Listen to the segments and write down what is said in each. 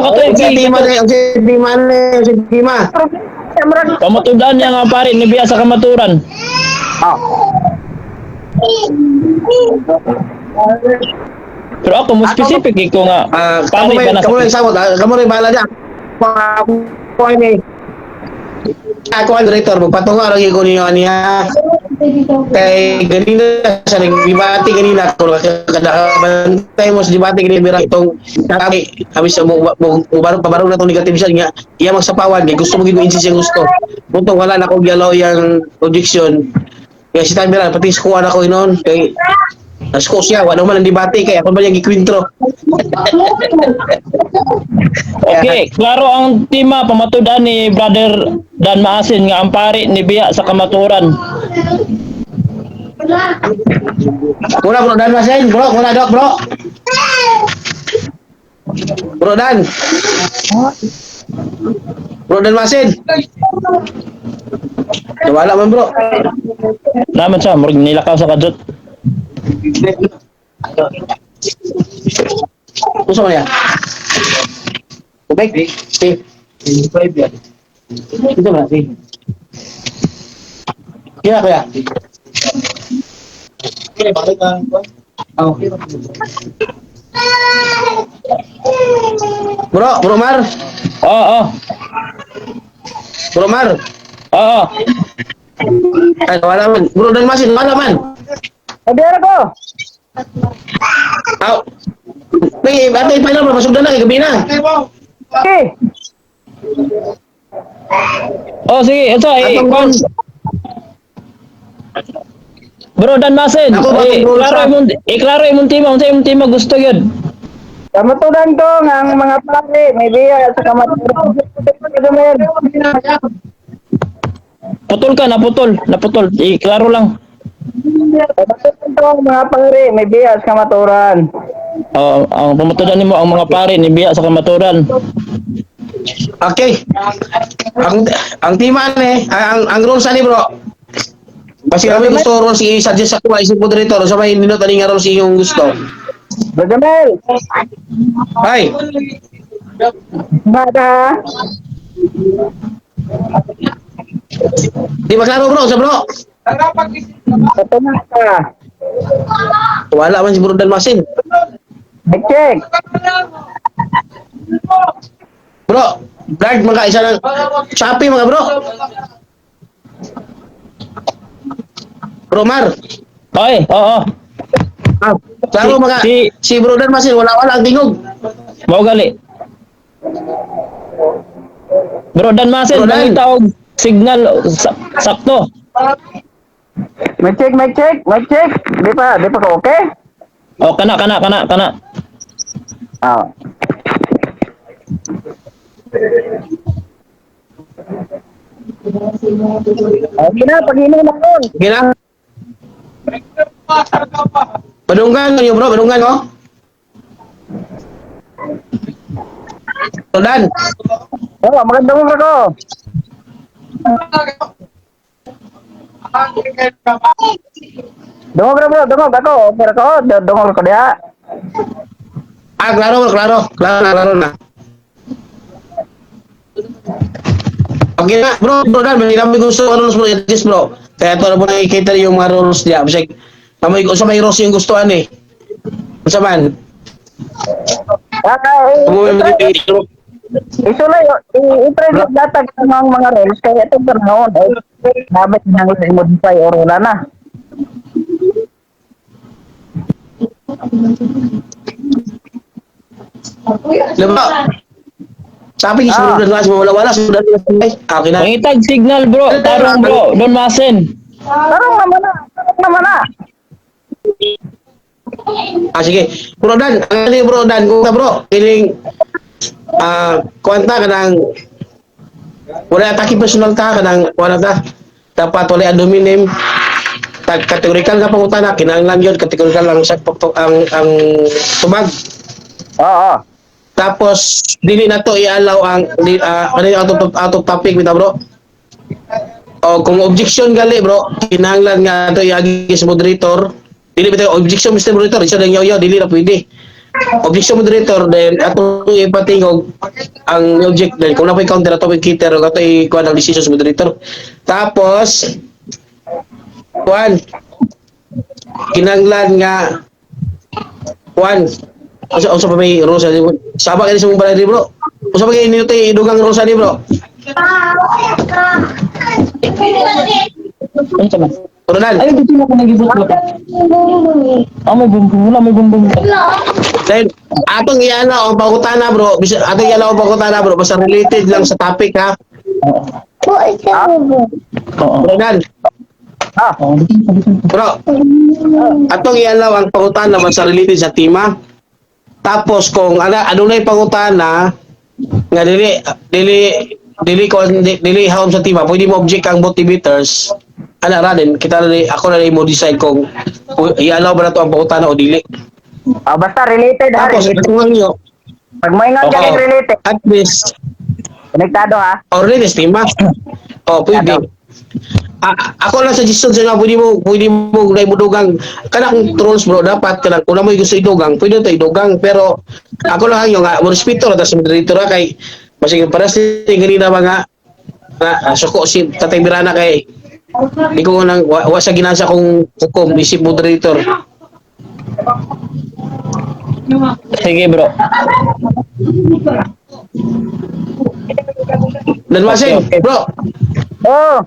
Kato Unsa tema ni? Unsa tema ni? Unsa tema? Murag Pamatudan niya nga pare ni biya sa kamaturan. Ah. Pero ako mo specific ko nga Ah, kamo pare may ka na kamo sa may samot, kamo rin bahala diya. Ako ni ako ang director, magpatunga lagi ko niyo niya. Kay ganina sa nagdebate ganina ko kada bantay mo sa debate ganina bira itong kami kami sa mo mo mo pabarong na tong negative siya nga iya magsapawan kay gusto mo gid mo insist siyang gusto. Buntong wala na ko gyalaw yang objection. Kaya si Tamira pati skuha na ko inon kay nasko siya wala man ang debate kay ako ba yang gikwintro. Okay, klaro ang tema pamatudan ni Brother Dan Maasin nga ang pare ni biya sa kamaturan. Muna, Bro Dan Masen, bro, muna dok, bro. Bro Dan. Bro Dan Masen. Wala man, bro. Naman siya, murag nilakaw sa kadjot. Gusto mo niya? Tubig? Steve. Ito ba? Steve. Kaya, kuya. Oh. Bro, Bro Mar. Oo, Bro Mar. oo. Ay, wala man. Bro Dan Masin, wala man. Adere ko. Aw. May ate pa na pasugdan na kay gabi na. Okay. Oh, sige, ito eh, Atong kwan, Bro Dan Masin, Ako ba, eh, bro, klaro imong eh, klaro imong tema, unsa imong tema gusto gyud? Kamaturan ko nga ang mga pare may biya sa kamaturan. Putol ka, naputol, naputol. Eh, klaro lang. Kamaturan ko ang mga pare may biya sa kamaturan. Oh, ang pamatudan nimo ang mga pare ni biya sa kamaturan. Okay. Ang tema ni, ang rules ani, bro. Basi kami gusto rules i-suggest sa kuha isip moderator sa may nindot ani nga rules iyong gusto. Bro Jamel, Ay, bata. Di ba klaro, bro? Sa bro. Ito na ka. Wala man si Bro Dan Masin. Mic check. Bro, guard mga isa ng Shopee mga bro. Bro Mar. Oy, oo. Ah, klaro mga si Bro Dan Masin wala wala ang tingog. Mao gali. Bro Dan Masin, Bro Dan. pangita og signal sakto. Mic check, mic check, mic check. Di pa ko okay? Oh, kana kana kana kana. Ah. Okay na, pag-inom na ron. Sige na. Padunggan niyo, bro, padunggan oh. Bro Dan. Oh, magandang umaga ko. Dungog ra, bro, dungog ako. Okay ra ko, dungog ko diha. Ah, klaro, bro, klaro. Klaro na, klaro na. Okay na, bro, Bro Dan, may kami gusto ang rules, bro, yes, bro. Kaya ito na po nakikita yung mga rules niya. Bisag, amoy sa may rules yung gustuhan eh. Unsa man? Ah, eh, isulay, i-try lang datag ang mga rules kaya itong panahon ay dapat nang i-modify or wala na. Diba? Sabi ni Ah. Bro Dan Masin, wala wala, si Bro Dan Masin. Ah, okay na. Pangitag signal, bro, tarong, bro, Don Masin. Tarong naman na, tarong naman na. Ah, sige. Bro Dan, ang ano yung Bro Dan, kung ta, bro, kining kwanta ka ng wala atake personal ta kanang wala ta dapat wala ad hominem tag categorical nga pangutana kinahanglan gyud categorical lang sa ang tubag. Oo. Tapos dili na to i-allow ang di, ano yung out of topic bitaw, bro, o kung objection gali, bro, kinahanglan nga to iagi sa moderator. Dili bitaw objection, Mr. Moderator, isa lang yoyo, dili na pwede. Objection, moderator, then ato ipatingog ang object, then kung naa poy counter, ato i-cater ug ato i-kuan ang decision sa moderator. Tapos kuan, kinahanglan nga kuan, unsa pa may rules ani? Saba kini sa mong balay, bro. Unsa pa kay nindot idugang rules ani, bro? Unsa man? Ronald. Ay, dito na ko nagibot ba? Ah, may bumbum. Wala, may bumbum. Then atong iana ang pangutana, bro. Atong iana ang pangutana, bro, basta related lang sa topic, ha. Oo. Oo. Ronald. Ah, Oo, dito na, dito na. Bro, atong ialaw ang pangutana basta related sa tema. Tapos kung ana adunay pangutana nga dili dili dili ko dili haom sa tema, pwede mo object ang motivators. Ana ra din kita na ako na mo decide kung i-allow ba nato ang pangutana o dili. Ah, basta related ha, Tapos related. kung ano Pag may nga Okay. galing related, at least konektado ha. or related sa tema. Oh, pwede. Ah, ako lang suggestion sa nga, pwede mo na mo dugang kana kung trolls, bro. Dapat kanang kung mo gusto idugang, pwede to idugang, pero ako lang ang nga mo respeto ra ta sa moderator ha, kay basig para sa ganina mga na suko si Tatay Mirana kay di ko nang wa sa ginasa kong hukom isip moderator. Sige, bro. Dalmasin, Okay. bro. Oh,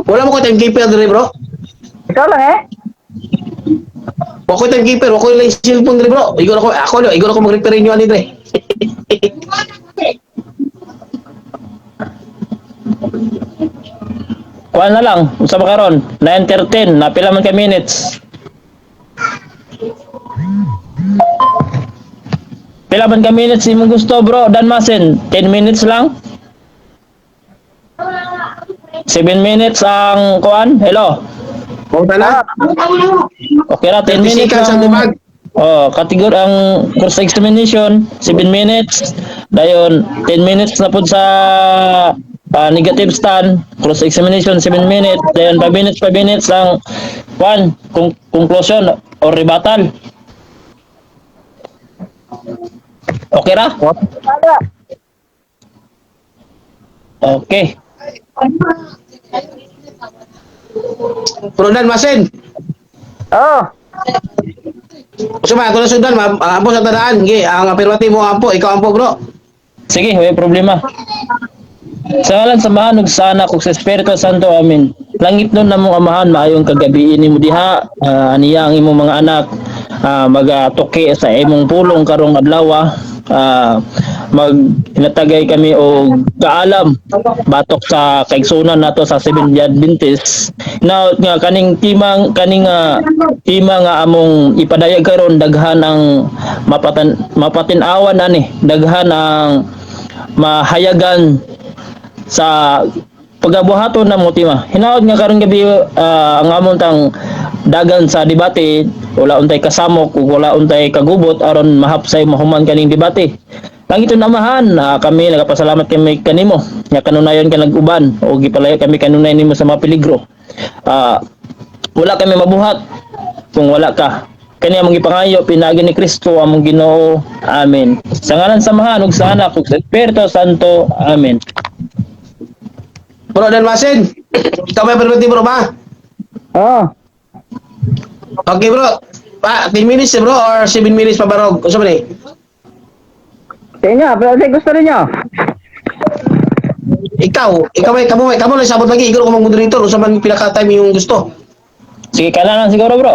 Wala mo ko timekeeper dire, bro. Ikaw lang eh. Wa ko timekeeper, wa ko lang cellphone dire, bro. Igor ako mag-repair inyo ani dire. Kuan na lang. Unsa ba karon? 9:13, napila man ka minutes? Pila man ka minutes imong gusto, bro? Dan Masin, 10 minutes lang? 7 minutes ang kuan? Hello. Pangutana. Okay ra, 10 30 minutes seconds ang ang debug. Oh, kategor ang cross examination, 7 minutes. Dayon 10 minutes na pud sa negative stand, cross examination 7 minutes, dayon 5 minutes, 5 minutes ang one conclusion or rebuttal. Okay ra? Wala. Okay. Bro Dan Masin. Oh, Usa ba ako na sundan, ma'am? Ang ampo sa tadaan. Sige, ang affirmative mo ampo, ikaw ampo, bro. Sige, may problema. Sa ngalan sa Amahan ug sa Anak ug sa Espiritu Santo. Amen. Langit nun namong Amahan, maayong kagabi nimo diha, aniya ang imong mga anak magatuki sa imong pulong karong adlaw. Mag hinatagay kami og kaalam batok sa kaigsunan nato sa Seventh Day Adventist. Now nga kaning timang kaning tema nga among ipadayag karon, daghan ang mapatan mapatin-awan ani, daghan ang mahayagan sa pagabuhaton na mo tema. Hinaot nga karong gabi ang among tang dagan sa debate wala untay kasamok ug wala untay kagubot aron mahapsay mahuman kaning debate. Langit Amahan, kami nagapasalamat kami kanimo nga kanunayon ka nag-uban o gipalayo kami kanunay nimo sa mga peligro. Wala kami mabuhat kung wala ka. Kani among gipangayo pinaagi ni Kristo among Ginoo. Amen. Sa ngalan sa Amahan ug sa Anak ug sa Espiritu Santo. Amen. Bro Dan Masin, ikaw may affirmative, bro ba? Oh. Okay, bro. Pa, 10 minutes eh, bro, or 7 minutes pa barog. Unsa man eh? Sa inyo, pero sa gusto ninyo. Ikaw may kamo may kamo lang sabot lagi ikaw ko moderator unsa man pila ka time yung gusto. Sige, kana lang siguro, bro.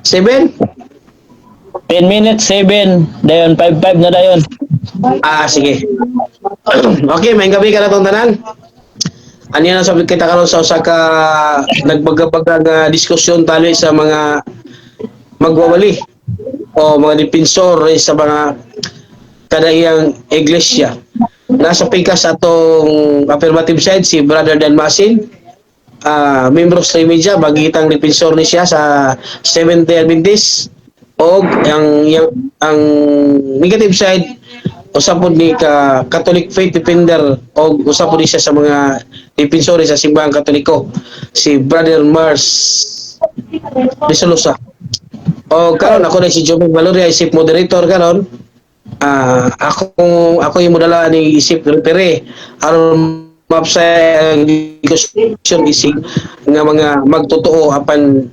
7? 10 minutes, 7, dayon 5 5 na dayon. Ah, sige. Okay, may gabi ka na tong tanan. Ano yan ang sabi kita karon sa usa ka nagbagabaga nga diskusyon tali sa mga magwawali o mga defensor sa mga kadaiyang iglesia. Nasa pikas atong affirmative side si Brother Dan Masin, membro sa media, bagitang defensor ni siya sa Seventh Day Adventist, og ang negative side usa pod ni ka Catholic faith defender og usa pod ni siya sa mga defensores sa simbahang Katoliko, si Brother Mars Risolosa. O karon ako na si Joming Valoria, isip moderator karon. Ah, ako ako yung modala ni isip referee aron mapsay ang diskusyon isig nga mga magtotoo, apan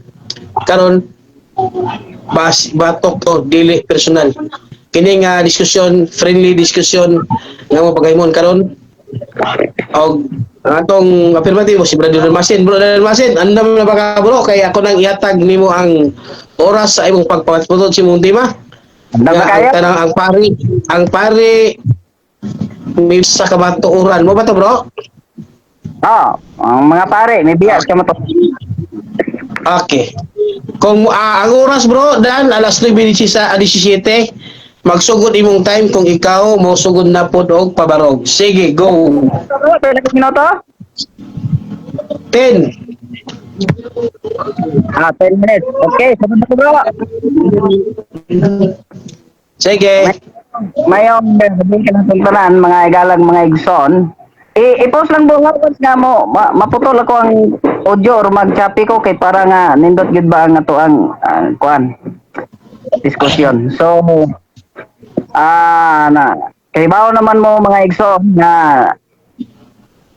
karon bas batok to, dili personal kini nga diskusyon, friendly diskusyon nga mo pagahimon karon. Og ang atong affirmative si Brother Masin. Brother Masin, andam na ba ka, bro? Kay ako nang ihatag nimo ang oras sa imong pagpatputod sa imong tema. Andam na Nga, kayo? ang tanang ang pari may sa kamatuoran mo ba to, bro? Oh, ang mga pare, may biya sa kamatuoran. Okay. Kung ang oras, bro, dan alas 9:17, magsugod imong time kung ikaw mo sugod na pod og pabarog. Sige, go. Pila ka minuto? 10. Ah, 10 minutes. Okay, sunod na ko, bro. Sige. Mayong sabihin ka ng tanan, mga igalang, mga igsoon. I-post lang buong once nga mo, maputol ako ang audio or mag-choppy ko kay para nga nindot gyud ba ang ato ang kuan diskusyon. So na kay bawo naman mo, mga igsoon, nga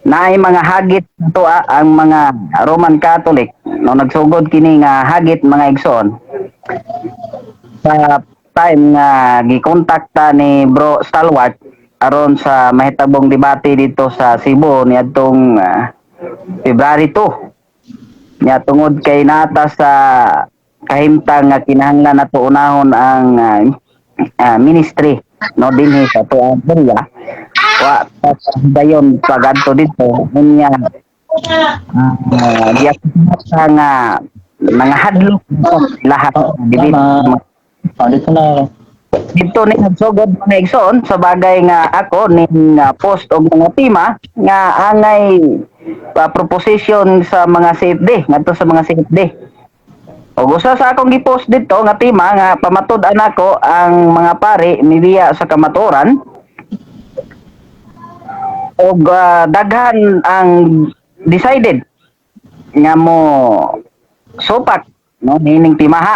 naay mga hagit to ang mga Roman Catholic, no? Nagsugod kini nga hagit, mga igsoon, sa time nga gikontakta ni Bro Stalwart aron sa mahitabong debate dito sa Cebu niadtong February 2 nya, tungod kay nata sa kahimtang nga kinahanglan nato unahon ang ministry, no, dinhi sa atuang area, wa pa sa dayon pagadto dito. Unya diya nga mga hadlok lahat debate. Tama. Ah, dito na ako. Dito ni nagsugod, mga igsoon, sa bagay nga ako ning post og mga tema nga angay proposition sa mga CFD ngadto sa mga CFD. Og usa sa akong gipost dito nga tema nga pamatud-an nako, ang mga pari mibiya sa kamatuoran, og daghan ang decided nga mo supak, no, nining timaha.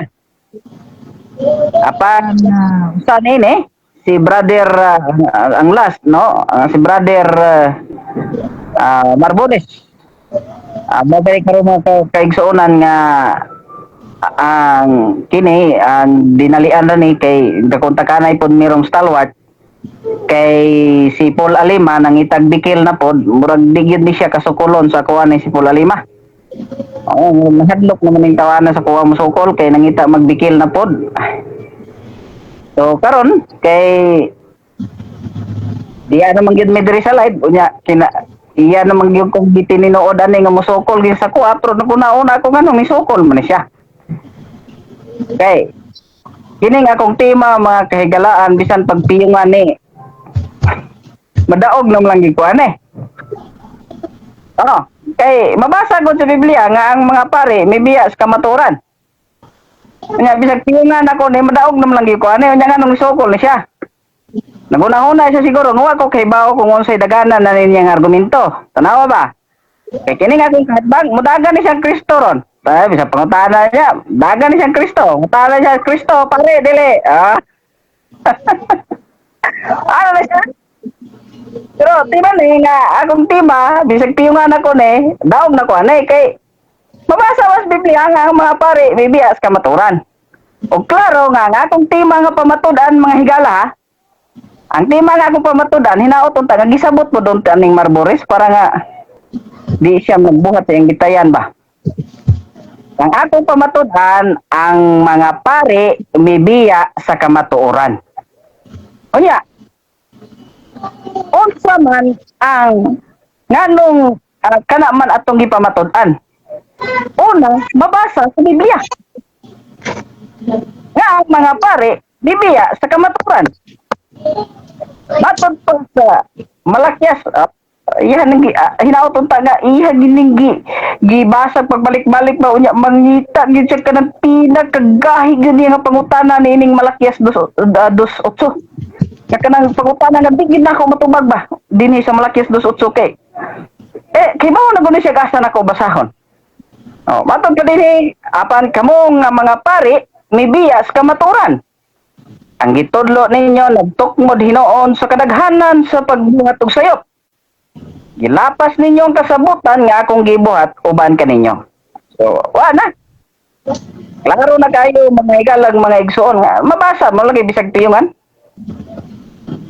Apan usa nini si brother ang last, no, si brother Marbones. Mo karon mga kaigsuonan nga ang kini ang dinalian ra ni kay gakontakanay pod mirong stalwart kay si Paul Alima nangitag bikil na pod, murag di gyud ni siya kasukulon sa kuha ni si Paul Alima. Oo, nahadlok naman yung tawanan sa kuha mo sukol kay nangita magbikil na pod. So karon kay diya naman gyud mi diri sa live, unya kina iya naman gyud kong gitininuod ani nga mosukol gyud sa kuha, pero naguna-una ako nganong misukol man ni siya. Kay kini nga akong tema, mga kahigalaan, bisan pagpiyungan ni madaog naman lang gyud ko ani. Oh, kay mabasa gud sa Biblia nga ang mga pare may biya sa kamaturan. Nya bisag piyungan ako ni madaog naman lang gyud ko ani, unya nganong misukol ni siya. Naguna-una siya siguro nga wa ko kay bao kung unsay daganan na ninyang argumento. Tanawa ba? Kay kini nga akong kahatbang, mudagan ni siyang Kristo ron. Ay, bisa pangutana niya, dagan ni siyang Kristo. Mutana siya Kristo, pare, dili. Ah. Ano na siya? Pero tima ni nga akong tima, bisag piyungan ako ni, daog na ko anay kay mabasa mas Biblia nga ang mga pare may biya sa kamaturan. O klaro nga nga akong tima nga pamatud-an, mga higala ha. Ang tema nga akong pamatud-an, hinaot unta nga gisabot mo doon aning Marboris para nga di siya magbuhat sa iyang gitayan ba. Ang akong pamatud-an, ang mga pare mibiya sa kamatuoran. Unya, unsa man ang nganong kana man atong gipamatud-an? Una, mabasa sa Biblia nga ang mga pare bibiya sa kamatuoran. Matod pa sa Malakias, iya nang hinaot unta nga iya gining gibasa pagbalik-balik ba, unya mangita gyud siya kanang pinakagahi gyud niya nga pangutana niining Malakias 2:8. Nga kanang pangutana nga di gyud nako matubag ba dinhi sa Malakias 2:8 kay kay mao na gud siya asa nako basahon. Oh, matod ka dinhi, apan kamo nga mga pari mibiya sa kamaturan. Ang gitudlo ninyo nagtukmod hinuon sa kadaghanan sa pagbuhat og sayop. Gilapas ninyo ang kasabutan nga akong gibuhat uban kaninyo. So, wa na. Klaro na kayo, mga igalang mga igsoon, nga mabasa mo lagi bisag tiyungan.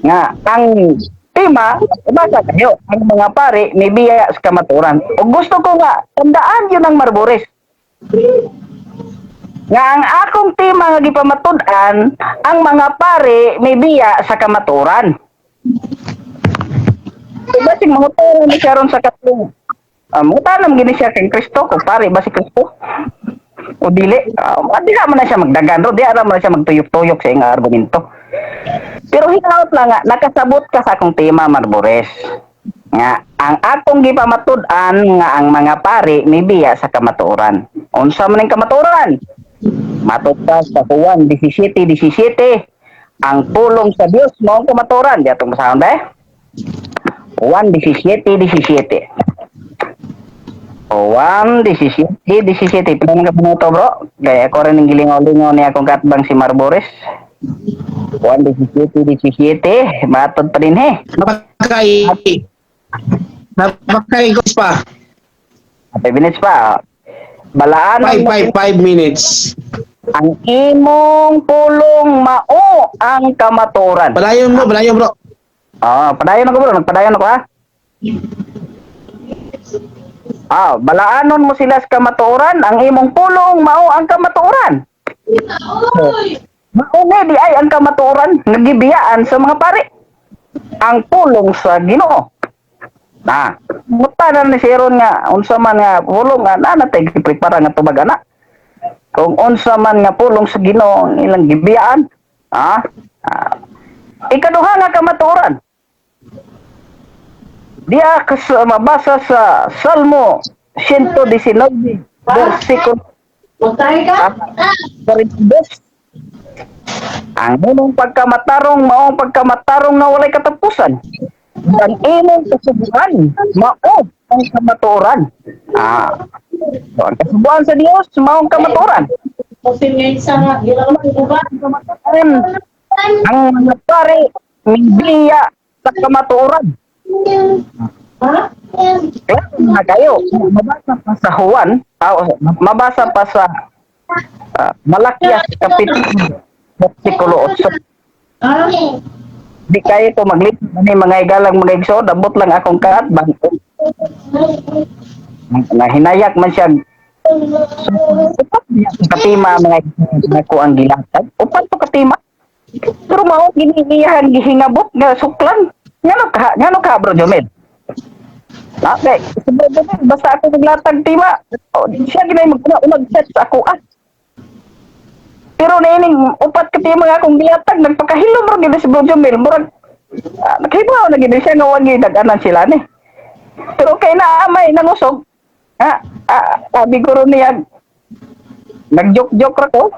Nga ang tema, mabasa kayo ang mga pare mibiya sa kamaturan. Ug gusto ko nga tandaan yun ang Marbores. Nga ang akong tema nga gipamatud-an, ang mga pare mibiya sa kamaturan. Diba sig mangutana ni siya ron sa katong mangutana man gini siya kay Kristo kung pare ba si Kristo o dili. Diha man na siya magdagan ro, diha man na siya magtuyok-tuyok sa iyang argumento. Pero hinaot lang nga nakasabot ka sa akong tema, Marbores. Nga ang akong gipamatud-an nga ang mga pare mibiya sa kamatuoran. Unsa man ning kamatuoran? Matod pa sa Juan 17:17, ang pulong sa Dios mao ang kamatuoran. Di atong basahon ba? Juan 17:17. Juan 17:17. Pila na ka minuto, bro? Kaya ako rin ang gilingaw-lingaw ni akong katbang si Marbores. Juan 17:17. Matod pa din he. Napakay Napakay pa. 5 minutes pa. Balaan 5 5 5 minutes. Ang imong pulong mao ang kamaturan. Padayon mo, padayon, bro. Ah, padayon ako, bro, nagpadayon ako ha. Ah, balaanon mo sila sa kamatuoran, ang imong pulong mao ang kamatuoran. Mao na di ay ang kamatuoran nga gibiyaan sa mga pare. Ang pulong sa Ginoo. Na, muta na ni si Aaron nga unsa man nga pulong nga na natay giprepara nga tubag ana. Kung unsa man nga pulong sa Ginoo ang ilang gibiyaan, ah, ikaduha nga kamatuoran. Diya kas mabasa sa Salmo 119 versikulo Magtahi ka? 42. Ang imong pagkamatarong maong pagkamatarong na walay katapusan. Ang imong kasubuan mao ang kamatuoran. Ah. So, ang kasubuan sa Dios maong kamatuoran. Kamatuoran. Ang mga pare mibiya sa kamatuoran. Klaro na kayo. Mabasa pa sa Juan, mabasa pa sa Malakias Kapitulo versikulo 8. Di kayo to maglipad ni mga igalang mga igsoon, dabot lang akong kaatbang. Nahinayak man siya. Upat niya ang katima, mga igsoon, ako ang gilatag. Upat to katima. Pero mao gini iyahan gihingabot nga suklan. Ngano ka, Bro Jomel? Okay, si Bro Jomel, basta ako naglatag tima. Oh, siya ginay mag set sa ako ah. Pero niining upat ka tema nga akong gilatag, nagpakahilom ra gid si Bro Jomel, murag naghibaw na gid siya nga wa gyud dag-anan sila ni. Pero kay na amay nangusog. Ah, guro niya nag-joke-joke ra ko.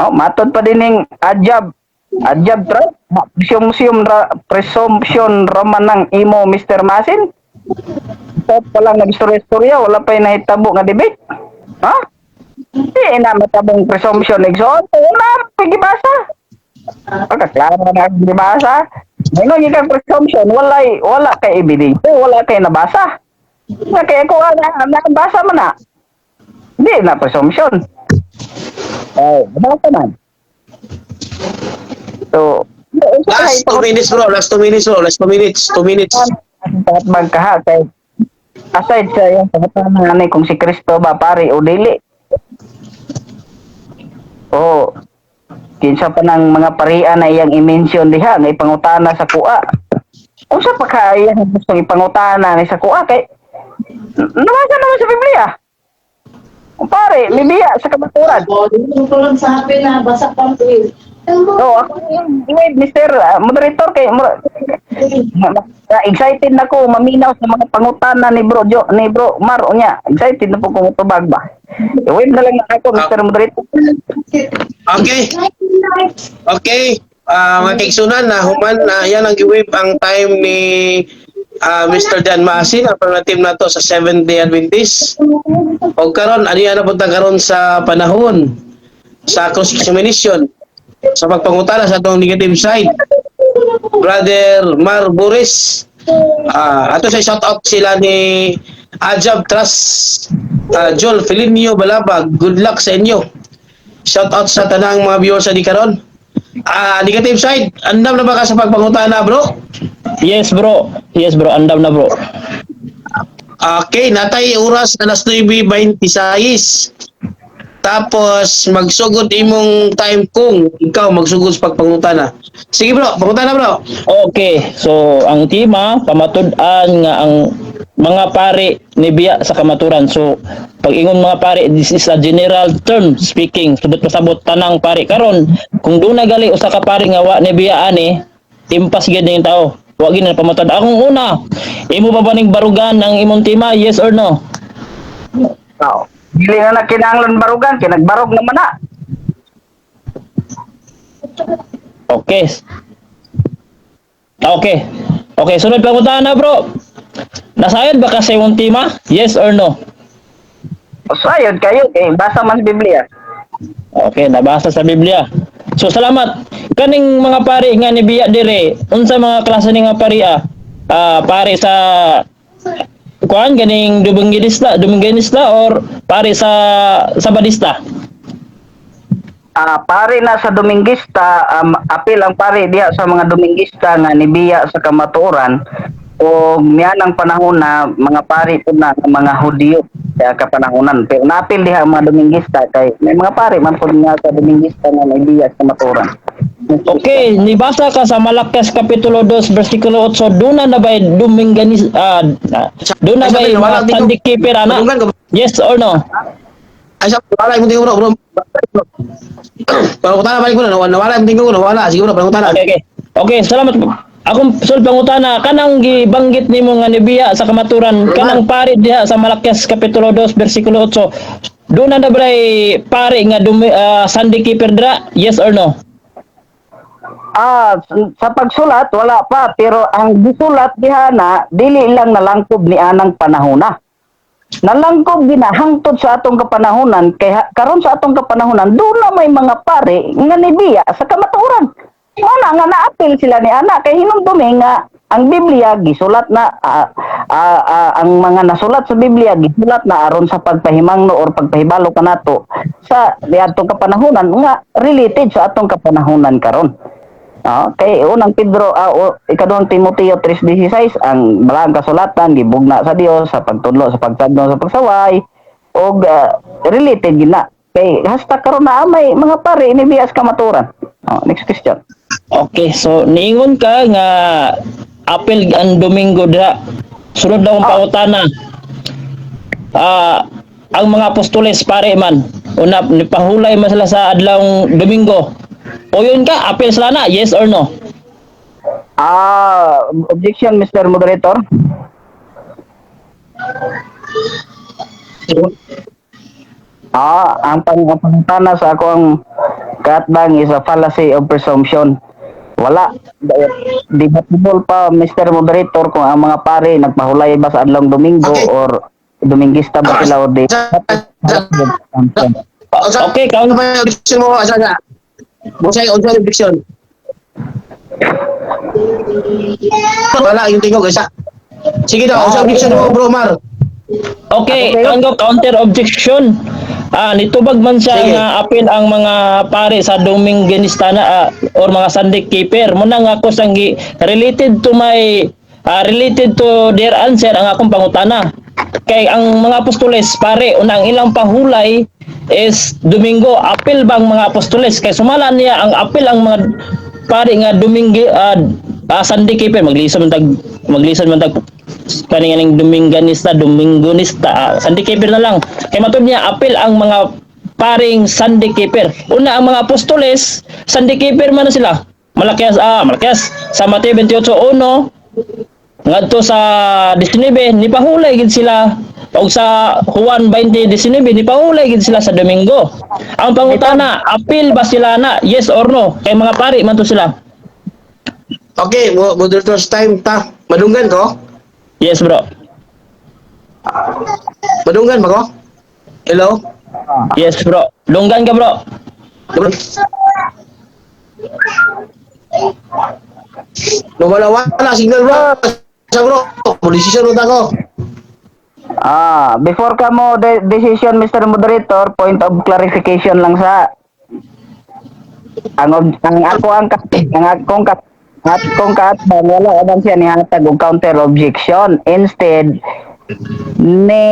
Oh, matod pa din ning Ajab. Ajab tra. Presumption ra, presumption raman ng imo, Mr. Masin. Ito pa lang nag-istorya-istorya, wala pa yung nahitabo nga debate. Ha? Hindi na matabong presumption igsoon. Wala, pigibasa. Pagkaklaro na gibasa. Ngayon yung presumption, wala, wala kay ebidensya, wala kay nabasa. Nga kay ako na, nabasa man na. Hindi na presumption. Ay, nabasa man. So, Last 2 minutes, bro. Last 2 minutes, bro. Last 2 minutes. 2 minutes. Dapat magkaha kay aside sa yung pangutana ni kung si Kristo ba pare o dili. Oh, kinsa pa ng mga parian na iyang i-mention diha nga ipangutana sa kuha. Unsa pa ka iyang gustong ipangutana ni sa kuha kay nabasa naman sa Biblia. Ang pare, mibiya sa kamaturan. O, dito lang sa hapin na basa pa ito. Oh, ako yung wait, Mr. Moderator kay excited na ko maminaw sa mga pangutana ni Bro Jo, ni Bro Mar unya. Excited na po kung tubag ba. I-wave na lang ako, Mr. Moderator. Okay. Okay. Ah, mga kaigsunan, na human na yan ang gi-wave ang time ni Mr. Dan Masin, ang team na to sa Seventh Day Adventist. O karon, ano yan na punta karon sa panahon? Sa cross-examination, sa pagpangutana sa atong negative side. Brother Mar Boris, ato sa shout out sila ni Ajab Trust, Joel Felinio Balabag, good luck sa inyo. Shout out sa tanang mga viewers sa di karon. Negative side, andam na ba ka sa pagpangutana, bro? Yes, bro. Yes, bro, andam na, bro. Okay, natay oras, alas 9:26. Tapos magsugod imong time kung ikaw magsugod sa pagpangutana. Sige bro, pangutana, bro. Okay, so ang tema, pamatud-an nga ang mga pare nibiya sa kamaturan. So pag ingon mga pare, this is a general term speaking. Sudot pasabot tanang pare karon. Kung duna gali usa ka pare nga wa nibiya ani, impas gyud ning tao. Wa gyud na pamatud. Akong una, imo ba ning barugan ang imong tema, yes or no? Oo. Dili na na kinahanglan barugan kay nagbarog naman na. Okay. Okay. Okay, sunod pangutana, bro. Nasayod ba ka sa imong tema? Yes or no? Sayod kayo kay basa man sa Biblia. Okay, nabasa sa Biblia. So salamat. Kaning mga pari nga nibiya dire, unsa mga klase ni nga pari ah? Pari sa kuan ganing Dominguinista or pari sa Sabadista? Pare na sa Dominguista, apil ang pare diha sa mga Dominguista nga nibiya sa kamatuoran o mianang panahon na mga pare pud na nga mga Hudiyo sa kapanahonan. Pero naapil diha ang mga Dominguista kay may mga pare man pud nga sa Dominguista nga nibiya sa kamatuoran. Okay, nibasa ka sa Malakias Kapitulo 2 versikulo 8, duna na ba'y Dominganis duna Ay, ba'y sabi, mga wala dito. Sunday keeper ana? Madunggan ka ba? Yes or no? Ay, sa wala imong tingog, bro. Pangutana balik mo na, nawala imong tingog, nawala. Sige bro, pangutana. Okay. Okay, salamat. Akong sul pangutana, kanang gibanggit nimo nga nibiya sa kamaturan, kanang pari diha sa Malakias Kapitulo 2 versikulo 8. Duna na ba'y pari nga Sunday keeper dira? Yes or no? Sa pagsulat wala pa, pero ang gisulat diha na dili lang nalangkob ni anang panahona. Nalangkob gina hangtod sa atong kapanahonan kay karon sa atong kapanahonan doon na may mga pare nga nibiya sa kamatuoran. Mao na nga naapil sila ni ana kay hinumdumi nga ang Biblia gisulat na ang mga nasulat sa Biblia gisulat na aron sa pagpahimangno or pagpahibalo kanato sa diadtong kapanahonan nga related sa atong kapanahonan karon. Kay unang Pedro o, ikaduhang Timoteo 3:16, ang balaang kasulatan gibugna sa Dios sa pagtudlo, sa pagtadno, sa pagsaway og related gina kay hasta karon na may mga pare inibiyas kamaturan. Oh, next question. Okay, so niingon ka nga apil ang Domingo diha. Sunod na akong pangutana. Ang mga apostoles pare man, una nipahulay man sila sa adlawng Domingo. O yun ka, apil sila na, yes or no? Objection, Mr. Moderator. Ang pangutana sa akong katbang is a fallacy of presumption. Wala. Debatable pa, Mr. Moderator, kung ang mga pare nagpahulay ba sa adlong Domingo or Dominguista ba sila o di. Okay, Ano ba yung objection mo? Asa na? Unsa unsa yung objection? Wala yung tingog isa. Sige daw, unsa objection mo, bro Mar? Okay, go counter objection. Nitubag man siya Sige. nga apil ang mga pare sa Dominguinista na or mga Sunday keeper. Muna nga ako sang related to my related to their answer ang akong pangutana. Kay ang mga apostoles pare, unang ilang pahulay is Domingo. Apil bang mga apostoles? Kay sumala niya ang apil ang mga pare nga Domingo Sunday keeper, maglison man tag kaning aning Dominganista, Domingonista, Sunday keeper na lang. Kay matud niya apil ang mga paring Sunday keeper. Una ang mga apostoles, Sunday keeper man na sila. Malakias sa Mateo 28:1 ngadto sa 19 nipahulay gid sila, og sa Juan 20:19 nipahulay gid sila sa Domingo. Ang pangutana, apil ba sila na? Yes or no? Kay mga pari man to sila. Okay, moderator's time ta. Madunggan ko? Yes, bro. Madunggan ba ko? Hello? Yes, bro. Lunggan ka, bro. No, wala wala signal, bro. Sa bro, decision mo ako. Ah, before ka mo decision, Mr. Moderator, point of clarification lang sa ang ako ang akong ka at kung kaatbang, wala man siya nihatag og counter objection. Instead, ni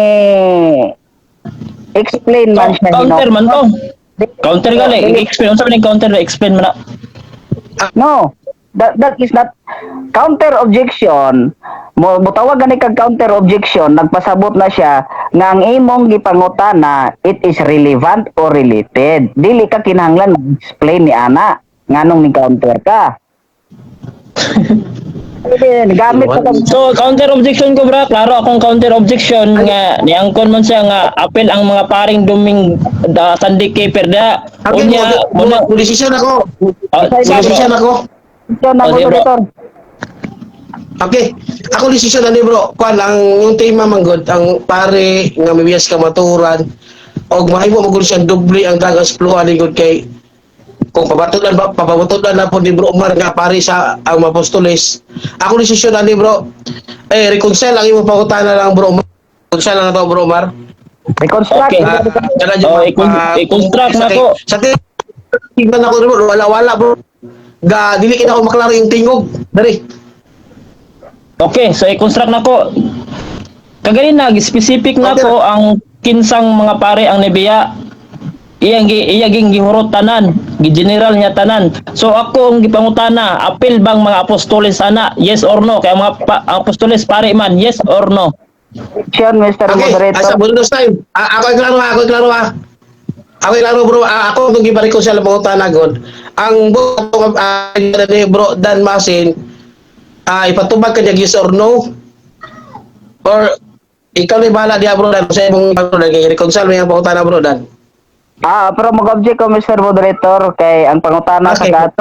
explain man siya. Counter man to. Counter gali, explain unsa man yung counter, explain man na. No, that is not counter objection. Mo mutawag gani kag counter objection, nagpasabot na siya nga ang imong gipangutana, it is relevant or related. Dili ka kinahanglan mag-explain ni ana nganong ni counter ka. Pwede, gamit ka kag So counter objection ko, bro, klaro akong counter objection nga niangkon man siya nga apil ang mga paring Duming da Sunday keeper da. Okay, Unya mo, muna mo decision ako. Ah, Mo sige, bro. decision ako. Objection na Oh, sige, bro. moderator. Okay. Ako decision na ni, bro. Kuan ang yung tema man gud, ang pare nga mibiyas kamaturan og mahimo mo gud siyang doble ang dagang spluan ni gud, kay kung pabatulan ba, pabatulan na po ni Bro Omar nga pare sa ang Apostoles. Ako desisyon na ni, bro. Eh, reconcile ang imong pangutana lang, Bro Omar. Reconcile lang na to, Bro Omar. Reconstruct. Okay. Ah, kana dyan, Oh, i-construct na ko. Sa tingnan ako, bro, wala wala, bro. Ga dili kita ako maklaro yung tingog. Dari. Okay, so i-construct na ko. Kaganina, specific na ko ang kinsang mga pare ang nibiya. Iyang gihurot tanan, gi-general niya tanan. So ako ang gipangutana, apil bang mga apostoles ana? Yes or no? Kaya mga apostoles pare man, yes or no? Objection, Mr. Okay, Moderator. asa bonus time. Ah, ako ay klaro ha, ako ay klaro ha. Ako ay klaro, bro. Ah, ako itong gipa-reconcile ang pangutana god. Ang buto ni Bro Dan Masin, ipatubag ka niya yes or no? Or ikaw na bahala diya, Bro Dan, sa imong, Bro Dan, kay reconcile mo yung pangutana, Bro Dan. Ah, pero mag-object ko, Mr. Moderator, kay ang pangutana sa kat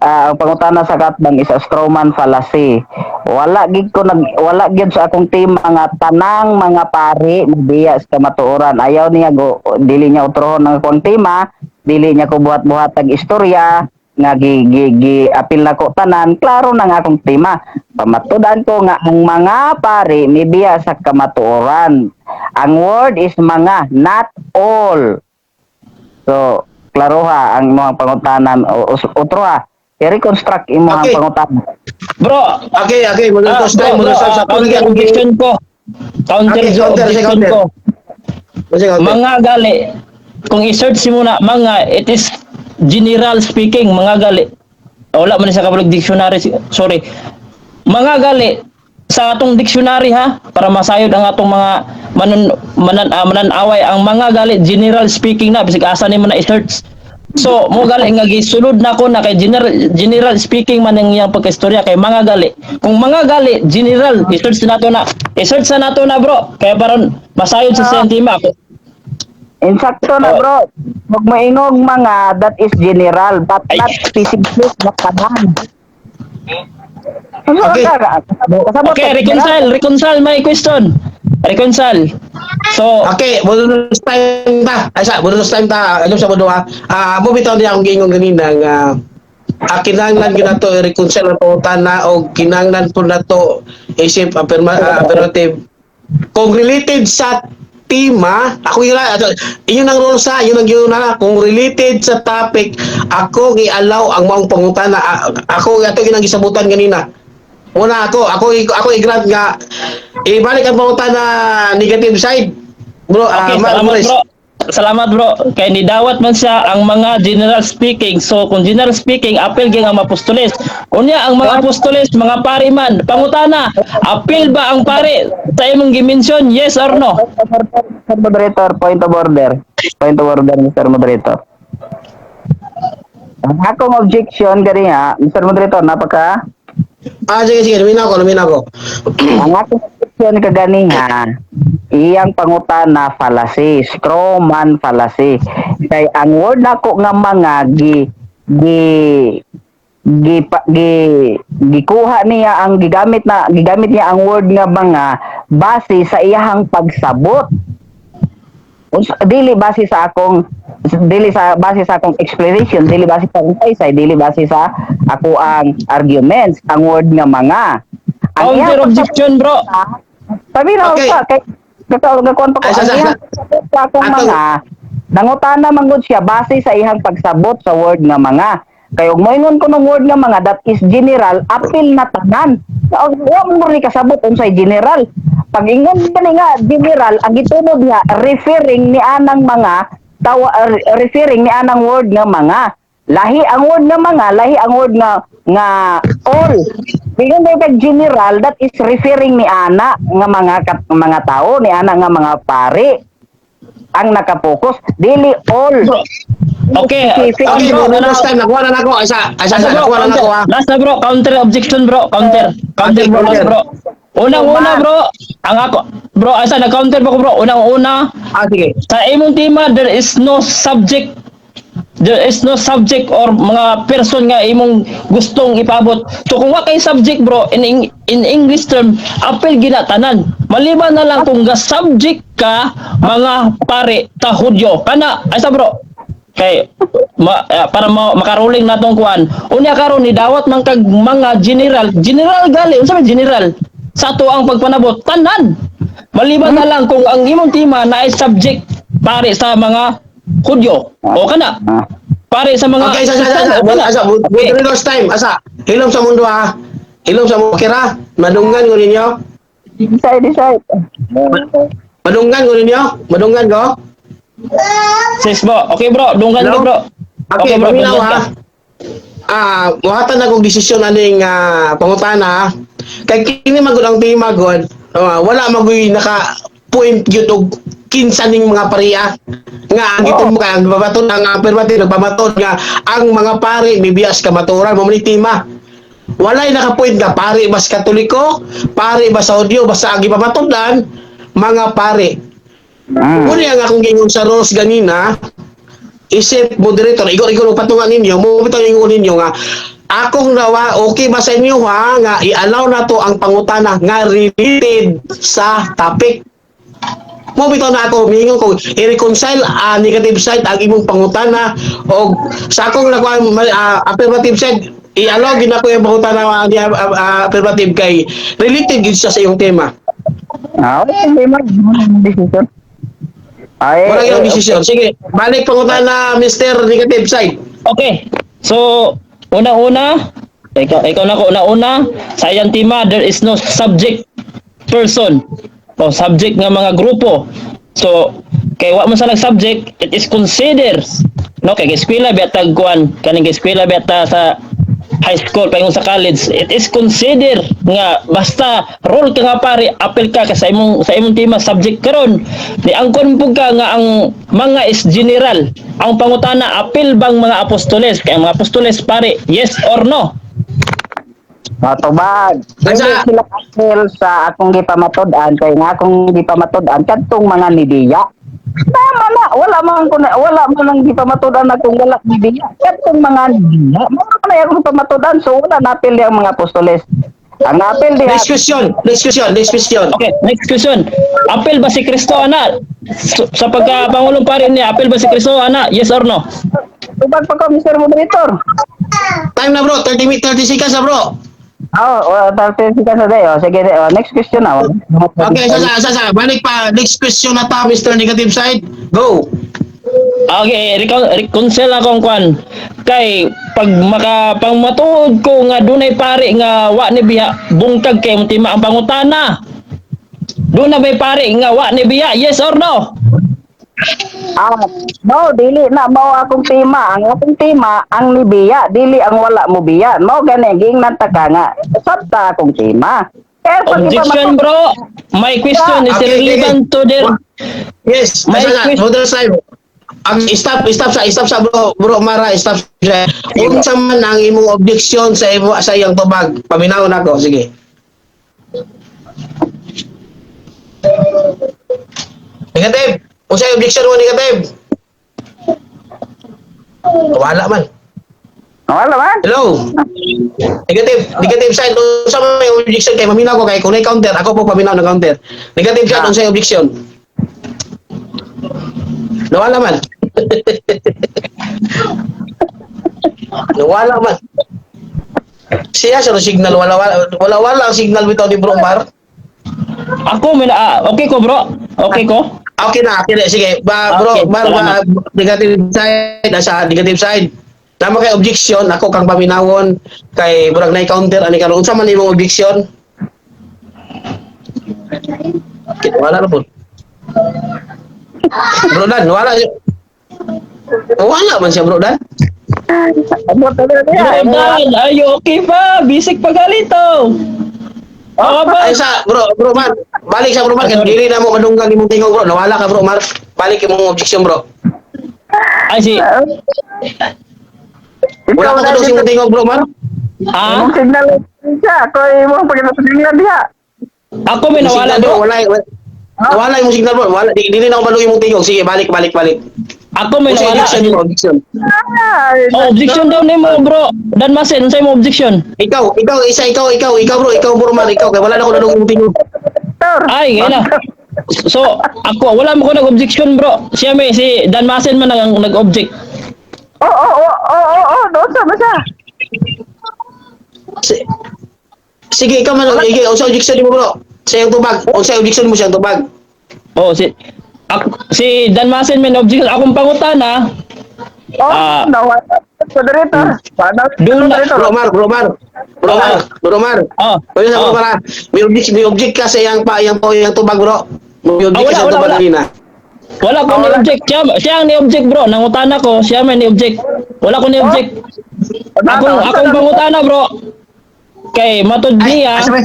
ang pangutana sa katbang is a strawman fallacy. Wala gid sa akong team mga tanang mga pari mobiya sa kamatuoran. Ayaw niya go, dili niya utrohon ang akong tema, dili niya ko buhat-buhat ang istorya nga gi, gi, gi apil na ko tanan. Klaro na nga akong tema. Pamatudan ko nga ang mga pari mibiya sa kamatuoran. Ang word is mga, not all. So, klaro ha ang mga pangutanan o utro ha. I-reconstruct imo ang pangutana. Bro, Okay, bonus bro, time, bro, bonus time. Sa counter objection ko. Counter Okay, counter, objection counter. ko. Counter. Mga gali, kung i-search mo na mga, it is general speaking, mga gali. Wala man sa kabalog dictionary, sorry. Mga gali, sa atong dictionary ha, para masayod ang atong mga manan-away, ang mga gali, general speaking na, bisag asa nimo na i-search. So, mo gali nga gisulod na ko na kay general general speaking man ang iyang pagkaistorya kay mga gali. Kung mga gali general, i-search na nato na. I-search na nato na, bro. Kaya paron masayod sa sentima. Insakto na, Oh. bro. Huwag moingog mga, that is general but Ay. not specific na tanan. Ano Okay. ka? Kasabot Okay, ka, reconcile, reconcile my question. Reconcile. So, Okay, bonus time ta. Ay sa bonus time ta. Alam sa bodo ha. Ah, mo bitaw niya akong giingon ganina nga kinahanglan gyud nato i-reconcile ang pangutana o kinahanglan po nato isip affirmative. Kung related sa tema, ako yun, yun ang rule sa, yun ang yun na, kung related sa topic, ako gi-allow ang maong pangutana. Ako ato ginang gisabutan ganina. Una ako i-grant nga ibalik ang pangutana negative side. Bro, okay, Mar salamat, Morris. bro. Salamat, bro. Kay nidawat man siya ang mga general speaking. So kung general speaking, apil gyud ang apostoles. Unya ang mga apostoles, mga pari man. Pangutana, apil ba ang pari sa imong gi-mention? Yes or no? Point of order, Mr. Moderator, point of order. Point of order, Mr. Moderator. Ang akong objection gani ha, Mr. Moderator, napaka Ah, sige, sige, luminaw ko, luminaw ko. Ang akong objection kaganiha, iyang pangutana fallacy, strawman fallacy. Kay ang word nako nga mga gi gi gi, pa, gi gikuha niya ang gigamit na gigamit niya ang word nga mga base sa iyahang pagsabot. Dili base sa akong dili sa base sa akong explanation, dili base sa akong saysay, dili base sa ako ang arguments, ang word nga mga. Ang Counter iyang objection, bro. Paminaw Okay. sa kay kakakuan pa ko Ay, ang iyang pagsabot sa akong mga nangutana man gud siya base sa iyang pagsabot sa word nga mga. Kay ug moingon ko ng word nga mga, that is general, apil na tanan. Wa mo ni kasabot unsay general. Pag ingon gani nga general, ang gitunod niya referring ni anang mga tawa, referring ni anang word nga mga. Lahi ang word nga mga, lahi ang word nga nga all. Ingon kay kag general, that is referring ni ana nga mga mga tao, ni ana nga mga pare ang nakapokus, dili all. Okay. Specific. Okay, bro, bro, last time nakuha na nako. Isa, isa, Asa, bro, nakuha na counter. nako ha. Last na, bro, counter objection, bro, counter. Counter, Okay, bro, last, counter. bro. Unang-una, bro, ang ako, bro, asa nag-counter ba ko, bro? Unang-una, Ah, sige. sa imong tema there is no subject, there is no subject or mga person nga imong gustong ipabot. So kung wa kay subject, bro, in English term, apil gina tanan. Maliban na lang kung ga subject ka mga pare ta Hudyo. Kana, asa, bro? Kay para makaruling natong kuan. Unya karon ni dawat man kag mga general, general gali, unsa man general? Sa ato ang pagpanabot tanan. Maliban na lang kung ang imong tema na ay subject pare sa mga Hudyo. O kana. Pare sa mga Okay, isa, isa, isa, o kana. isa, Okay. okay. Last time, asa, hilom sa mundo ha. Hilom sa mundo, kira, madunggan ko ninyo. Decide, decide. Madunggan ko ninyo, madunggan ko. Sis bro. Okay, bro, dunggan ka, Hello? bro. Okay, bro, paminaw dunggan ha. ka. Ah, muhatan na kong desisyon aning pangutana. Kay kini man gud ang tema god. Wala magoy naka point gyud og kinsa ning mga pariya nga ang gitong mo kay ang babaton ang affirmative nagpamatod nga ang mga pari mibiyas kamaturan mo ni tema. Walay naka-point nga pari bas Katoliko, pari ba sa Hudyo, basta ang gipamatudan mga pari. Uli ang akong gingon sa rules ganina, isip moderator, igor-igor og patungan ninyo, mo bitaw ingon ninyo nga akong nawa okay ba sa inyo ha nga i-allow na to ang pangutana nga related sa topic. Mo bitaw na ako miingon ko i-reconcile ang negative side ang imong pangutana og sa akong nakuha affirmative side, i-allow gid nako yung pangutana affirmative kay related gid siya sa iyong tema. Ah, okay, hindi man decision. Ay, Wala eh, yung desisyon. Sige, balik pangutana, Mr. Negative Side. Okay. So, una-una, ikaw na ko, una-una, sa iyang tema, there is no subject person o subject nga mga grupo. So, kay wa man sa nag-subject, it is considered, no, kay eskwela biya tag kuan, kaning eskwela biya ta sa high school paingon sa college, it is considered nga basta role ka nga pare, apil ka kay sa imong tema subject karon ni angkon pug ka nga ang mga is general. Ang pangutana, apil bang mga apostoles kay ang mga apostoles pare, yes or no? Matubag. Dili sila apil sa akong gipamatud-an kay nga akong gipamatud-an kadtong mga nibiya. Tama na, wala man ang gipamatud-an akong wala nibiya. Kadtong mga nibiya. Mao na akong gipamatud-an, so wala napil ang mga apostoles. Ang apil diha Next question, next question, next question. Okay, next question. Apil ba si Kristo ana? Sa pagka pangulong pare niya, apil ba si Kristo ana? Yes or no? Tubag pa ko, Mr. Moderator. Time na, bro, 30 30 seconds na, bro. Oh, 30 seconds na dayo. Sige, oh, next question na. Okay, sa sa sa sa balik pa next question na ta, Mr. Negative Side. Go. Okay, reconcile akong kwan. Kay pag maka pang matuod ko nga dunay pare nga wa ni biya, bungkag kay imong tema ang pangutana. Doon na may pare nga wa ni biya, yes or no? Ah, no, dili na mao akong tema. Ang akong tema ang nibiya, dili ang wala mo biya. Mao gani giingnan ta ka nga sabta akong tema. Kaya pag Objection, bro. My question is Okay. relevant to their Yes, My asa sa question- Moderator side. Ang stop stop sa stop sa bro, bro Mara, stop sa. Unsa man ang imong objection sa imo sa iyang tubag? Paminaw nako, sige. Negative. Unsa yung objection mo, negative? Wala man. Wala man. Hello. Negative, negative side. Unsa man yung objection kay paminaw ko kay kung may counter, ako po paminaw ng counter. Negative side, unsa yung objection? Nawala man. Nawala man. Siya siya signal, wala wala wala wala ang signal bitaw ni Bro Mar. Ako may okay ko, bro. Okay ko. Okay na, okay na. Sige, ba bro, Okay, Mar, ba, salamat. Negative side, nasa negative side. Tama kay objection, ako kang paminawon kay murag na counter ani karon, unsa man imong objection? Okay, wala na po. Bro Dan, wala. Wala man siya, Bro Dan. Abot na Bro diha. Dan, are you okay pa? Bisik pa galito. Oh, ba? Ay sa bro, bro man. Balik sa bro man kay dili na mo madunggan imong tingog, bro. Nawala ka, bro Mar. Balik imong objection, bro. Ay si Wala ka daw imong tingog, bro Mar. ah, Imong signal siya, ako imong pagkita diha. Ako may nawala, Signal, bro, bro. wala wala imong signal, bro. Wala, dili na ko madunggan imong tingog. Sige, balik, balik, balik. Ako may Unsa nawala. objection mo, objection? Ah, Oh, objection daw nimo, bro. Dan Masen, unsay mo objection? Ikaw, ikaw, isa, ikaw, ikaw, ikaw, bro, ikaw, bro man, ikaw, kay wala na ko nadunggan imong tingog. Tor. Ay, gaya na. So, ako wala mo ko nag-objection, bro. Siya may si Dan Masen man ang nag-object. Oo, doon sa siya. Sige, ikaw man, sige, unsa objection nimo, bro? Sa iyong tubag, unsa objection mo sa iyong tubag? Oh, si ako, si Dan Masen may objection akong pangutana. Oh, Ah. nawala. Moderator. Paano? Doon na- Moderator. Bro Mar, bro Mar. Bro Mar, bro Mar. Oh. Kuya sa Oh. bro Mar, may object ka sa iyang pa iyang po iyang tubag, bro. May object Ah, wala, ka sa wala, tubag wala. kanina. Wala ko Wala. ni-object. Siya ang ni-object, bro. Nangutana ko, siya may ni-object. Wala ko ni-object. Akong pangutana, bro. Kay matud Ay, niya, asa ba?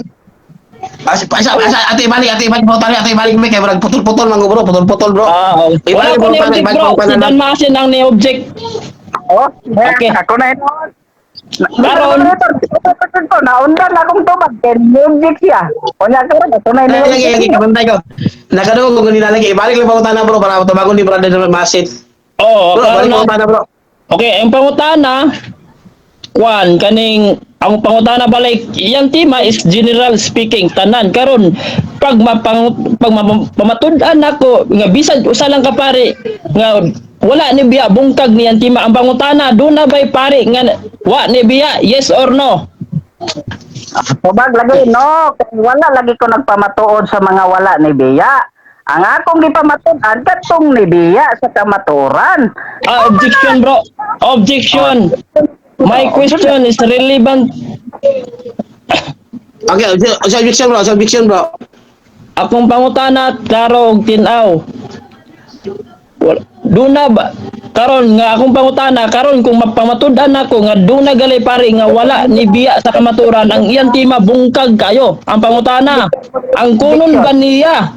Asa, asa, asa, ate balik bro, tali, ate balik may kay murag putol-putol man bro, putol-putol, bro. Ah, oh. Wala Ibalik, ko bro, ni-object, balik, bro. balik, Si balik. Dan Masen ang ni-object. Oh, Okay. okay. Ako na ito. Karon. Moderator, naundan akong tubag. Kay music siya. Unya karon ako na Lagi, lagi, lagi, kabantay ko. Nakadungog ko nila lagi. Ibalik lang pangutana, bro, para tubagon ni brother Masin. Oh, Bro, karon balik na. pangutana, bro. Okay, ang pangutana, kwan kaning ang pangutana balik yang tema is general speaking tanan karon pag mapang pag pamatud-an nako nga bisan usa lang ka pare nga wala ni biya, bungkag ni ang tema. Ang pangutana, duna bay pare nga wa ni biya, yes or no? Tubag lagi no, kay wala lagi ko nagpamatuod sa mga wala ni Bea. Ang akong gipamatud-an katong ni Bea sa kamaturan. Ah, objection, bro, objection. My question is relevant. Okay, sa objection, bro, sa objection, bro. Akong pangutana, klaro og tin-aw. Duna ba karon nga akong pangutana karon, kung mapamatud-an nako nga duna gali pare nga wala ni biya sa kamaturan, ang iyang tema bungkag kayo. Ang pangutana, ang kunon ba niya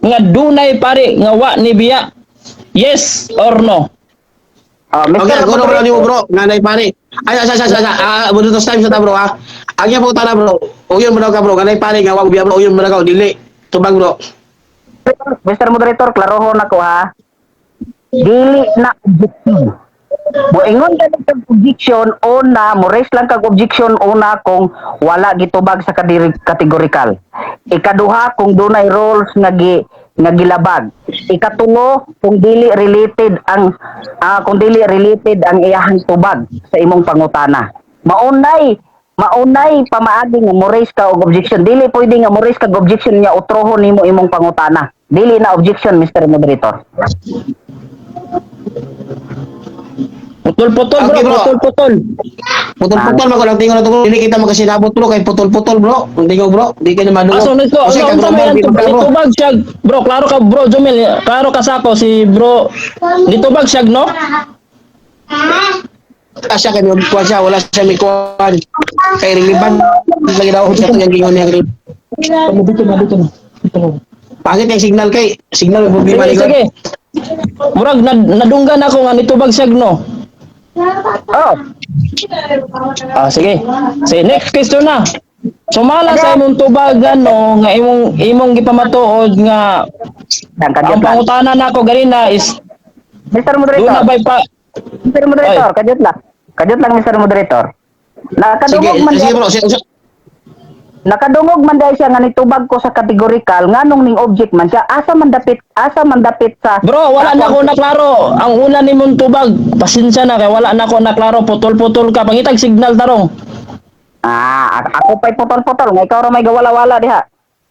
nga dunay pare nga wa ni biya, yes or no? Oh, Mr. Okay, ako na bro Moderator. nimo, bro, nga nay pare. Ay, asa, asa, asa, ah, buto time sa ta, bro, ha. Ang iyang pangutana, bro. Uyon mo daw ka, bro, nga nay pare nga wa biya, bro, uyon mo daw ka dili. Tubag, bro. Mr. Moderator, klarohon ako ha. Dili na objection. Moingon ka kag objection una, mo raise lang kag objection una kung wala gitubag sa categorical. Ikaduha, kung dunay rules nga nga gilabag. Ikatulo, kung dili related ang kung dili related ang iyahang tubag sa imong pangutana. Maunay maunay pamaagi nga mo raise ka og objection. Dili pwede nga mo raise kag objection nya utrohon nimo imong pangutana. Dili na objection, Mr. Moderator. Putol-putol, bro, Okay, bro. putol-putol. Putol-putol man ko lang tingog na to, bro. Dili kita magkasinabot, bro, kay putol-putol, bro. Ang tingog, bro, di ka na madungog. Aso nito, Kasi ano ka, unsa bro, may di ka, bro. nitubag siya, bro, klaro ka, bro, Jumel, klaro ka sako si bro. Nitubag siya, no? Wala siya kay may kuwan siya, wala siya may kuwan. Kay relevant lagi daw sa kanyang gingon niya. Dito na, dito na. Dito na. Pangit yung signal kay signal may problema Sige, ni sige. Murag nadunggan ako nga nitubag siya, no? Oh, Ah, sige. Sige, next question na. Sumala sa imong tubagan, no, nga imong imong gipamatuod nga ang ang kadyot lang. pangutana nako ganina is Mr. Moderator. duna bay pa Mr. Moderator, kadyot lang. Kadyot lang, Mr. Moderator. Sige, Nakadungog man sige, diha. bro, sige, sige. Nakadungog man dahil siya nga nitubag ko sa categorical, nganong ning object man siya, asa man dapit sa Bro, wala na ko naklaro. Ang una ni mong tubag, pasensya na kay wala na ko naklaro, putol-putol ka. Pangitag signal tarong. Ah, ako pa'y putol-putol, nga ikaw ra may gawala-wala diha.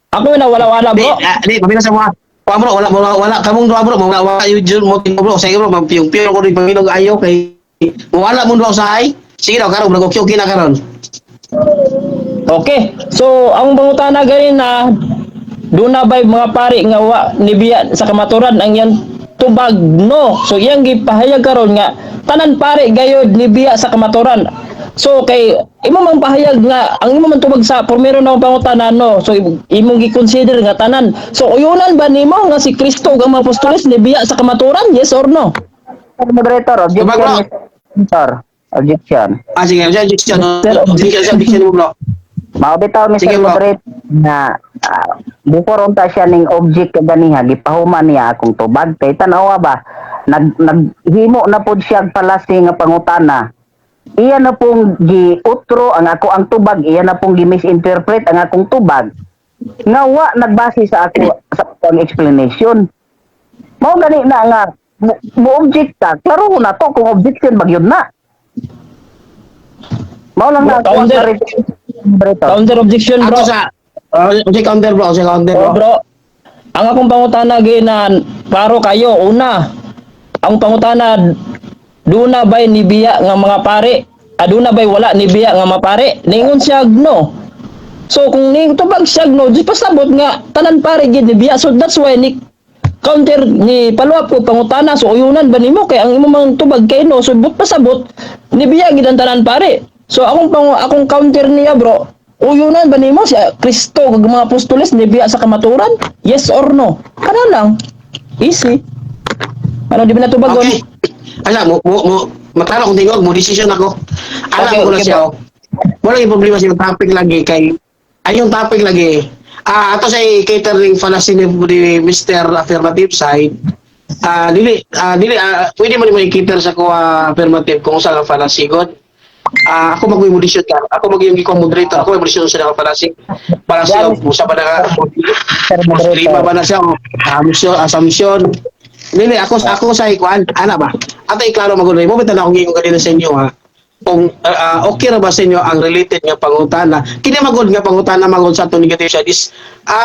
Ako na wala-wala, Di, bro. di, pamina sa mga. Wa bro, wala wala wala kamong duha, bro, wala wala yung jud mo tingo, bro. Sige bro, magpiyong-piyong ko rin paminog ayo kay wala mo duha usahay. Sige daw karon, bro, okay okay na karon. Okay. So, ang pangutana ganin na duna ba'y mga pari nga wa nibiya sa kamaturan ang yan tubag, no? So iyang gipahayag karon nga tanan pari gayod nibiya sa kamaturan. So kay imo mang pahayag nga ang imo man tubag sa primero na akong pangutana, no. So imong gi-consider nga tanan. So uyunan ba nimo nga si Kristo ug ang mga apostoles nibiya sa kamaturan? Yes or no? Sir Moderator, objection. Tubag, bro. Mr. Moderator. Objection. Ah, sige, objection. Sir, Objection, objection mo, bro. Mao bitaw, Mr. Sige, bro. Moderator, na before unta siya ning object kaganiha, gipahuman niya akong tubag kay tan-awa ba, naghimo na pod siya og fallacy nga pangutana. Iya na pong giutro ang ako ang tubag, iya na pong gi-misinterpret ang akong tubag nga wa nagbase sa ako sa akong explanation. Mao gani na nga mo object ta, klaro na to kung objection magyud na. Mao lang na ako ang moderator. Counter objection, bro. Ato sa okay, counter bro, okay, counter bro. Oh, bro. Ang akong pangutana na klaro kayo una. Ang pangutana, duna ba'y nibiya nga mga pare? Aduna ba'y wala nibiya nga mga pare? Ningon siya no. So kung ning tubag siya no, di pasabot nga tanan pare gid nibiya. So that's why ni counter ni paluap ko pangutana, so uyunan ba nimo kay ang imo mang tubag kay no, so but pasabot nibiya gid ang tanan pare. So akong counter niya, bro, uyunan ba nimo si Kristo kag mga apostoles nibiya sa kamaturan? Yes or no? Kana lang. Easy. Ano di ba natubagon? Okay. Asa mo mo mo maklaro kung tingog mo decision ako. Alam Okay, ko na okay, siya. bro. Oh. Wala yung problema sa yung topic lagi kay ay yung topic lagi. Ah, ato sa catering fallacy ni Mr. Affirmative side. Ah, dili pwede mo nimo i-cater sa kuha affirmative kung sa nga fallacy god. Ah, ako mag mo decision ka. Ako mag yung moderator. Ako mag decision sa nga fallacy. Fallacy of usa ba na ka? Sir Muslima Moderator. ba na siya o mission, assumption. Dili ako ako sa ikuan, ana ba? Ato iklaro maguloy mo bitan akong giingon kanina sa inyo ha. Kung okay ra ba sa inyo ang related nga pangutana? Kini magud nga pangutana magud sa atong negative side is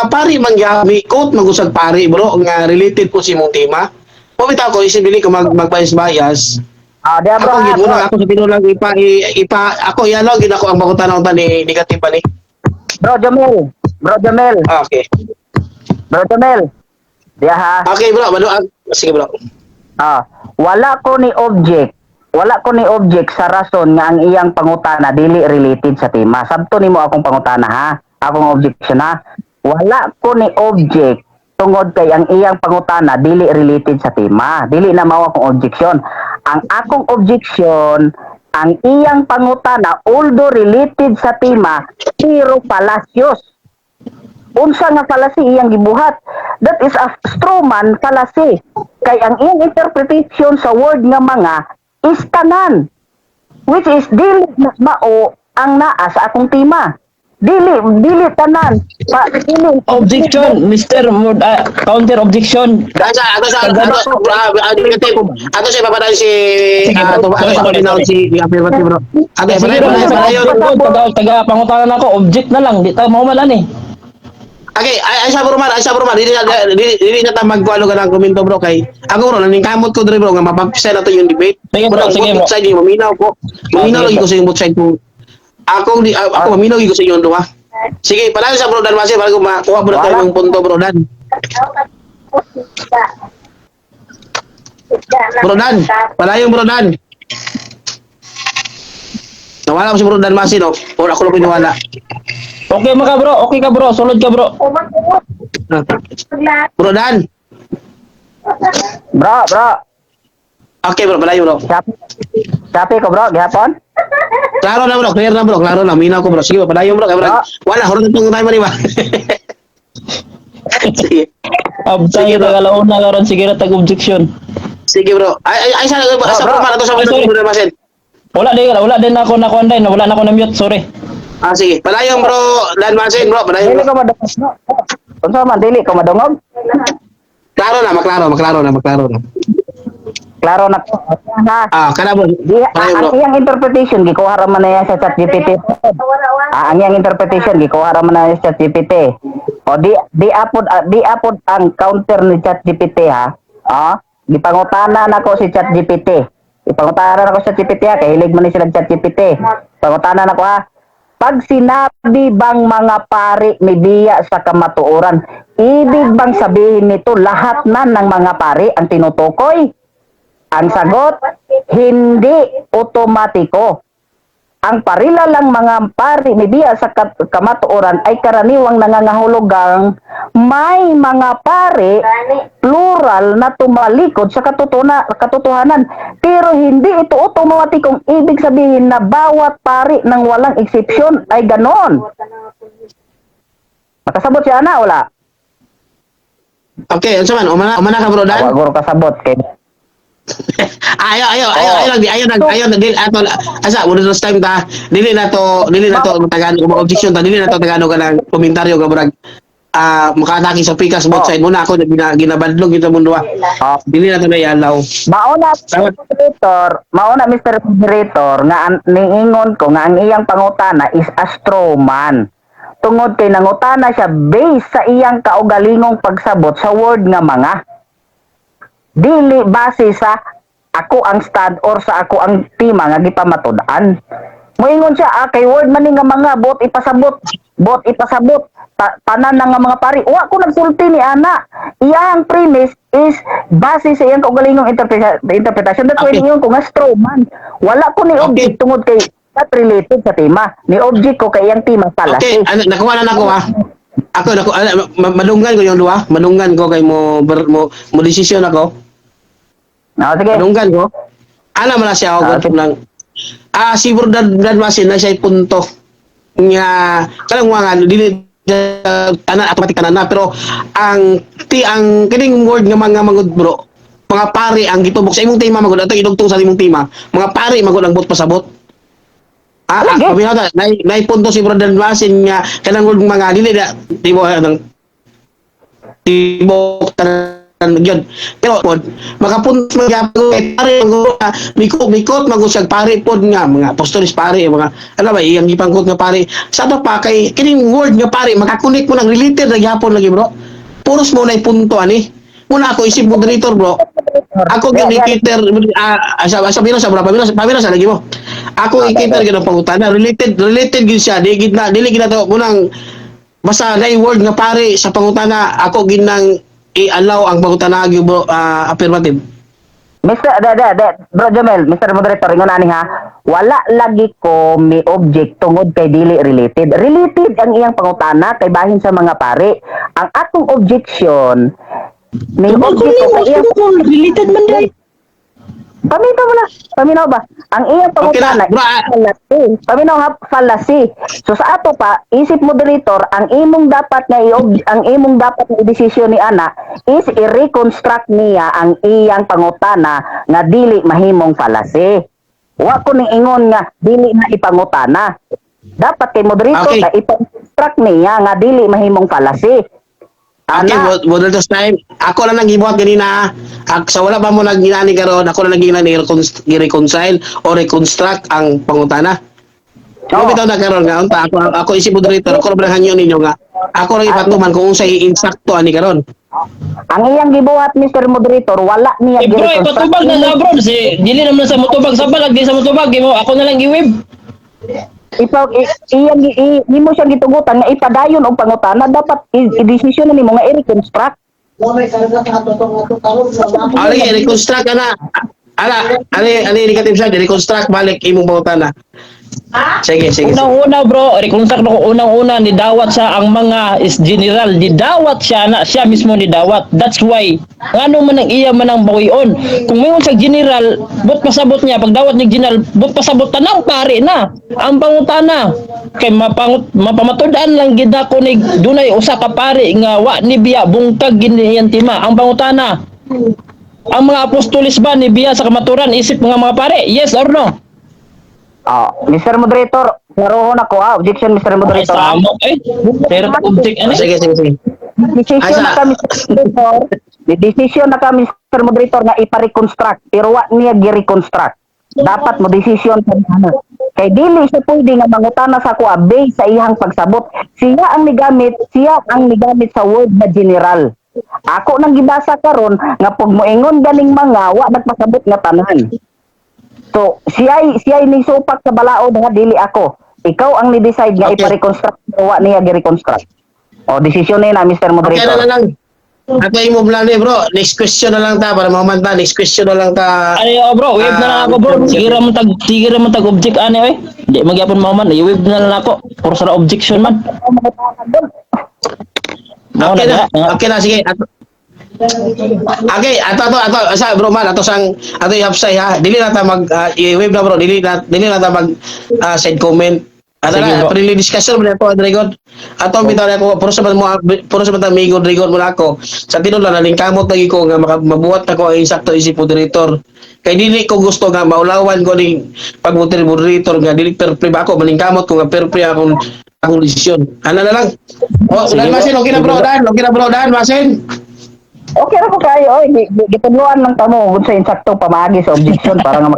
pari man gyami quote magud sa pari, bro, nga related po sa imong tema. Mo bitaw ko isip dili ko mag magbias bias. Ah, di bro. Ako Ah, gid bro. muna ako sa tinulang ipa ipa ako iyalo gid ako ang pangutana unta ni negative pa ni. Bro Jamil. Bro Jamil. Ah, okay. Bro Jamil. Diya ha. Okay bro, balo, sige bro. Ah, wala ko ni object. Wala ko ni object sa rason nga ang iyang pangutana dili related sa tema. Sabto nimo akong pangutana ha. Akong objection ha. Wala ko ni object tungod kay ang iyang pangutana dili related sa tema. Dili na mao akong objection. Ang akong objection, ang iyang pangutana although related sa tema pero fallacious. Unsa nga fallacy iyang gibuhat? That is a strawman fallacy. Kay ang iyang interpretation sa word nga mga is tanan. Which is dili na mao ang naa sa akong tema. Dili dili tanan. Pa, dili Objection, Mr. Mod, counter objection. Asa, ato sa, ato, negative. Ato sa ipapadaan si, Sige, ah, bro. ato Sorry, sa sorry, papadaan sorry. si affirmative, bro. Ato, Sige, padayon, bro, padayon, padayon. taga, taga, pangutana na ako, object na lang, di ta maumalan eh. Okay, ay, ay sa bro man, dili na ta magkuano ka ng komento, bro, kay ako bro, naningkamot ko diri, bro, nga mapapisa na to yung debate. Sige, bro, Bro, sige, both bro. side yung maminaw ko. Maminaw Sige, lagi ko bro. sa yung both side ko. Ako di ako maminaw lagi ko sa inyong duha. Sige, palayo sa bro Dan Masi para makuha bro tayo yung punto, bro Dan. Bro Dan, palayo, bro Dan. Nawala ko si bro Dan Masi, no? O ako lang pinawala. Okay mo ka, bro, okay ka, bro, sulod ka, bro. Bro Dan. Bro, bro. Okay bro, palayo bro. Sapi, sapi ko bro, gihapon. Klaro na bro, clear na bro, klaro na. Minaw ko bro. Sige bro, padayon bro. Bro. Ah. Wala, hurot itong tayo ba? Sige. Abtang Sige, bro. taga launa karon, sige ra tag objection. Sige bro. Ay, ay, ay, sa Bro, bro, man, ato sa Ay, sorry. bro, masin. Wala din ako na kuan din, wala na ako na mute, sorry. Ah, sige. Padayon, bro. Dan Masin, bro. Padayon, Dili bro. ko madungog. Unsa man, dili ko madungog? Klaro na, maklaro, maklaro na, maklaro na. Klaro na ko. Ha. Ah, kana, bro. Di, Padayon, ang bro. iyang interpretation gikuha ra man na yan sa ChatGPT. Ah, ang iyang interpretation gikuha ra man na yan sa ChatGPT. O di di apod di apod ang counter ni ChatGPT, ha. Ah, gipangutana nako si ChatGPT. Ipangutana nako si ChatGPT, ha, kay hilig man ni sila ChatGPT. Pangutana nako, ha. Pag sinabi bang mga pari mibiya sa kamatuoran, ibig bang sabihin nito lahat na ng mga pari ang tinutukoy? Ang sagot, hindi otomatiko. Ang parilalang mga pari mibiya sa kamatuoran ay karaniwang nangangahulugang may mga pari, plural, na tumalikod sa katotohanan. Pero hindi ito otomatikong ibig sabihin na bawat pari ng walang eksepsyon ay ganon. Makasabot siya na, wala? Okay, unsa man? Umana, umana ka, bro, Dan? Wa guro kasabot kay Ayo, ayo, ayo, ayo lang, ayo lang, ayo lang, dili ato asa wala na time ta. Dili na to tagaan ko objection ta, dili na to tagano ka ng komentaryo ka murag makaatake sa pikas both side muna ako ginabadlog kita mundo. Dili na to na i-allow. Mauna, Tama. moderator, mauna, Mr. Moderator, nga niingon ko nga ang iyang pangutana is a strawman. Tungod kay nangutana siya based sa iyang kaugalingong pagsabot sa word nga mga. Dili base sa ako ang stand or sa ako ang tema nga gipamatud-an. Moingon siya, kay word man ni nga mga, bot ipasabot, bot ipasabot, tanan na nga mga pari. Wa ko nagsulti ni ana. Iyang premise is base sa iyang kaugalingong interpretation. That's why niingon ko nga straw man. Wala ko ni object tungod kay not related sa tema. Ni object ko kay iyang tema fallacy. Okay, ano, nakuha na nako, ha. Ako nako ano, madunggan ko yung duha, madunggan ko kay mo mo mo desisyon ako. Ah, sige. Madunggan ko. Ana man na siya ako lang. Ah, si Bro Dan Masin na siya punto nga kanang mga dili tanan automatic tanan na, pero ang ti ang kining word nga mga mangud, bro, mga pare ang gitubok sa imong tema magud ato idugtong sa imong tema, mga pare magud ang bot pasabot. Lagi. Paminaw ta, nay punto si Bro Dan Masin nga kanang word mga dili na tibok nang tibok tanan yun. Pero pod makapunto magyapon kay pare magud mikot mikot magud siya pare pod nga mga apostolis pare, mga ano ba iyang gipangkot nga pare sa ato pa, kay kining word nga pare makakunik mo nang related na gyapon lagi, bro. Puros mo na punto ani muna ako isip moderator, bro. Ako gyud i-cater asa asa pamina sa, bro, pamina pamina sa lagi mo ako i-cater gyud ang pangutana. Related, related gyud siya. Di gid na, dili gid na to munang basta na word nga pare sa pangutana, ako ginang i-allow ang pangutana gyud, bro, affirmative. Mr. De, de, de, Bro Jomel, Mr. Moderator, ingon ani ha, wala lagi ko mi object tungod kay dili related. Related ang iyang pangutana kay bahin sa mga pare. Ang atong objection, may Tubag ko object ko nimo, kay iyang ko related man day. Paminaw mo na. Paminaw ba? Ang iyang Okay na, pangutana bro, ah. fallacy. Paminaw ha, fallacy. So sa ato pa, isip moderator, ang imong dapat nga desisyon ni ana is i-reconstruct niya ang iyang pangutana nga dili mahimong fallacy. Wa ko ning ingon nga dili na ipangutana. Dapat kay moderator ka ipa-construct niya nga dili mahimong fallacy. Okay, Ana, moderator time. Ako lang nang gibuhat ganina. Sa wala pa mo nagginani karon, ako lang nang gi-reconcile o reconstruct ang pangutana. Oo. Oh. Bitaw na karon nga unta ako ako isip moderator, ako lang hangyo ninyo nga ako lang ipatuman kung unsay insakto ani karon. Ang iyang gibuhat, Mr. Moderator, wala niya Eh bro, gi-reconstruct. ipatubag na sa bro. Si dili naman sa motubag sa balag, di sa motubag mo ako na lang gi-wave. Ipa iyang nimo siyang gitugutan nga ipadayon og pangutana, dapat i-desisyon na nimo nga i-reconstruct. Ah, lagi reconstruct ana. Ala, ani ani negative side, reconstruct balik imong pangutana. Sige, sige, sige. Unang-una, bro, reconstruct ko, unang-una ni dawat siya ang mga is general, ni dawat siya na siya mismo ni dawat. That's why ngano man ang iya man ang bawion. Kung may sa general, but pasabot niya pag dawat ni general, but pasabot tanang pare na ang pangutana. Kay mapangut mapamatud-an lang gid ako ni dunay usa ka pare nga wa ni biya bungkag gini iyang tima ang pangutana. Ang mga apostolis ba ni biya sa kamaturan isip mga pare? Yes or no? Oh, Mr. Moderator, klarohon ako ah. Objection, Mr. Ay, Moderator, ah. samok eh. Pero object ano? Sige, sige, sige. Decision Ay, na ka, Mr. Moderator. Decision na ka, Mr. Moderator, nga ipa-reconstruct. Pero wa niya gi-reconstruct. Dapat mo decision sa ano. Kay dili siya pwede nga mangutana sa ako base sa iyang pagsabot. Siya ang nigamit sa word na general. Ako nang gibasa karon nga pag moingon ganing mga wa nagpasabot nga tanan. So, siya'y ni supak sa balaod nga dili ako. Ikaw ang ni-decide nga ipa-reconstruct pero wa niya gi-reconstruct. O, desisyon na yun, ah, Mr. Okay Moderator. na na lang. Ato i-move lang ni bro. Next question na lang ta para mahuman ta. Next question na lang ta. Ano yun, bro? Wave na lang ako, bro. Sige ra man tag object ani oy. Di magyapon mahuman, i-wave na lang ako. Puro sa objection man. Mao Okay na na. diha. Okay na, sige. Ato. Okay, ato ato ato asa bro man, ato sang ato ihapsay ha. Dili na ta mag i-wave na bro, dili na ta mag send comment. Ato Sige, na, bro. friendly discussion man ato Dragon. Ato bitaw na ako puro sa man mo, puro sa man amigo Dragon mo na ako. Sa tinuod lang nalingkamot lagi ko nga mabuhat na ko ang insakto isip moderator. Kay dili ko gusto nga maulawan ko ning pag moderator nga dili fair play ba ako, malingkamot ko nga fair play akong akong desisyon. Ana na lang. Oh, Sige, dan bro. Masin, okay na Sige, bro, bro. dan, okay na bro, dan Masin. Okay ra ko kayo, oy, gitudloan lang kamo kung sa insakto pamaagi sa objection para nga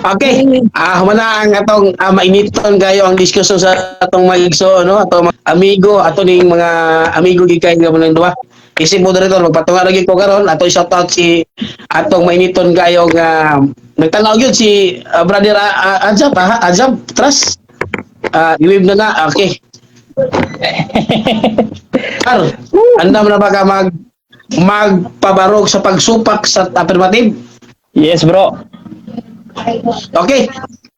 Okay. Humana ang atong mainiton kayo ang diskusyon sa atong mga igso, no? Atong mga amigo, ato ning mga amigo gikay nga mo duha. Isip moderator, magpatunga lagi ko karon ato shout out si atong mainiton kayo nga nagtanaw gyud si brother Azab, ha? Azab Trust. I-wave na na. Okay. Sir, andam na ba ka magpabarog sa pagsupak sa affirmative? Yes, bro. Okay.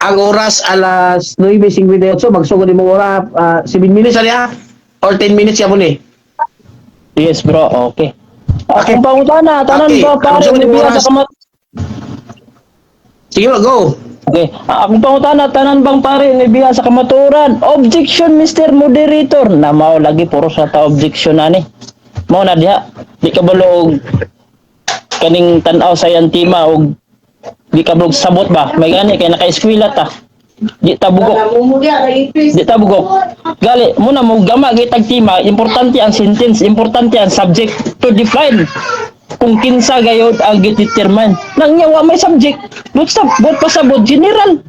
Ang oras alas 9:58, magsugod imong ora 7 minutes ali ha or 10 minutes ya ni. Yes, bro. Okay. Okay. Akong pangutana, tanan ba pare Ang ni biya oras. sa kamat? Sige bro, go. Okay. Akong pangutana, tanan bang pare ni biya sa kamaturan? Objection, Mr. Moderator. Na mao lagi puro sa ta objection ani. Mao na diha. Di ka balo og kaning tan-aw sa iyang tima og di ka balog sabot ba? May gani kay naka-eskwela ta. Di ta bugok. Di ta bugok. Gali, muna mo gama gitag tima, importante ang sentence, importante ang subject to define kung kinsa gayod ang gidetermine. Nang niya wa may subject, but sa but pasabot general.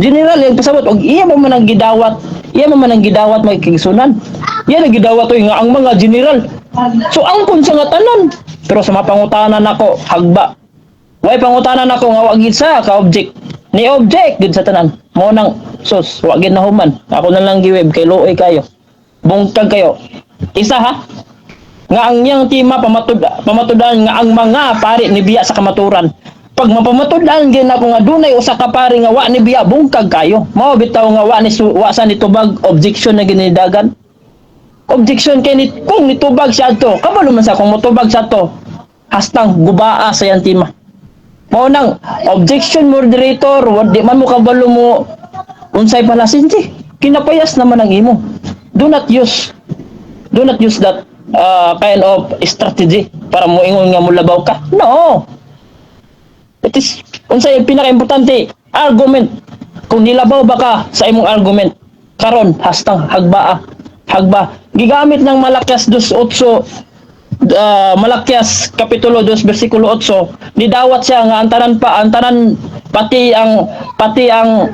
General yung pasabot og iya mo man ang gidawat, iya mo man ang gidawat may kigsunan. Iya ang gidawat oy nga ang mga general. So angkon sa nga tanan. Pero sa mapangutanan nako, hagba. Way pangutanan nako nga wa gid sa ka object. Ni object gid sa tanan. Mo nang sus, wa gid nahuman. Ako na lang giweb kay luoy kayo. Bungkag kayo. Isa ha. Nga ang niyang tima pamatud-an nga ang mga pari ni biya sa kamaturan. Pag mapamatud-an gyud nako nga dunay usa ka pari nga wa ni biya, bungkag kayo. Mao bitaw nga wa sa nitubag, objection na ginidagan. Objection kay ni, kung nitubag siya adto, kabalo man sa kung motubag siya to, hastang gubaa sa iyang tima. Mao nang objection moderator, wa di man mo kabalo mo unsay palasin si. Kinapayas naman ang imo. Do not use that kind of strategy para mo ingon nga molabaw ka. No. It is unsay pinaka-importante argument. Kung nilabaw ba ka sa imong argument karon hastang hagbaa hagba gigamit ng Malakias 2:8, Malakias kapitulo 2 bersikulo 8, nidawat siya nga ang tanan pa ang tanan pati ang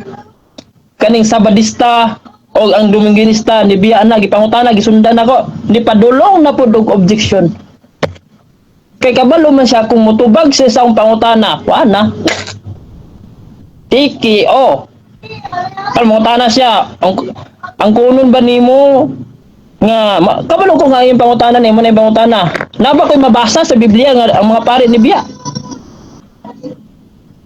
kaning Sabadista o ang Dominguinista ni biya na gipangutana, gisundan ako ni padulong na pud og objection kay kabalo man siya kung motubag siya sa akong pangutana wa na tiki o kan mangutana siya ang kunon ba nimo nga kabalo ko nga iyong pangutana nimo na yung pangutana na ba ko'y mabasa sa Biblia nga ang mga pare ni biya.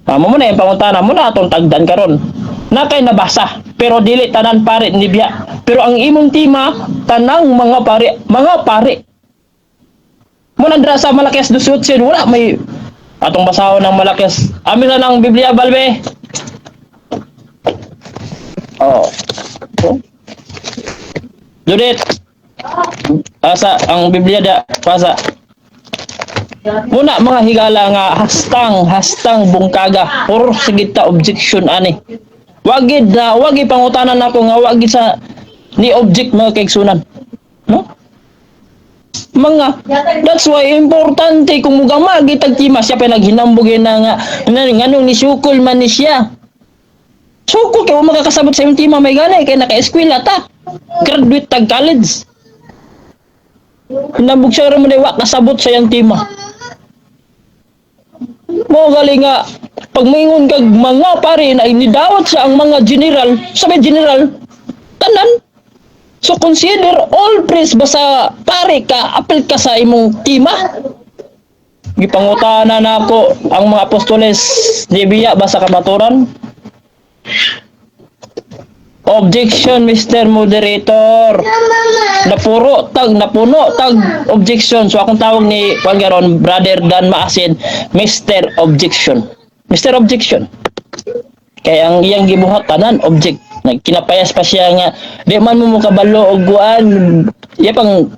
Amo mo na yung pangutana mo na atong tagdan karon. Na kay nabasa pero dili tanan pare ni biya. Pero ang imong tima tanang mga pare, mga pare. Mo nandra sa Malakias 2:8 wala may atong basahon ng Malakias. Amin na ng Biblia balbe. Oh. Oh. Judith. Asa ang Biblia da pasa. Muna mga higala nga hastang hastang bungkaga, puro sige ta objection ani. Wagid na wagi pangutanan nako nga wagi sa ni object, mga kaigsunan. No? Mga that's why importante kung mugama gitag tima siya pa naghinambog na nga nganong nisukol man ni siya. Sukol kay wa makakasabot sa imong tima, may gani kay naka-eskwela ta. Graduate tag college. Hinambog siya ra mo wa kasabot sa iyang tima. Mo gali nga pag maingon kag mga pare na inidawat siya ang mga general, sabi general tanan. So consider all priests, basta pare ka, apil ka sa imong tima. Gipangutana nako ang mga apostoles nibiya ba sa kamaturan? Objection, Mr. Moderator. Napuro tag napuno tag objection. So akong tawag ni Juan Garon, Brother Dan Maasin, Mr. Objection. Mr. Objection. Kaya ang iyang gibuhat tanan object. Nagkinapayas pa siya nga di man mo mokabalo og kuan. Iya pang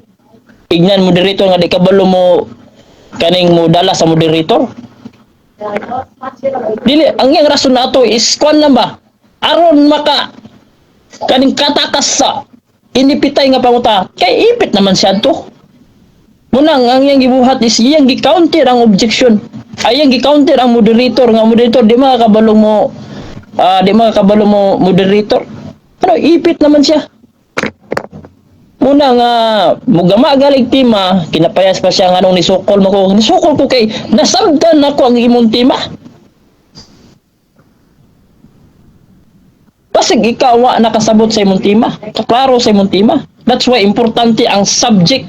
ignan moderator nga di kabalo mo kaning mo dala sa moderator. Dili ang iyang rason nato is kuan lang ba? Aron maka kaning katakas sa inipitay nga panguta kay ipit naman siya to. Munang ang iyang gibuhat is iyang gi-counter ang objection. Ay, iyang gi-counter ang moderator nga moderator di makakabalo mo, di makakabalo mo moderator. Ano, ipit naman siya. Muna nga mugama galig tima, kinapayas pa siya nga anong nisukol mo ko. Nisukol ko kay nasabdan nako ang imong tima. Basig ikaw wa nakasabot sa imong tima. Klaro sa imong tima. That's why importante ang subject.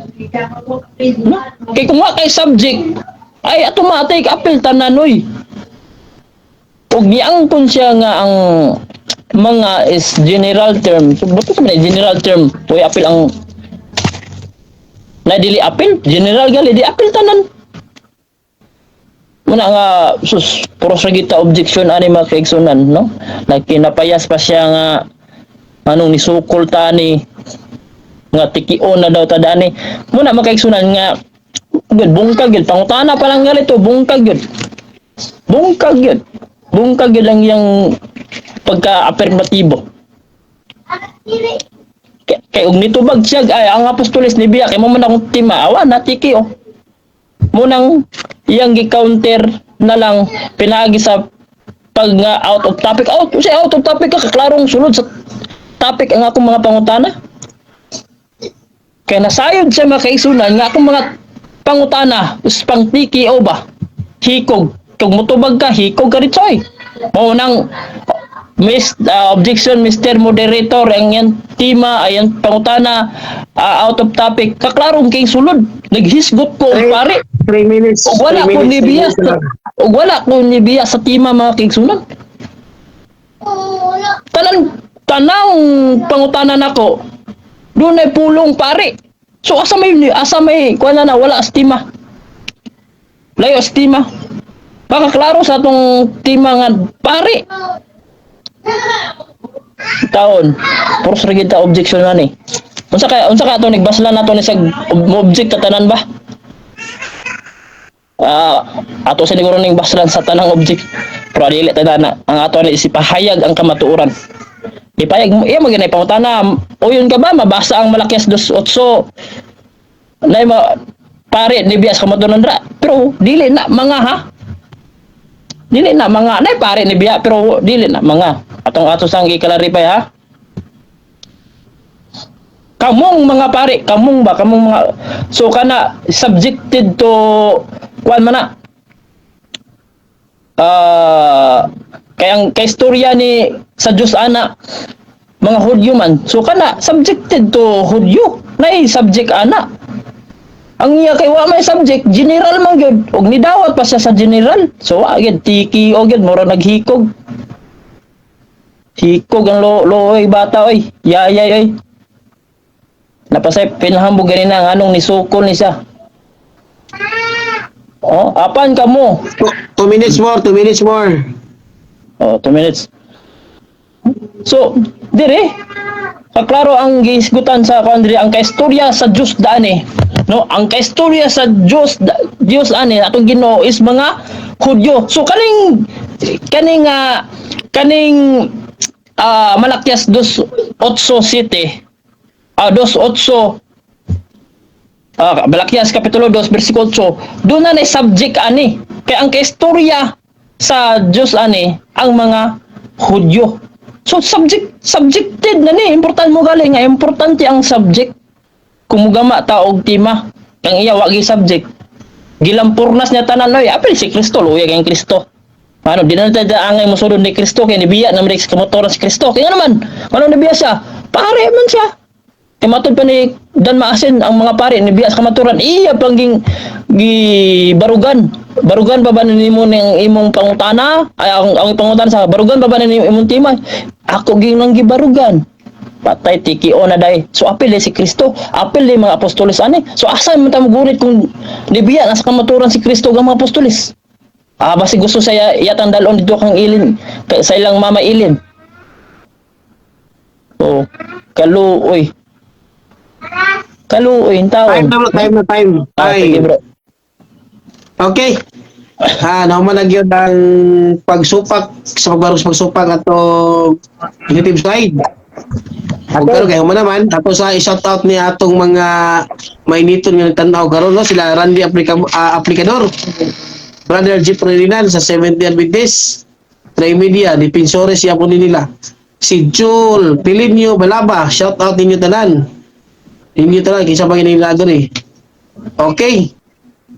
No? Kay kung wa kay subject, ay automatic apil tananoy. Ug giangkon siya nga ang mga is general term. So bato sa man general term, uy apil ang na dili apil, general gali di apil tanan. Muna nga sus, puro sa gita objection ani mga kaigsunan, no? Nagkinapayas pa siya nga anong nisukol tani nga tikion na daw ta dani. Muna mga kaigsunan nga gud bungkag gyud pangutana pa lang galito, bungkag gyud. Bungkag gyud. Bungkag gyud lang yang pagka-affirmatibo. Kay og nitubag siya ay ang apostoles ni biya kay mo man akong tima awa na tiki oh. Munang iyang gi-counter na lang pinaagi sa pag nga out of topic. Out siya, out of topic ka, klarong sulod sa topic ang akong mga pangutana. Kay nasayod siya mga kaigsunan nga akong mga pangutana is pang tiki o ba? Hikog. Kung mutubag ka, hikog ka rin. Mao nang Miss objection, Mr. Moderator, ang yan tima ay ang pangutana out of topic. Kaklarong kay sulod. Naghisgot ko og pare. 3 minutes. Og wala 3 ko minutes, ni 3 biya minutes lang. Og wala ko ni biya sa tima, mga kaigsunan. Tanan tanang pangutana nako dunay pulong pare. So asa may kuan na wala sa tima. Layo sa tima. Baka klaro sa atong tima nga pare. Taon, puros ra gid ta objection man eh. Unsa kay ato nagbaslan nato ni sa mo object ta tanan ba? Ato sa siguro ning baslan sa tanang object. Pero dili ta na ang ato ni isipahayag ang kamatuoran. Ipayag mo iya mo pangutana, uyon ka ba mabasa ang Malakias 2:8? Nay ma pare ni bias kamatuoran ra. Pero dili na mga ha. Dili na mga nay pare ni biya pero dili na mga. Atong ato sang gi-clarify ha. Kamong mga pare, kamong ba, kamong mga, so kana subjected to kuan man na. Kay ang kay istorya ni sa Diyos ana mga Hudyo man. So kana subjected to Hudyo. Nay subject ana. Ang iya kay wa may subject, general man gyud. Og nidawat pa siya sa general. So wa gyud tiki o gyud mura naghikog. Hikog ang lo looy bata oy. Yayay oy. Napasay pinahambog ganina nga anong nisukol ni siya. Oh, apan ka mo? 2 minutes more, 2 minutes more. Oh, 2 minutes. So, dire, kaklaro ang gihisgutan sa kuan dire ang kaistorya sa Diyos daan eh. No, ang kaistorya sa Dios Dios ani atong Ginoo is mga Hudyo. So kaning kaning kaning Malakias 2:8 City, 2:8, Malakias kapitulo 2 versikulo 8, doon na subject ani kay ang kaistorya sa Dios ani ang mga Hudyo. So subjected na ni, importante mo gali nga importante ang subject kung mugama ta og tema. Kang iya wa gi subject, gilampurnas niya tanan, oy, apil si Kristo, luya kay Kristo. Ano, di na ta angay mosulod ni Kristo kay nibiya na man sa kamatuoran si Kristo. Kaya naman, ano, nibiya siya? Pare man siya. Kay matod pa ni Dan Maasin, ang mga pare nibiya sa kamatuoran, iya pang ging gibarugan. Barugan pa ba nimo ning imong pangutana? Ay, ang pangutana sa barugan pa ba nimo imong tema? Ako ging nang gibarugan. Patay tiki o na day. So apil si Kristo, apil di mga apostoles ani. So asa man ta mogunit kung nibiya na sa kamatuoran si Kristo ug ang mga apostoles? Ah, basi gusto saya yatang dalon dito kang ilin sa ilang mama ilin. Oh, kaluoy. Kaluoy Time taon. na, bro, time na, time. Ah, sige, Time. bro. Okay. Ah, naman na gyud ang pagsupak sa pagbarog sa pagsupak ato negative side. Okay. Pero kay human naman tapos sa i-shout out ni atong mga mainiton nga nagtan-aw karon, no, sila Randy Aplicador. Brother Jeep Relinan sa 70 Adventist. Tray Media, Defensores siya po ni nila. Si Jul Pilinio Balaba, shout out ninyo tanan. Ninyo tanan kinsa pa nila diri. Okay.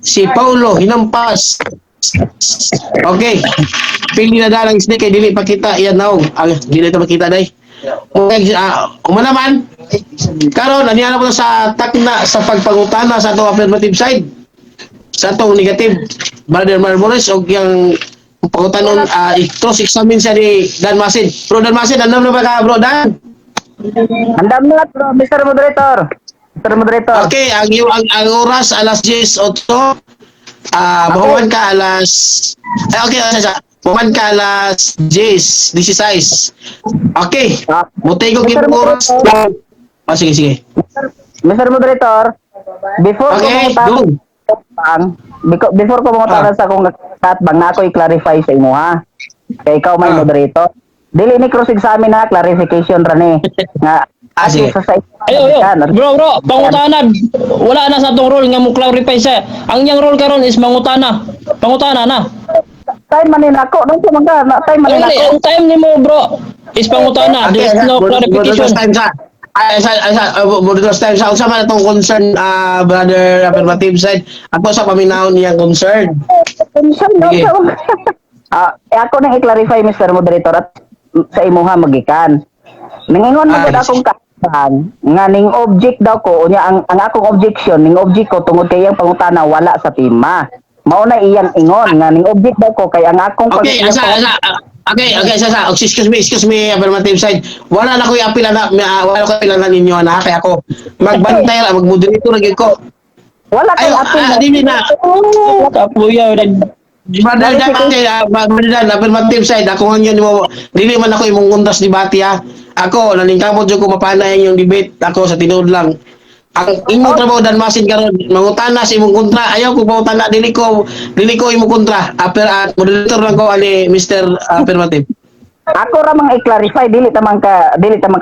Si Paulo Hinampas. Okay. Pili na dalang snake kay dili pa kita iyan naong. Ang dili ta makita day. Okay, uma naman. Karon aniya na po sa takna sa pagpangutana sa atong affirmative side. Sa atong negative, Brother Marmores og yang pangutanon, i-cross examine siya ni Dan Masin. Bro Dan Masin, andam na ba ka, Bro Dan? Andam na, bro, Mr. Moderator. Mr. Moderator. Okay, ang oras alas 10:08. Ah, mahuman ka alas. Ay, okay, sa mahuman ka alas 10, 16. Okay. Ah, Mutay ko Mr. kimo oras. Moderator, Ah, sige, sige. Mr. Moderator, before ko Okay, mangutana go. bang, before ko mangutana sa akong bang na ako i-clarify sa imo ha. Kay ikaw may moderator. Dili ni cross examine na, clarification ra ni. Nga Ah, sige. sa Ayo, ayo. Bro, bro, pangutana. Wala na sa atong role nga mo clarify siya. Ang iyang role karon is mangutana. Pangutana na. Time man ni nako, nung man ka, na time man ni Ang, nako. ang time nimo, bro, is pangutana. There's no clarification. Moderator's time sa ay sa moderator's time sa unsa man atong concern, brother affirmative side, ako sa paminawon niyang concern. Concern no. Sige. Ah, eh, ako nang i-clarify, Mr. Moderator, at sa imuha magikan. Ningingon mo gud akong kaabang nga ning object daw ko unya ang akong objection, ning object ko tungod kay iyang pangutana wala sa tema. Mao na iyang ingon nga ning object daw ko kay ang akong Okay, asa asa okay, asa sa excuse me, excuse me, affirmative side. Wala na ko i-appeal na, wala ko appeal na ninyo na kay ako magbantay ra, magmoderator ra gyud ko. Wala kay Ay, appeal. dili na. Kapuya, nag Brother Dan, okay, Brother Dan, affirmative side, ako nga yun mo, dili man ako imong kontas debate ha. Ako, naningkamot jud ko mapanay ang iyong debate, ako sa tinuod lang. Ang imong trabaho, Dan Masin, karon, mangutana sa imong kontra, ayaw ko pangutana, dili ko imong kontra. Aper, moderator lang ko ani Mr. Affirmative. Ako ra mang i-clarify, dili ta man ka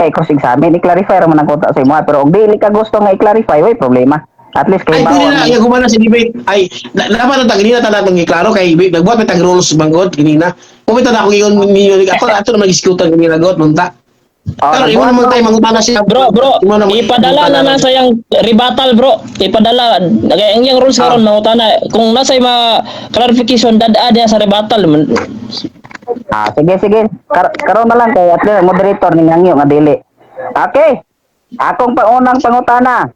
i-cross examine, i-clarify ra man ang kuta sa imo, pero og dili ka gusto nga i-clarify, way problema. At least kay Ay, pwede na, ayaw gumana sa debate. Ay, dapat na ganina ta natong iklaro kay nagbuhat may tag rules bangod ganina. Kung ito na akong ingon ninyo, ako ato na mag-diskutan ganina god munta. Oh, Pero imo naman tayo mangutana siya. Bro, bro, Imo naman- ipadala na na sa yang rebuttal, bro. Ipadala. Kaya ang iyang rules karon mangutana kung nasa mga clarification dad-a niya sa rebuttal. Ah, sige, sige. Karon na lang kay at least moderator ning hangyo nga dili. Okay. Akong pangunang pangutana.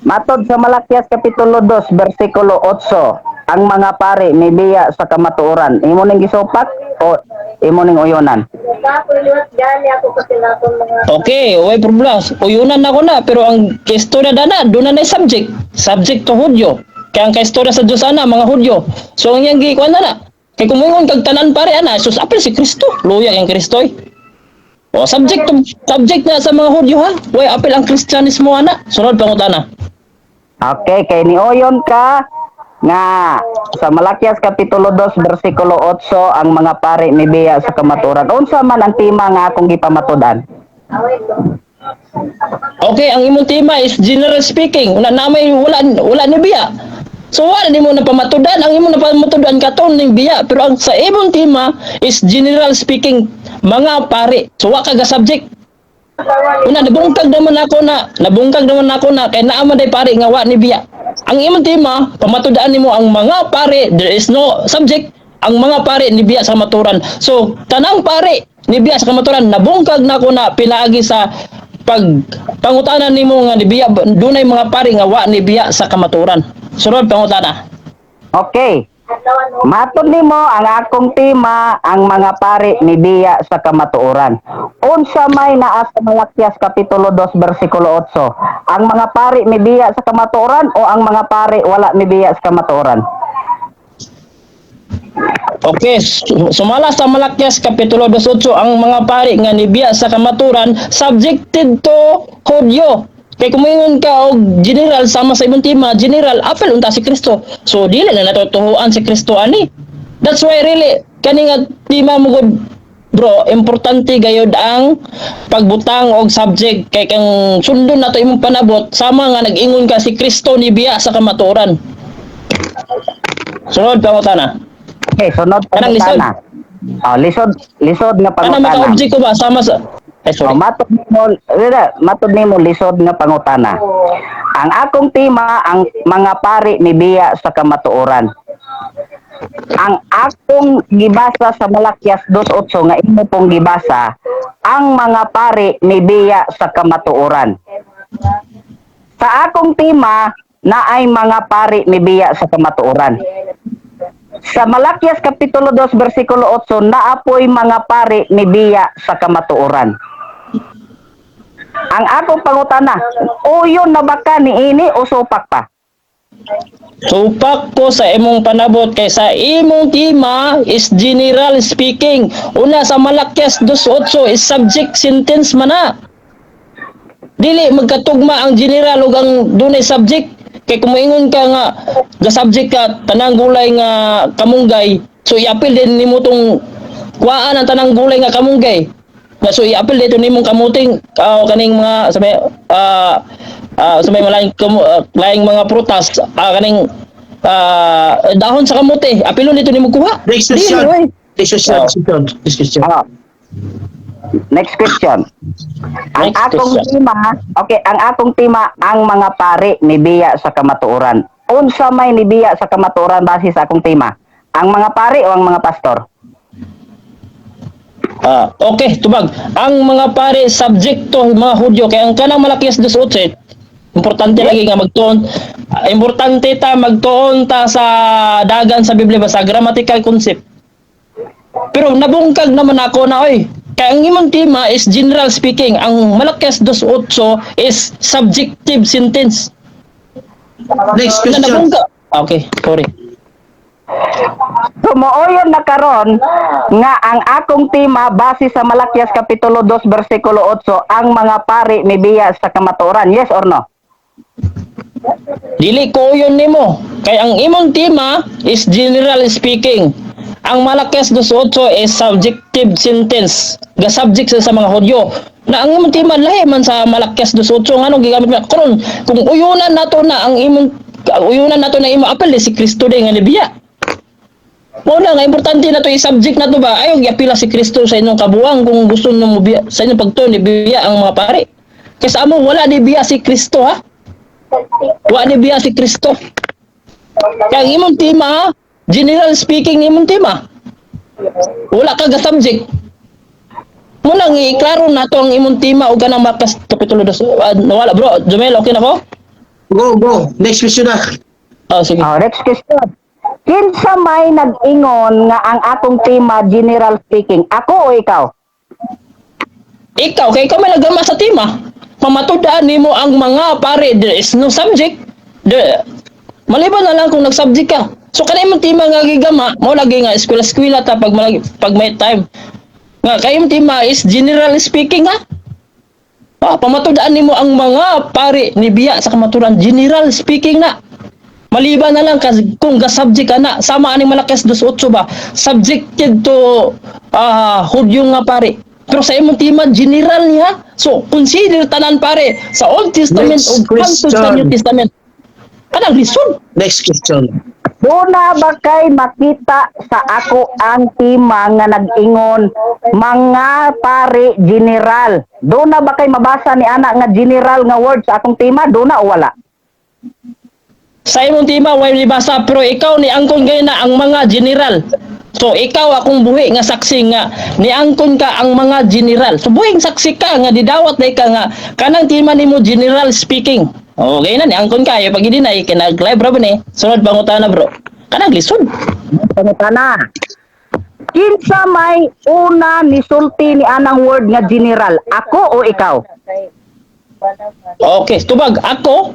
Matod sa Malakias kapitulo 2 bersikulo 8, ang mga pare mibiya sa kamatuoran. Imo ning gisupak o imo ning uyonan? Okay, way problema. Uyunan na ko na pero ang istorya dana, doon na na subject. Subject to Hudyo. Kaya ang kaistorya sa Diyos ana mga Hudyo. So ang iyang gikuan na na. Kay kung moingon kag tanan pare ana, sus, apil si Kristo. Luya ang Kristo eh. O, subject to, subject na sa mga Hudyo ha. Way apil ang Kristyanismo ana. Sunod pangutana. Okay, kay niuyon ka nga sa Malakias Kapitulo 2 bersikulo 8 ang mga pari mibiya sa kamatuoran. Unsa man ang tema nga akong gipamatud-an? Okay, ang imong tema is general speaking. Una na may wala ni biya. So wala nimo na pamatudan, ang imong napamatudan katon ning biya, pero ang sa imong tema is general speaking, mga pari. So wa ka ga subject. Una nabungkag naman ako na kay naa man day pari nga wa ni biya. Ang imong tema, pamatudan nimo ang mga pari, there is no subject, ang mga pari ni biya sa kamaturan. So tanang pari ni biya sa kamaturan, nabungkag na ako na pinaagi sa pag pangutana nimo nga nibiya, dunay mga pari nga wa ni biya sa kamaturan. Sunod pangutana. Okay. Matod nimo ang akong tema ang mga pari nibiya sa kamatuoran. Unsa may naa sa Malakias Kapitulo 2 bersikulo 8? Ang mga pari mibiya sa kamatuoran o ang mga pari wala mibiya sa kamatuoran? Okay, sumala sa Malakias Kapitulo 2:8, ang mga pari nga nibiya sa kamaturan subjected to Hudyo. Kay kung moingon ka og general sama sa imong tema, general apel unta si Kristo. So dili na natutuhuan si Kristo ani. That's why really kani nga tema mo gud bro, importante gayod ang pagbutang og subject kay kang sundon nato imong panabot sama nga nag-ingon ka si Kristo nibiya sa kamatuoran. Sunod pangutana. Okay, sunod Kanang lisod. pangutana. Oh, lisod, lisod nga Kana pangutana. maka-object ko ba sama sa... Ay, Oh, sorry. matod nimo, wala, matod nimo lisod nga pangutana. Ang akong tema ang mga pari nibiya sa kamatuoran. Ang akong gibasa sa Malakias 2:8 nga imo pong gibasa, ang mga pari nibiya sa kamatuoran. Sa akong tema na ay mga pari nibiya sa kamatuoran. Sa Malakias Kapitulo 2 bersikulo 8 naapoy mga pari nibiya sa kamatuoran. Ang akong pangutana, uyon na ba ka niini o supak pa? Supak ko sa imong panabot kay sa imong tema is general speaking. Una sa Malakias 2:8 is subject sentence man na. Dili magkatugma ang general ug ang dunay subject. Kay kung moingon ka nga ga subject ka tanang gulay nga kamunggay, so iapil din nimo tong kuhaan ang tanang gulay nga kamunggay. Na so iapil dito nimong kamuting kaning mga sabi sa may malaing laing mga prutas, kaning dahon sa kamote, apilon dito nimo kuha. Next question. Dili, oy. Next question. Oh. Next question. Next question. Ah. Next question. Ang Next akong question. tema, okay, ang akong tema ang mga pari nibiya sa kamatuoran. Unsa may nibiya sa kamatuoran base sa akong tema? Ang mga pari o ang mga pastor? Ah, okay, tubag. Ang mga pare subject to mga Hudyo kay ang kanang Malakias 2:8, importante lagi nga magtuon, importante ta magtuon ta sa dagan sa Biblia ba sa grammatical concept. Pero nabungkag naman ako na oy. Kay ang imong tema is general speaking, ang Malakias 2:8 is subjective sentence. Next Na question. nabungkag. Okay, sorry. Sumuoyon na karon nga ang akong tema base sa Malakias Kapitulo 2 bersikulo 8 ang mga pari mibiya sa kamatuoran. Yes or no? Dili ko yun nimo. Kay ang imong tema is general speaking. Ang Malakias 2:8 is subjective sentence. Ga subject sa mga Hudyo. Na ang imong tema lahi man sa Malakias 2:8, nganong gigamit mo karon kung uyunan nato na ang imong uyunan nato na imong apel si Kristo day nga nibiya. Mao na nga importante na to i-subject na to ba, ayaw giapila si Kristo sa inyong kabuang kung gusto nyo mo biya, sa inyong pagtuo ni biya ang mga pare. Kaysa amo wala ni biya si Kristo ha. Wa ni biya si Kristo. Kaya ang imong tema, general speaking imong tema. Wala ka ga subject. Mo nang iklaro nato ang imong tema og kanang Marcos Kapitulo 2. Nawala bro, Jomel, okay na ko? Go, go. Next question na. Ah, sige. Oh, next question. Kinsa may nag-ingon nga ang akong tema general speaking? Ako o ikaw? Ikaw, kay ikaw may nagama sa tema. Pamatudaan nimo ang mga pare, there is no subject. There, maliban na lang kung nag-subject ka. So kanay imong tema nga gigama, mo lagi nga eskwela-eskwela ta pag malagi, pag may time. Nga kay imong tema is general speaking, ha. Ah, pamatud-an nimo ang mga pari ni biya sa kamaturan, general speaking na. Maliban na lang kas, kung ga-subject ka na, sama aning Malakias 2:8 ba, subjected to Hudyo nga pare. Pero sa imong tema, general niya. So, consider tanan pare sa Old Testament Next ug hangtod sa question. New Testament. Kanang lisod. Next question. Duna ba kay makita sa ako ang tema nga nag-ingon mga pare general? Duna ba kay mabasa ni ana nga general nga word sa akong tema? Duna o wala? Sa imong tema, way basa, pero ikaw ni angkon gay na ang mga general. So ikaw akong buhi nga saksi nga niangkon ka ang mga general. So buhing saksi ka nga didawat day ka nga kanang tema nimo general speaking. Okay na niangkon ka, pag i-deny kay nag-live ra ba ni? Sunod pangutana, bro. Kanang lisod. Pangutana. Kinsa may una nisulti ni anang word nga general? Ako o ikaw? Okay, tubag ako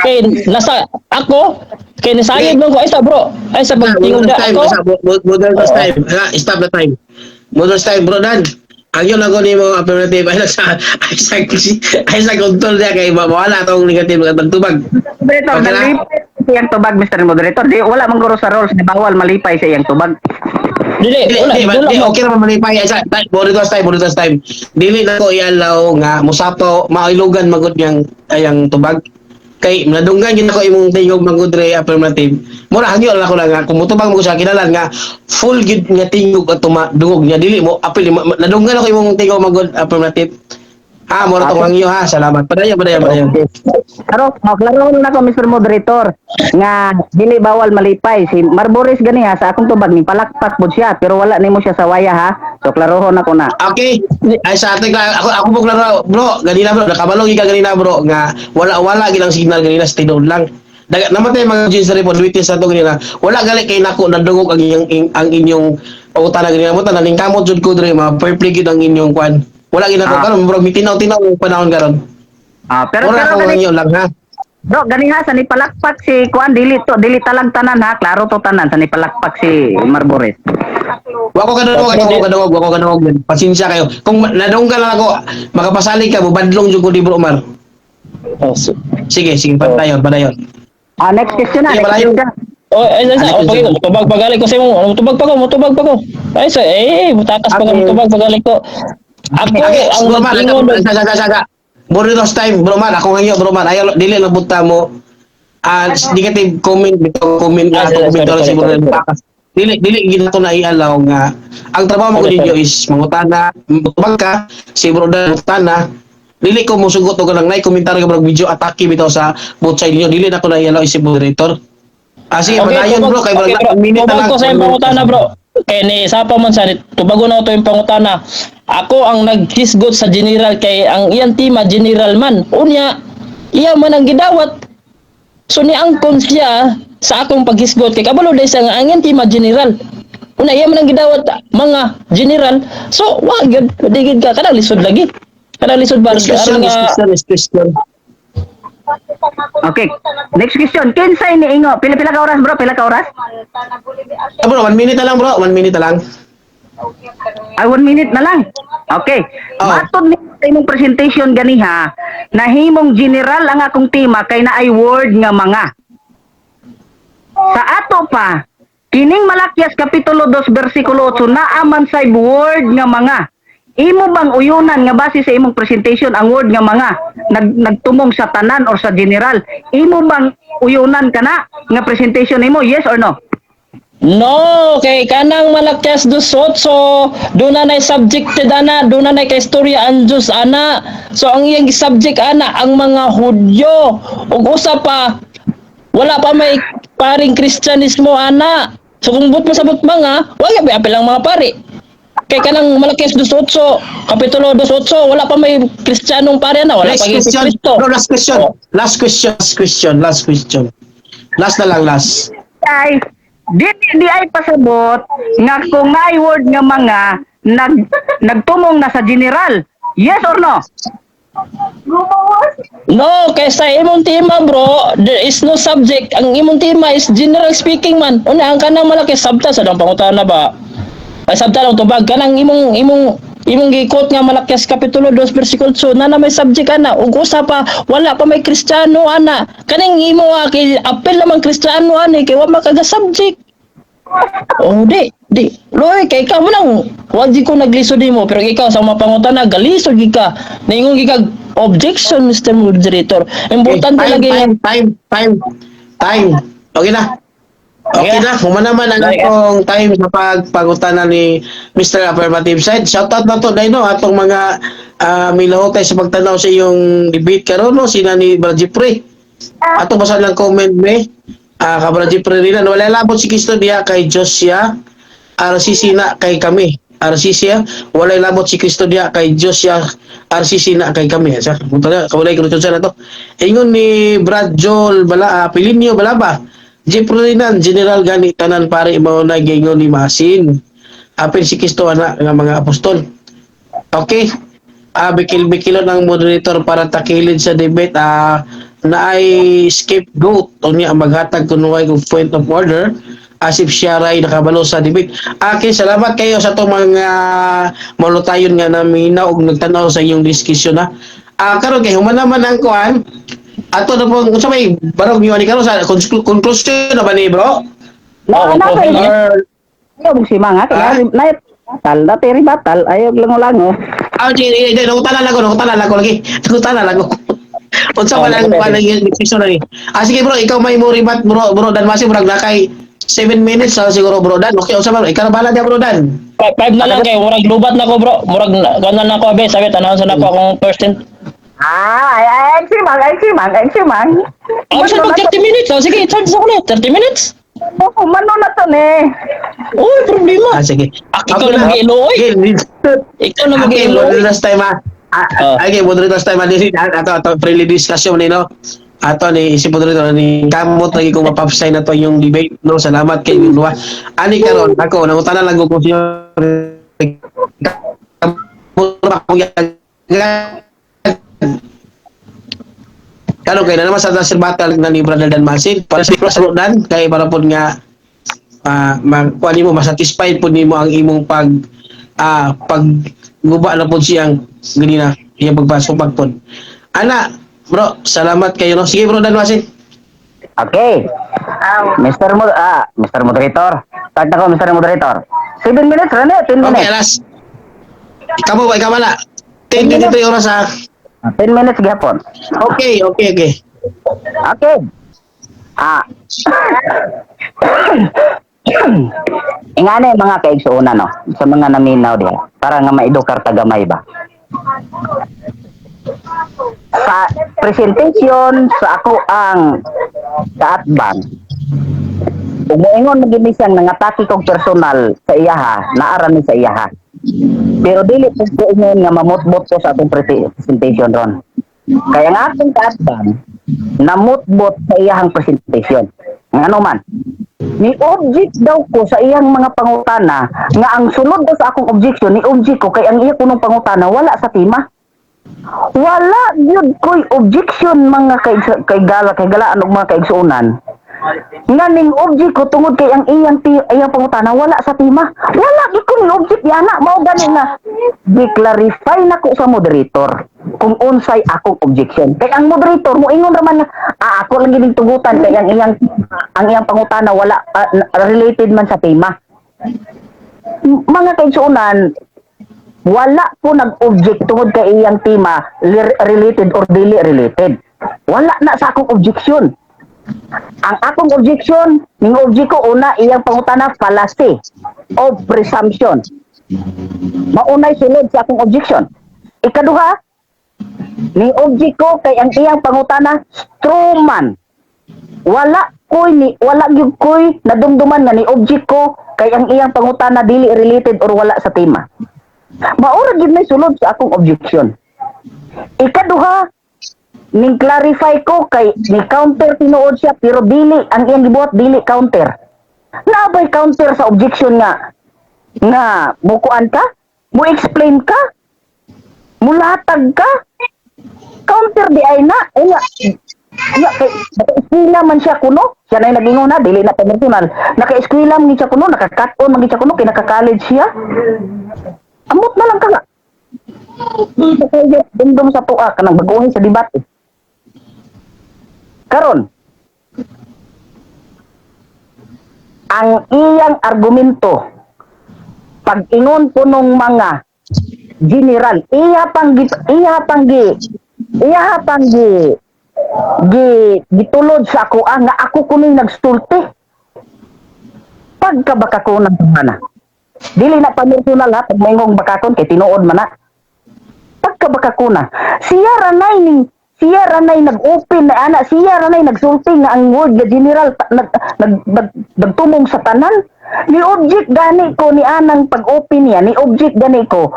kay nasa ako kay nisayod man ko ay sa, bro. Ay sa pagtingog na time, ako. Moderator's Oo. Time. Ah, stop the time. Moderator's time, bro Dan. Ang yun ako ni mo affirmative ay sa control niya kay mawala tong negative nga tubag. Moderator, Okay na. nalipay sa iyang tubag, Mr. Moderator. Di, wala man guro sa rules na bawal malipay sa iyang tubag. Dili, Dili, wala, di, wala di, mo. Okay naman malipay ay sa time, moderator's time, moderator's time. Dili na ko i-allow nga musato mailugan magud yang ayang tubag. Kay nadunggan gyud ako imong tingog magud re affirmative. Mura hangyo lang ako lang nga kung mutubag mo ko sa kinalan nga full gyud nga tingog at tuma dungog niya dili mo apil nadunggan ako imong tingog magud affirmative. Ha, mura tong hangyo ha. Salamat. Padayon, padayon, padayon. Pero, oh, klaro na ko, Mr. Moderator, nga dili bawal malipay. Si Marboris gani ha, sa akong tubag, ni palakpak po siya, pero wala nimo siya sa waya ha. So, klarohon ako na. Okay. Ay sa ating ako ako po klaro, bro. Ganina bro, nakabalo ka ganina bro nga wala wala gilang signal ganina sa tinuod lang. Daga namatay mga jeans report witness ato ganina. Wala gali kay nako nadungog ang inyong pangutana ganina mo tanan kamot jud ko dre mga perfect gyud ang inyong kwan. Wala gid nako karon bro, mitinaw-tinaw ang panahon karon. Ah, pero Ora pero ko gani, lang ha. bro, gani ha, sa ni palakpak si Kuan, dili to, dili talag tanan ha, klaro to tanan, sa ni palakpak si Marboris. Wa ko kadungog, wa ko kadungog, wa ko kadungog. Pasensya kayo. Kung nadunggan lang ako, makapasalig ka, mubadlong jud ko di bro Omar. Oh, so, Sige, sige, padayon, padayon. Ah, next question na, Sige, next malayo. question. Oh, ay, ay, ay, oh, pag tubag pagali ko sa imo, mutubag pa ko, mutubag pa ko. Ay, sa eh, mutakas pa ko, mutubag pagali ko. Ako Okay, ang bro man, nag-ingon sa sa sa sa. Burritos time, bro man, ako ngayon, bro man, ayaw, dili lang buta mo. Ah, negative comment, bitaw comment nga, Ah, atong sorry, comment sorry, si bro sorry, sorry. Bakas. Dili, dili, gid ko na i-allow nga. Ang trabaho mo Sorry, ninyo sorry. is mangutana, mutubag ka, si bro Dan, mangutana. Dili ko musugot og lang nay komentaryo ka video atake bitaw sa both side ninyo. Dili na ko na i-allow isip moderator. Ah, sige, padayon tubag- bro, kay okay, bro. minute na Tubag lang. ko sa imong pangutana, bro. Kay ni sapa man sa tubagon na to yung pangutana. Ako ang naghisgot sa general kay ang iyang tema general man. Unya, iya man ang gidawat. So niangkon siya sa akong paghisgot kay kabalo day sa nga ang iyang tema general. Una iya man ang gidawat mga general. So wa gyud di gyud ka kanang lisod lagi. Kanang lisod ba Next question, aron next nga question, next question. Okay, next question. Kinsay ni Ingo? Pila pila ka oras, bro? Pila ka oras? Ah, bro, 1 minute na lang bro, 1 minute na lang. Ay, 1 minute na lang. Okay. Oh. Matod ni sa imong presentation ganiha, nahimong general ang akong tema kay naay word nga mga. Sa ato pa, kining Malakias kapitulo 2 bersikulo 8 naa man say word nga mga. Imo bang uyunan nga base sa imong presentation ang word nga mga nagtumong sa tanan or sa general? Imo bang uyunan kana nga presentation nimo? Yes or no? No, kay kanang Malakias 2:8, doon na subjected ana, doon na kay istorya ang Diyos ana. So ang iyang subject ana ang mga Hudyo. Ug usa pa wala pa may paring Kristyanismo ana. So kung but mo sabot mga, wag yabi apil ang mga pari. Kay kanang Malakias 2:8, kapitulo 2:8, wala pa may Kristiyanong pari ana, wala Next pa kay question. Kristo. Bro, last question. Oh. Last question, last question, last question. Last na lang, last. Ay di di ay pasabot nga kung naay word nga mga nagtumong na sa general. Yes or no? No, kay sa imong tema bro, there is no subject. Ang imong tema is general speaking man. Una, ang kanang malaki sabta sa dang pangutana ba? Ay, sabta lang tubag kanang imong gi-quote nga Malakias kapitulo 2 versikulo 8 na na may subject ana ug usa pa wala pa may Kristiyano ana kaning imo kay apel naman Kristiyano ani kay wa makaga subject. Oh, di di loy kay ikaw mo lang wa di ko naglisod nimo, pero ikaw sa mga pangutana galisod gid ka, ningon gid kag "Objection, Mr. Moderator." Importante Okay, lagi. Time, time, time, time. Okay na. Okay na, human naman ang atong time sa pagpangutana ni Mr. Affirmative Side. Shoutout na to, Dino, atong mga milahutay sa pagtanaw sa iyong debate karon, no, sina ni Brad Jeffrey. Ato basa lang comment me. Ah, ka Brad Jeffrey rin. Wala labot si Kristo diya kay Diyos siya. RCC na kay kami. RCC ah. Walay labot si Kristo diya kay Diyos siya. RCC na kay kami. Sa punta na, kawalay ko na to. Ingon ni Brad Joel Bala, Pilinio Balaba. Jeffrey Rinan, General gani tanan pare mao na giingon ni Masin. Apil si Kristo ana nga mga apostol. Okay. Bikil-bikilon ang moderator para takilid sa debate, na ay scapegoat unya maghatag kunuhay og point of order as if siya ray nakabalo sa debate. Okay, salamat kayo sa itong mga malutayon nga naminaw og nagtanaw sa inyong diskusyon na. Karon kay human naman ang kuan. Ato na po, unsa may barog niyo ani karon sa conclusion na ba ni bro? Oh, Na, na, conclusion na. Or Ayaw mo si mga kay Ah? na batal, dati batal, ayaw lango-lango. Ah, di, di, di, nangutana lang ko, nangutana lang ko lagi. Nangutana lang ko. Unsa Oh, man ang pwede. kuan ang decision na ni? Ah, sige bro, ikaw may mo rebut, bro, bro Dan Masi, murag na kay 7 minutes sa siguro, bro Dan. Okay, unsa man ikaw na bahala dia, bro Dan. 5 na lang kay murag lubat na ko, bro. Murag kuan na ko abe, sabi tanawon sa nako akong percent. Ah, ay, ay, ay, si mang, ay, si mang, ay, si mang. Ah, sa pag 30 minutes. Oh, sige, charge ako na 30 minutes. Oh, mano na to ne. Uy, problema. Ah, sige. Ah, ikaw na mag-ilo, oy. Okay, Ikaw na okay, mag-ilo. moderators time ah. Ah, Oh. okay, moderators time ah. Dili, ato friendly discussion ni no. Ato ni si moderator ni kamot lagi kung mapapsay na to yung debate, no. Salamat kay duha. Ani karon ako nangutana lang ko siya. Kamot ako. Karon kay na naman sa Nasir Battle na ni Brother Dan Masin para sa sa Dan kay para pod nga kuan nimo masatisfied pod nimo ang imong pag guba na pod siyang ganina iyang pagpasupag pod. Ana, bro, salamat kayo, no. Sige, bro Dan Masin. Okay. Mr. Moderator. Start ako, Mr. Moderator. 7 minutes, Rene, 10 Okay, minutes. alas. Ikaw mo ba ikaw wala 10:23 oras ah. 10 minutes gihapon. Okay. Okay. Ah. Ingani mga kaigsuonan, no, sa mga naminaw diha para nga maedukar ta gamay ba. Sa presentation sa ako ang kaatbang, ug moingon magini siyang nangatake kog personal sa iyaha, naara ni sa iyaha. Pero dili po ko ingon nga mamutbot ko sa atong presentation ron. Kaya nga akong kaatbang namutbot sa iyahang presentation. Nga ano man, ni object daw ko sa iyang mga pangutana nga ang sulod daw sa akong objection, ni object ko kay ang iya kunong pangutana wala sa tema. Wala gyud ko'y objection, mga kay galaan og mga kaigsuonan. Nga ning object ko tungod kay ang iyang pangutana wala sa tema. Wala gyud ko ni object yana, mao gani nga gi-clarify nako sa moderator kung unsay akong objection. Kay ang moderator mo ingon raman nga ako lang gining tugutan kay ang iyang pangutana wala related man sa tema. Mga kaigsuonan, wala ko nag-object tungod kay iyang tema related or dili related. Wala na sa akong objection. Ang akong objection, ning object ko una iyang pangutana fallacy of presumption. Maunay sulod sa akong objection. Ikaduha, ning object ko kay ang iyang pangutana strawman. Wala gyud ko'y nadumduman nga ni object ko kay ang iyang pangutana dili related or wala sa tema. Maura gyud may sulod sa akong objection. Ikaduha, ning clarify ko kay ni counter tinuod siya pero dili ang iyang gibuhat dili counter. Naabay counter sa objection nga nga mukuan ka, mo explain ka, mulatag ka, counter di ay na. Unya, Iya, kay naka-eskwela man siya kuno. Siya na yung nag-ingon na, dili na personal. Naka-eskwela man siya kuno, naka-cut-on man siya kuno, kay naka-college siya. Amot na lang ka nga. Dumdum sa tuwa kanang baguhin sa debate. Karon, ang iyang argumento pag ingon po nung mga general, iya pang gi gitulod sa ako ah, nga ako kuno'y nagsulti. Pagka baka ko ng mana. Dili na pamersonal ha, pag maingong bakakon kay tinuod man na. Pagka baka ko na. Siya ranay nag-open na ana, siya ranay nagsulti nga ang word nga general nag, nagtumong sa tanan. Ni object gani ko ni anang pag-open niya, ni object gani ko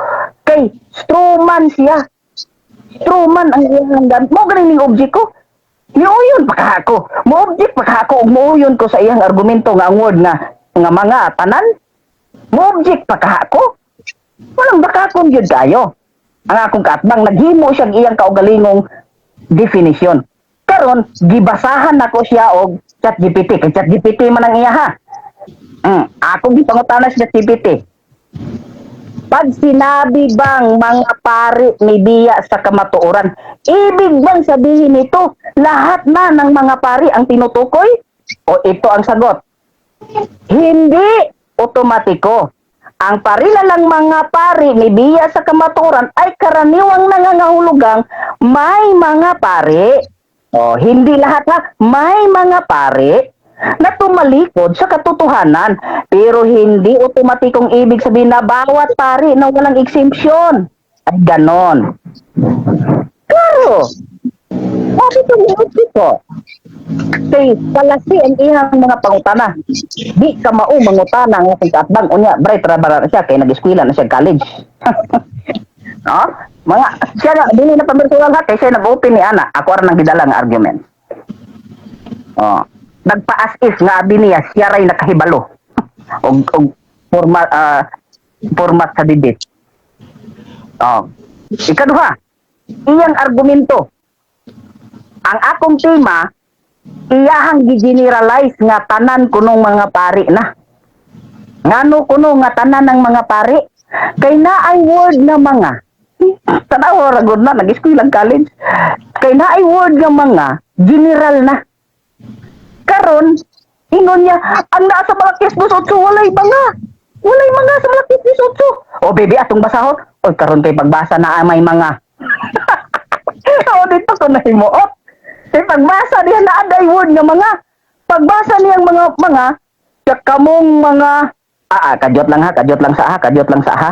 kay strawman siya. Strawman ang iyang gamit. Mo gani ning object ko. Niuyon pa ka ako. Mo object pa ka ako ug muuyon ko sa iyang argumento nga ang word nga nga mga tanan. Mo object pa ka ako. Walang bakakon gyud kayo. Ang akong kaatbang naghimo siyang iyang kaugalingong definition. Karon gibasahan nako siya og ChatGPT, kay ChatGPT man ang iya ha. Akong gipangutana sa ChatGPT. Pag sinabi bang mga pari may biya sa kamatuoran, ibig bang sabihin nito lahat na ng mga pari ang tinutukoy? O ito ang sagot. Hindi otomatiko. Ang parilalang mga pari may biya sa kamatuoran ay karaniwang nangangahulugang may mga pari. O, hindi lahat ha, may mga pari na tumalikod sa katotohanan. Pero hindi otomatikong ibig sabihin na bawat pari na walang exemption. Ay ganon. Claro. Bakit ang ko? Kay kalasi ang iyang mga pangutana. Di ka mao mangutana nga akong kaatbang unya bright ra bara siya kay nag-eskwela na siya college. No? Mga siya nga dili na pamersual ha kay siya nag-open ni ana. Ako ra nang gidala nga argument. Oh. Nagpa-as if nga abi niya siya ray nakahibalo. Og format format sa debate. Oh. Ikaduha, iyang argumento. Ang akong tema iyahang gi-generalize nga tanan kunong mga pari na. Ngano kuno nga tanan ng mga pari? Kay naay word nga mga. Tanaw ra gud na nag-eskwela college. Kay naay word nga mga general na. Karon ingon niya ang naa sa Malakias 2:8 walay mga. Walay mga sa Malakias 2:8. O bebe atong basahon. Oy karon kay pagbasa na may mga. O dito ko nahimuot. Kay pagbasa niya na aday word nga mga. Pagbasa niyang mga mga kamong mga kadyot lang ha, kadyot lang sa ha, kadyot lang sa ha.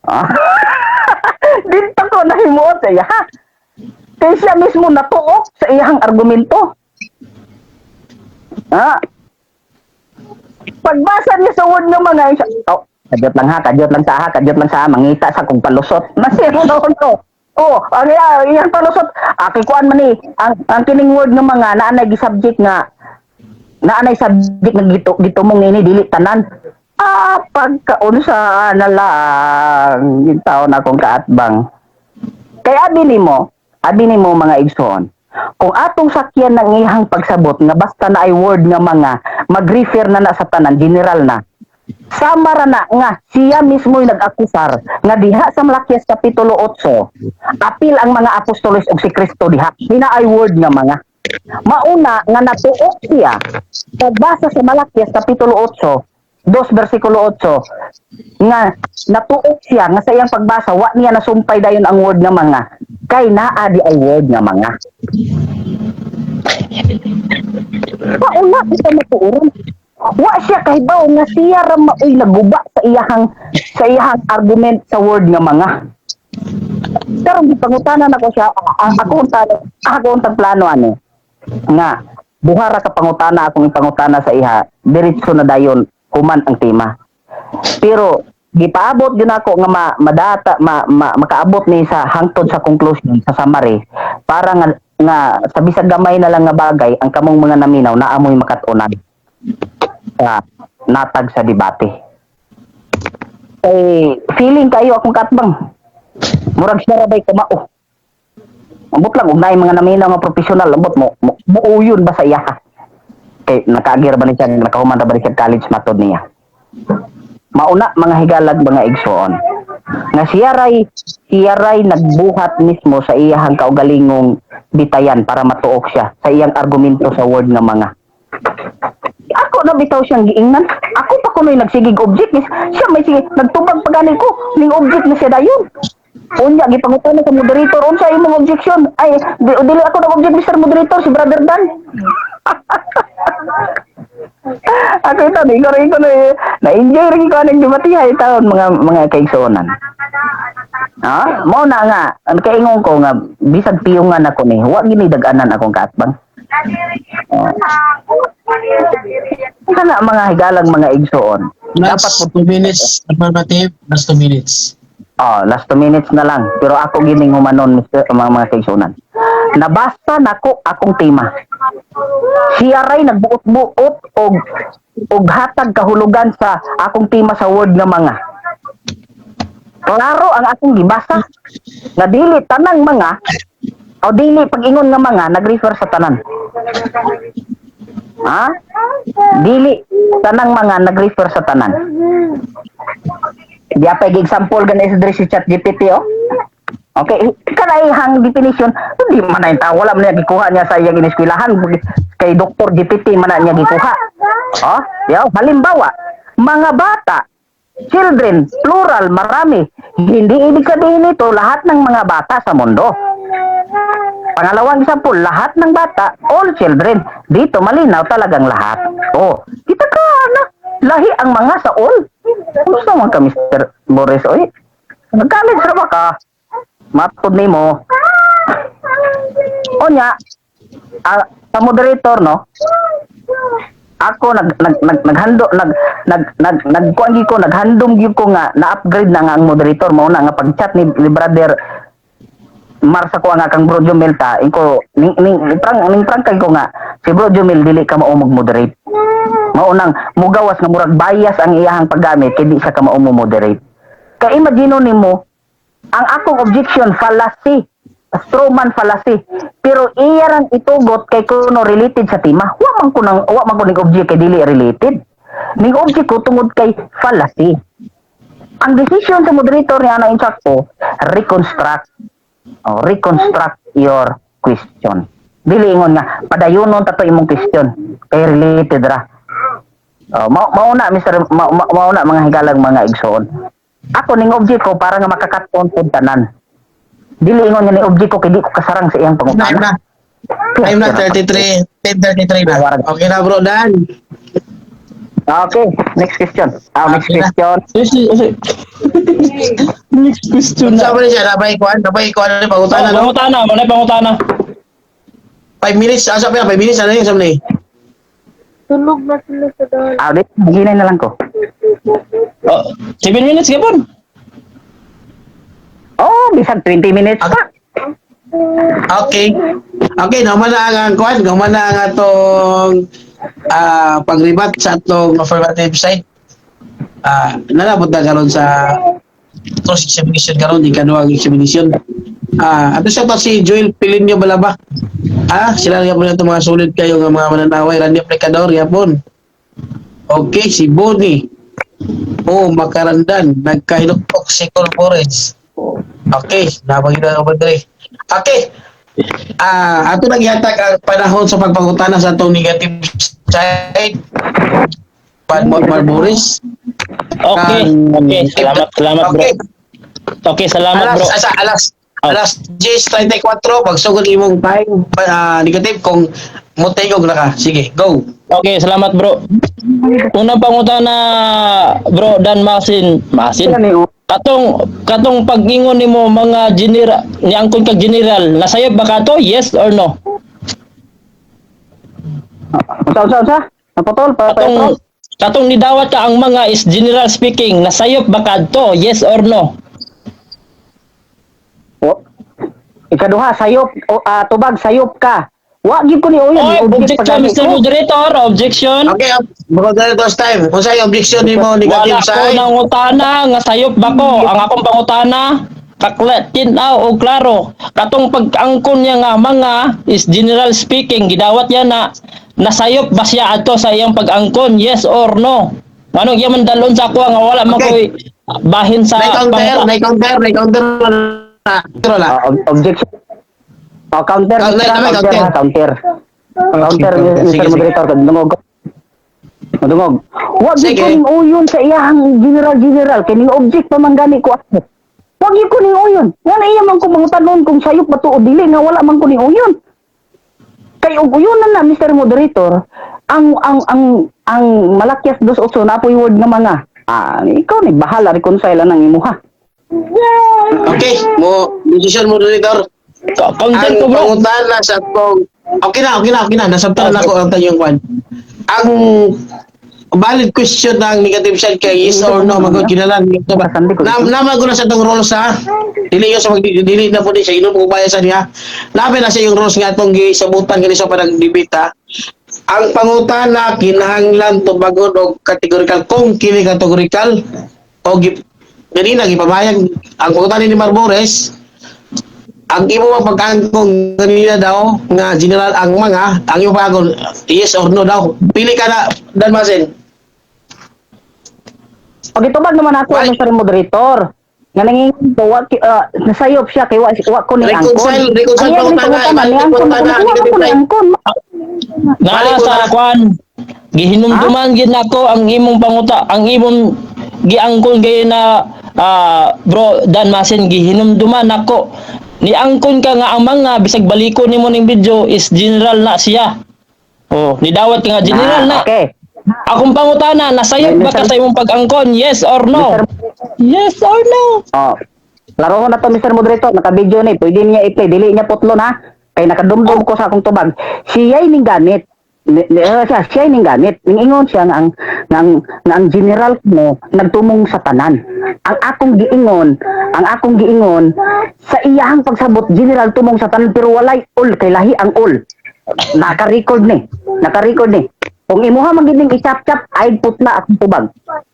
Ah. Dito ko nahimuot sa iya ha. Kay siya mismo natuok sa iyang argumento. Ah. Pagbasa niya sa word nga mga siya, oh, kadyot lang ha, kadyot lang sa ha, kadyot lang sa ha, mangita sa kung palusot. Masiro no. Oh, ang iyang palusot, aki kuan man ni, ang kining word nga mga naanay gi-subject nga naanay subject nga gitumong nini dili tanan. Ah, pagkaunsa na lang yung taon akong kaatbang. Kaya abi nimo mga igsoon, kung atong sakyan ng iyang pagsabot nga basta na ay word nga mga mag-refer na na sa tanan, general na. Sama ra na nga siya mismo yung nag-akusar nga diha sa Malakias kapitulo 8 apil ang mga apostoles ug si Kristo diha hina ay word nga mga mauna nga natuok siya pagbasa sa Malakias kapitulo 8 2 versikulo 8 nga natuok siya nga sa iyang pagbasa wa niya nasumpay dayon ang word nga mga kay naa di ay word nga mga mauna isa matuoron. Wa siya kahibaw nga siya ra maoy naguba sa iyahang argument sa word nga mga. Pero gipangutana nako siya, ako ako untang plano ani nga duha ra ka pangutana akong ipangutana sa iha, diretso na dayon human ang tema. Pero gipaabot gyud nako nga ma, madata ma, ma, makaabot ni sa hangtod sa conclusion sa summary para nga nga sa bisag gamay na lang nga bagay ang kamong mga naminaw naamoy makat-unan sa natag sa debate. Kay feeling kayo akong katbang. Murag siya ra bay kamao. Ambot lang og naay mga naminaw nga professional, ambot mo muuyon ba sa iya? Kay nakaagir ba ni siya, nakahuman ra ba ni siya college matod niya. Mauna, mga higalag, mga igsoon, nga siya ray nagbuhat mismo sa iyahang kaugalingong bitayan para matuok siya sa iyang argumento sa word nga mga. Ako na bitaw siyang giingnan. Ako pa kuno'y nagsigig object. Siya may sige, nagtubag pa gani ko. Ning object na siya dayon. Unya, gipangutana sa moderator, unsa imong objection? Ay, dili ako nag-object, Mr. Moderator, si Brother Dan. Ako ito, di ko rin ko na, na-enjoy rin ko aning dumatihay taon mga kaigsuonan. Ha? Mao na nga, ang kaingon ko nga bisag piyungan ako ni, wa gini dag-anan akong kaatbang. Oh. Kana mga higalang, mga igsoon. Dapat Last 2 minutes, affirmative, last 2 minutes. Oh, last 2 minutes na lang. Pero ako gining humanon, Mr. mga kaigsuonan. Nabasa nako akong tema. Siya ray nagbuot-buot og hatag kahulugan sa akong tema sa word nga mga. Klaro ang akong gibasa nga dili tanang mga o dili pag-ingon nga mga nag-refer sa tanan. Ha? Dili tanang mga nag-refer sa tanan. Di pa example gani sa diri si ChatGPT, oh. Okay, kanayhang definition, hindi man na yung tao, wala man niya gikuha niya sa iyang ineskwelahan, kay Dr. GPT man na niya gikuha. Oh, yaw, halimbawa, mga bata, children, plural, marami. Hindi ibig sabihin nito lahat ng mga bata sa mundo. Pangalawang example, lahat ng bata, all children. Dito malinaw talagang lahat. Oh, kita ka na, lahi ang mga sa all. Kumusta man ka, Mr. Boris? Oy, nag-college ra ba ka? Matod nimo. Onya, sa moderator, no? Ako nag nag nag naghando nag nag nag nagkuan gyud ko, naghandom gyud ko nga na-upgrade na nga ang moderator. Mao na nga pag-chat ni Brother Mar sa kuha nga kang Bro Jumel ta inko ning ning prank, ning prank kay ko nga si Bro Jumel dili ka mao mag-moderate. Mao nang mugawas nga murag bias ang iyahang paggamit kay di siya ka mao mo moderate. Kay imagine nimo ang akong objection, fallacy, strawman fallacy, pero iya rang itugot kay kuno related sa tema. Wa man ko ning object kay dili related. Ning object ko tungod kay fallacy. Ang decision sa moderator niya na insakto, reconstruct. Oh, reconstruct your question. Dili ingon nga padayonon ta to imong question kay related ra. Oh, mao na, Mr. Mao na, mga higalang, mga igsoon. Ako ning object ko para nga makakat-on pud tanan. Dili ingon nga ni object ko kay di ko kasarang sa iyang Time pangutana. Na. Time na, 33, 10:33 na. Okay na, bro, Dan. Okay, next question. Ah, next Okay na. question. Next question na. Sa ni siya, nabay kuan na Oh, pangutana, no? pangutana, mo na pangutana. 5 minutes, asa pa 5 minutes, ano yun, sabi ni? Tulog na sila sa dol. Ah, di, hinay na lang ko. Oh, 7 minutes gyapon. Oh, bisag 20 minutes pa. Okay. Okay, naman na ang kuan, naman na ang atong pagribat sa atong affirmative side. Nalabot na karon sa cross examination karon, di kaduhang examination. Ato siya to si Joel Pilinio Balaba. Sila gyapon ato mga sulit kayo nga mga mananaway, Randy Aplicador yapon. Okay, si Bonnie. Oh, makarandan, nagkahilukpok si Corporate. Okay, nabagi na ako dre. Okay. Ato nang gihatag ang panahon sa pagpangutana sa atong negative side. Pan Marboris. Okay, okay. Salamat, salamat, bro. Okay. Okay, salamat, Alas bro. asa alas alas 10:34 pagsugod imong time negative kung motegog na ka. Sige, go. Okay, salamat, bro. Unang pangutana, bro Dan Masin, Masin. Katong pag-ingon nimo mga general, niangkon kag general, nasayop ba ka to? Yes or no? Unsa, unsa, unsa? Naputol pa pa. Katong nidawat ka ang mga is general speaking, nasayop ba ka to? Yes or no? Oh. Ikaduha, sayop o, tubag sayop ka. Wa gyud ko ni uyon, Oy, ni object objection, pa Mr. ko. Moderator, objection. Okay, moderator's time. Kung sa objection nimo Wala negative ko side. nangutana nga sayop ba ko? Ang akong pangutana, Kakla tinaw o klaro katong pag-angkon niya nga mga is general speaking, gidawat niya na nasayop ba siya adto sa iyang pag-angkon, yes or no? Ano iya man dalon sa ako nga wala man koy bahin sa Na-counter, na-counter, na-counter na. Pero la. Ah, objection. Oh, counter, Counter, counter, counter. counter, ha, counter. Counter, Counter. Mr. Sige, sige. Moderator, dungog. Dungog. Wa gyud Sige. ko ning uyon sa iyahang general general kay ning object pa man gani ko ako. Wa gyud ko ning uyon. Wala iya man ko mangutanon kung sayop ba to o dili nga wala man ko ning uyon. Kay og uyonan na, Mr. Moderator, ang Malakias 2:8 na apoy word nga mga. Ah, ikaw ni bahala reconcile ang imuha. Okay, mo decision, moderator. Counter Ang ko, bro. pangutana sa atong okay na, okay na, okay na. Nasabtan na ako ang tanyong kwan. Ang valid question ng negative side kay yes or no magod kinalan ito ba na naman ko na sa atong rules ha, dili yo sa mag dili na po di siya inom ko baya sa niya nabi na siya yung rules nga atong gisabutan kini sa panag debate ha. Ang pangutana kinahanglan tubagon og categorical kung kini categorical o ganina gipabayag ang pangutana ni Marbores. Ang imo mga pagkaangkong ganina daw nga general ang mga, ang imo pagkaangkong yes or no daw. Pili ka na, Dan Masin. Pagitubag naman ako, Why? Mr. Moderator. Nga nangingon ko, wa, nasayop siya kay wa ko ni angkon. Reconcile, reconcile Ang iyang pangutana, pangutana, ibalik ni angkon, pangutana, wa man ko ni angkon. Naa Balik ko sa na. kwan, gihinumduman gid nako ang imong panguta, ang imong giangkon gay na, bro Dan Masin, gihinumduman nako ni angkon ka nga ang mga bisag baliko nimo ning video is general na siya. Oh, ni dawat ka nga general Ah, na. okay. Akong pangutana, nasayop ba ka sa imong pag-angkon, yes or no? Mr. Yes or no? Oh. Laro na to, Mr. Moderator, naka-video ni, pwede niya i-play, dili niya putlon ha. Kay nakadumdum ko sa akong tubag. Siya'y ning gamit. Siya'y ning gamit. Ning ingon siya nga ang general mo nagtumong sa tanan. Ang akong giingon sa iyahang pagsabot general tumong sa tanan pero walay all kay lahi ang all. Naka-record ni. Naka-record ni. Kung imuha man gid ning i-chap-chap ay putla akong tubag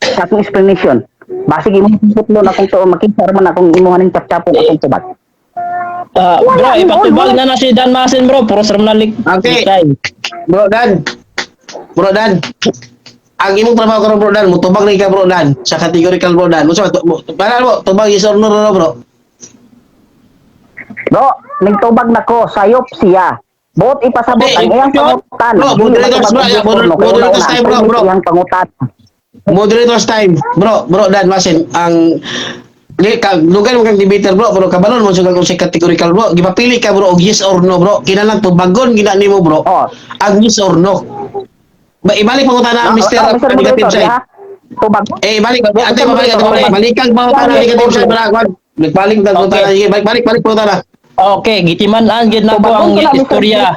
sa akong explanation. Basig imo putlon akong tuo makita man akong imuha ning chap-chapon akong tubag. Ah, Wala, bro, ipatubag wala. na na si Dan Masin, bro. Puro sa lik. Okay. Likay. Bro Dan. Bro Dan. Ang imong trabaho karon, bro Dan, mutubag ni ka, bro Dan, sa categorical, bro Dan. Unsa ba para mo tubag yes or no no, bro? Bro, nagtubag na ko, sayop siya. Bot ipasabot Okay, ang iyang pangutan. bro, moderators, bro, yeah, moderators time, bro, bro. Iyang pangutan. Moderators time. Bro, bro Dan Masin, ang di ka lugar mo kang debater, bro, pero kabalon mo sa kung sa categorical, bro. Gipapili ka, bro, og yes or no, bro. Kinahanglan tubagon gina nimo, bro. Oh. Ang yes or no. Ba ibalik pangutana, Mr. Ah, Mr. Negative Moderator, side. ha? Tubag. Eh, balik, ate, balik, ate, balik. Balikang pangutana, negative side, bro. Wag. Balik ang pangutana. Sige, balik, balik, balik pangutana. Okay, gitiman-an gid nako ang Tubagon ko na, Mr. istorya. Ah,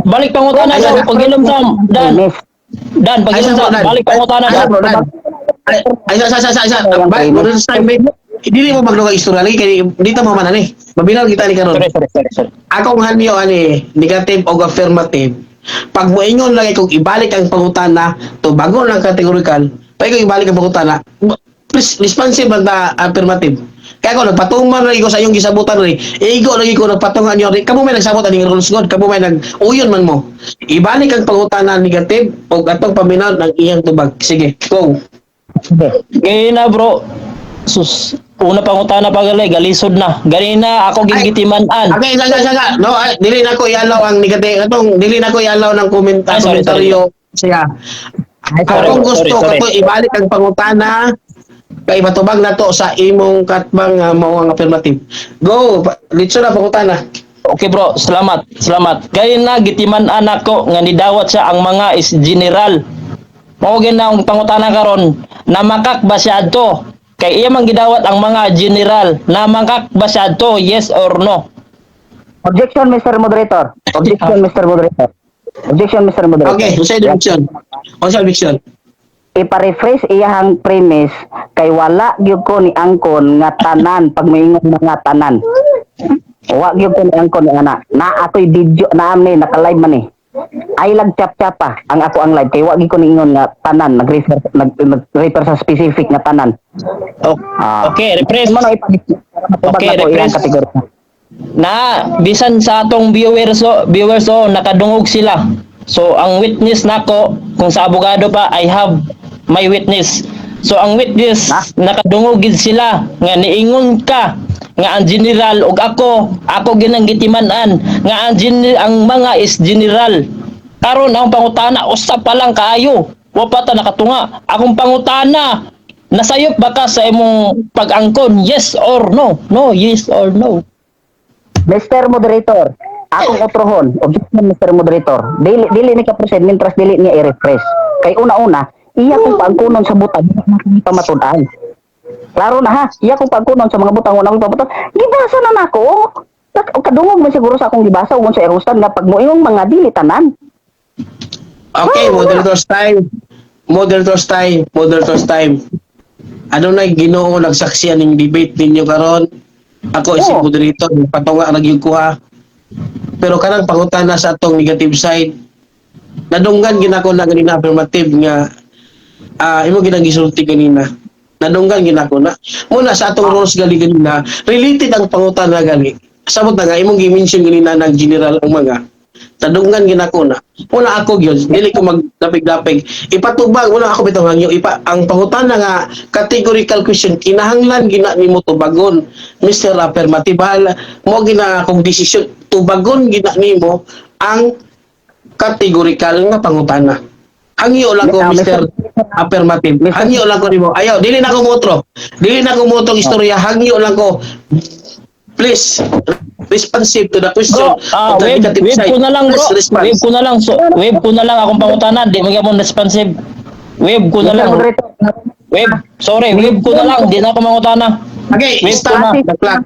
balik pangutana Ay, bro, sa- pagilom sa Dan. Premise. Dan, Ay, pagilom sa sa bro, Dan. balik pangutana Ay, sa bro. bro, Dan. Ay, ay, sa. Balik, moderators time, babe. Dili mo magluga istorya lagi kay dito mo man ani. Mabilang kita ni karon. Sorry, sorry, sorry, sorry. Akong hanyo ani negative o affirmative. Pag moingon lagi kung ibalik ang pangutana, tubagon lang categorical. Pag ikaw ibalik ang pangutana, please responsive ang ta affirmative. Kaya ako nagpatungan lagi ko sa iyong gisabutan rin. Igo lagi ko nagpatungan niyo rin. Kamo may nagsabot aning rules god, kamo may nag uyon man mo. Ibalik ang pangutana negative o atong paminaw ng iyang tubag. Sige, go. Gayuna bro. Sus, una pangutana pa gali, galisod na. Ganina ako Ay. gigitiman-an. Okay, isa, isa, isa, isa. No, ay, dili na ko i-allow ang negative. Atong dili na ko i-allow ng comment, Ay, sorry, komentaryo siya. Ay, sorry, Akong bro, gusto sorry, sorry. kato ibalik ang pangutana kay patubag na to sa imong katbang mao ang affirmative. Go, litso na pangutana. Okay bro, salamat, salamat. Gayon na gitiman-an ako nga nidawat siya ang mga is general. Mao gyud na ang pangutana karon, namakak ba siya adto? Kay iya man gidawat ang mga general, namakak ba siya adto? Yes or no? Objection, Mr. Moderator. Objection, Mr. Moderator. Objection, Mr. Moderator. Okay, unsay objection? Unsay objection? Ipa-rephrase iyahang premise kay wala gyud ko ni angkon nga tanan pag moingon mga tanan. Wa gyud ko ni angkon ni ana. Na ako'y video na ni naka-live man ni. Ay lag chap-chapa ang ako ang live kay wa gyud ko niingon nga tanan nag-refer sa specific nga tanan. Okay, Ah. okay, rephrase. Mo na Matubag Okay, na ko iyang refresh. Category. Na bisan sa atong viewers, oh, nakadungog sila. So ang witness nako, kung sa abogado pa, I have my witness. So ang witness, Na? Nakadungog gid sila nga niingon ka nga ang general ug ako ginang gitiman-an nga ang mga is general. Karon, ang pangutana, usa pa lang kaayo, wa pa ta nakatunga. Akong pangutana, nasayop ba ka sa imong pag-angkon? Yes or no? No, yes or no? Mr. Moderator, akong otrohon, objection, Mr. Moderator. Dili dili ni ka proceed mientras dili niya i-refresh. Kay una-una, iya kong paangkunon sa butang pamatud-an. Klaro na ha, iya kong paangkunon sa mga butang wala akong pamatud. Gibasa na nako. Kadungog man siguro sa akong gibasa ug sa Erostan nga pag moingong mga dili tanan. Okay, moderator's time. Moderator's time. Moderator's time. Ano na Ginoo nagsaksiyan ning debate ninyo karon? Ako isip moderator, patunga ra gyud ko ha. Pero kanang pangutana sa atong negative side, nadunggan ginako na ganina affirmative nga imo ginang gisulti ganina. Nadunggan ginako na. Muna sa atong rules gali ganina, related ang pangutana gali. Sabot na nga imong gi-mention ganina ng general ang mga nadunggan ginako na. Wala ako gyud, dili ko magdapig-dapig. Ipatubag wala ako bitaw hangyo ipa ang pangutana nga categorical question, kinahanglan gina nimo tubagon, Mr. Affirmative. Mo gina akong desisyon, tubagon gina nimo ang categorical nga pangutana. Hangyo lang ko, Mr. Affirmative. Hangyo lang ko nimo. Ayaw, dili na ko motro. Dili na ko motro istorya. Hangyo lang ko. Please, responsive to the question Bro, of the wave, negative wave side. ko na lang, bro. Please respond. Wave ko na lang. So, wave ko na lang akong pangutana. Di mo gyapon responsive. Wave ko na Mr. lang. Moderator, Wave. Sorry, wave ko na lang. Di na ako mangutana. Okay, Wave ko stop na. the clock.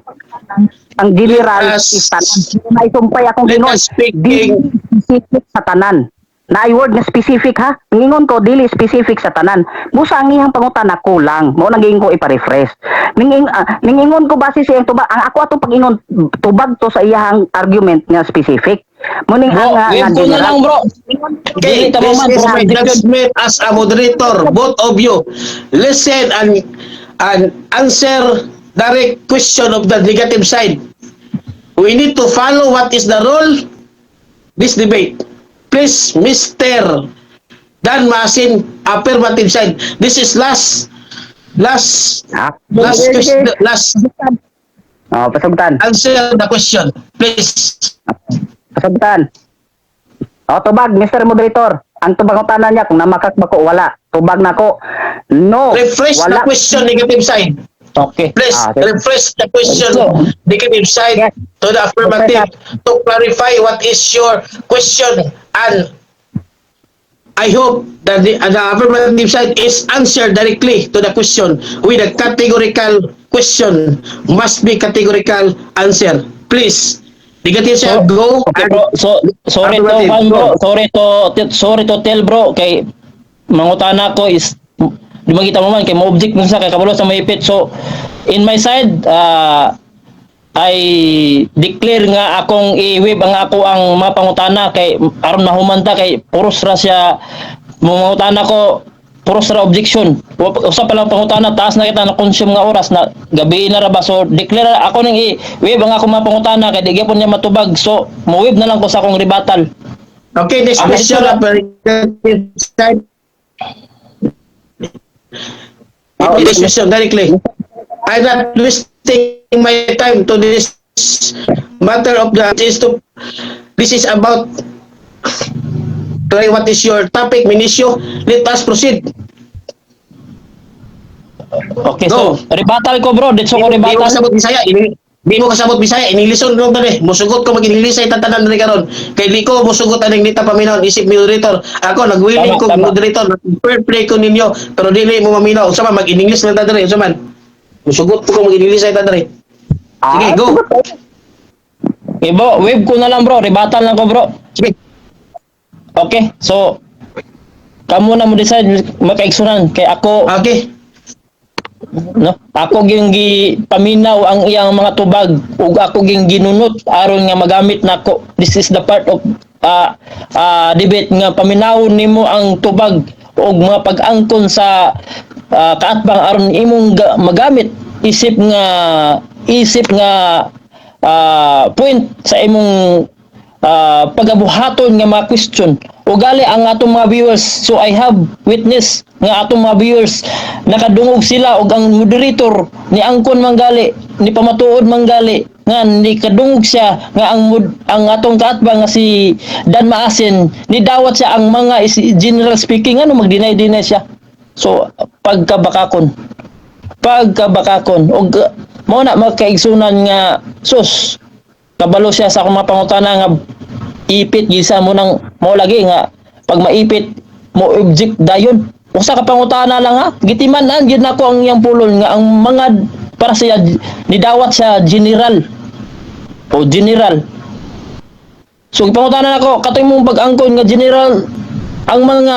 Ang general is tanan. Naisumpay akong Let gingon. us speak Dili specific sa tanan. Na word nga specific ha. Ngingon ko dili specific sa tanan. Busa ang iyang pangutana kulang. Mao nang giingon ko ipa-refresh. Ningingon ko base sa iyang tubag. Ang ako atong pag-ingon, tubag to sa iyang argument nga specific. Muning Bro, ang wave nga ko na general. lang, bro. Okay, Dili ta mo this man, is my bro. judgment as a moderator. Both of you, listen and answer direct question of the negative side. We need to follow what is the rule this debate. Please, Mr. Dan Masin, affirmative side. This is last, last, last question, last Oh, pasugtan. answer the question. Please. Pasugtan. O, tubag, Mr. Moderator. Ang tubag ang tanan niya, kung namakak ba ko, wala. Tubag na ko. No. Refresh the Wala. Question negative side. Okay. Please Ah, okay. refresh the question negative side to the affirmative to clarify what is your question, and I hope that the affirmative side is answered directly to the question with a categorical question, must be categorical answer. Please, negative side, go. Okay, bro. So, sorry to, Affirmative, kwan, go. Bro. Sorry to tell, bro, kay mangutana ko is di makita mo man kay mo object mo sa kay kabalo sa mahipit. So, in my side, I declare nga akong i-waive ang ako ang mga pangutana kay aron mahumanta, kay puros ra siya mangutana ko, puros ra objection. Usa pa lang pangutana, taas na kita na consume nga oras na gabi na ra ba. So declare ako ning i-waive ang ako mga pangutana kay di gyapon niya matubag, so mo-waive na lang ko sa akong rebuttal. Okay, next question, affirmative side. Next question directly. I'm not wasting my time to this matter of the is to this is about try what is your topic, Minisio. Let us proceed. Okay, Go. so rebuttal ko, bro, ditso ko Di mo rebuttal. kasabot Bisaya, ini di mo kasabot Bisaya, inilison ko tani. Musugot ko mag-Ingles ay tatanan diri karon. Kay di ko musugot aning nita paminaw isip moderator. Ako nagwilling ko moderator, fair play ko ninyo, pero dili mo maminaw. Unsa man, mag-English lang ta diri, unsa man? Musugot ko mag-English ay ta diri. Sige, Ah, go. Okay, bro, waive ko na lang, bro, rebuttal lang ko, bro. Sige. Okay, so kamo na mo decide, makaigsunan, kay ako no, ako gyung gi paminaw ang iyang mga tubag ug ako gyung ginunot aron nga magamit nako. This is the part of debate nga paminawon nimo ang tubag ug mga pag-angkon sa kaatbang aron imong magamit isip nga isip nga point sa imong pagabuhaton nga mga question. O gali ang atong mga viewers, so I have witness nga atong mga viewers nakadungog sila, og ang moderator ni angkon manggali, ni pamatuod manggali nga ni kadungog siya nga ang atong kaatbang nga si Dan Maasin ni dawat siya ang mga is general speaking. Ano, mag-deny deny siya. So pagkabakakon og mao na, magkaigsunan, nga sus, kabalo siya sa akong mga pangutana nga ipit gisa mo nang mao lagi nga pag maipit mo object dayon. Usa ka pangutana lang ha, gitiman-an gyud nako ang iyang pulon nga ang mga para siya nidawat sa general o general. So gipangutana nako, katoy mong pag-angkon nga general ang mga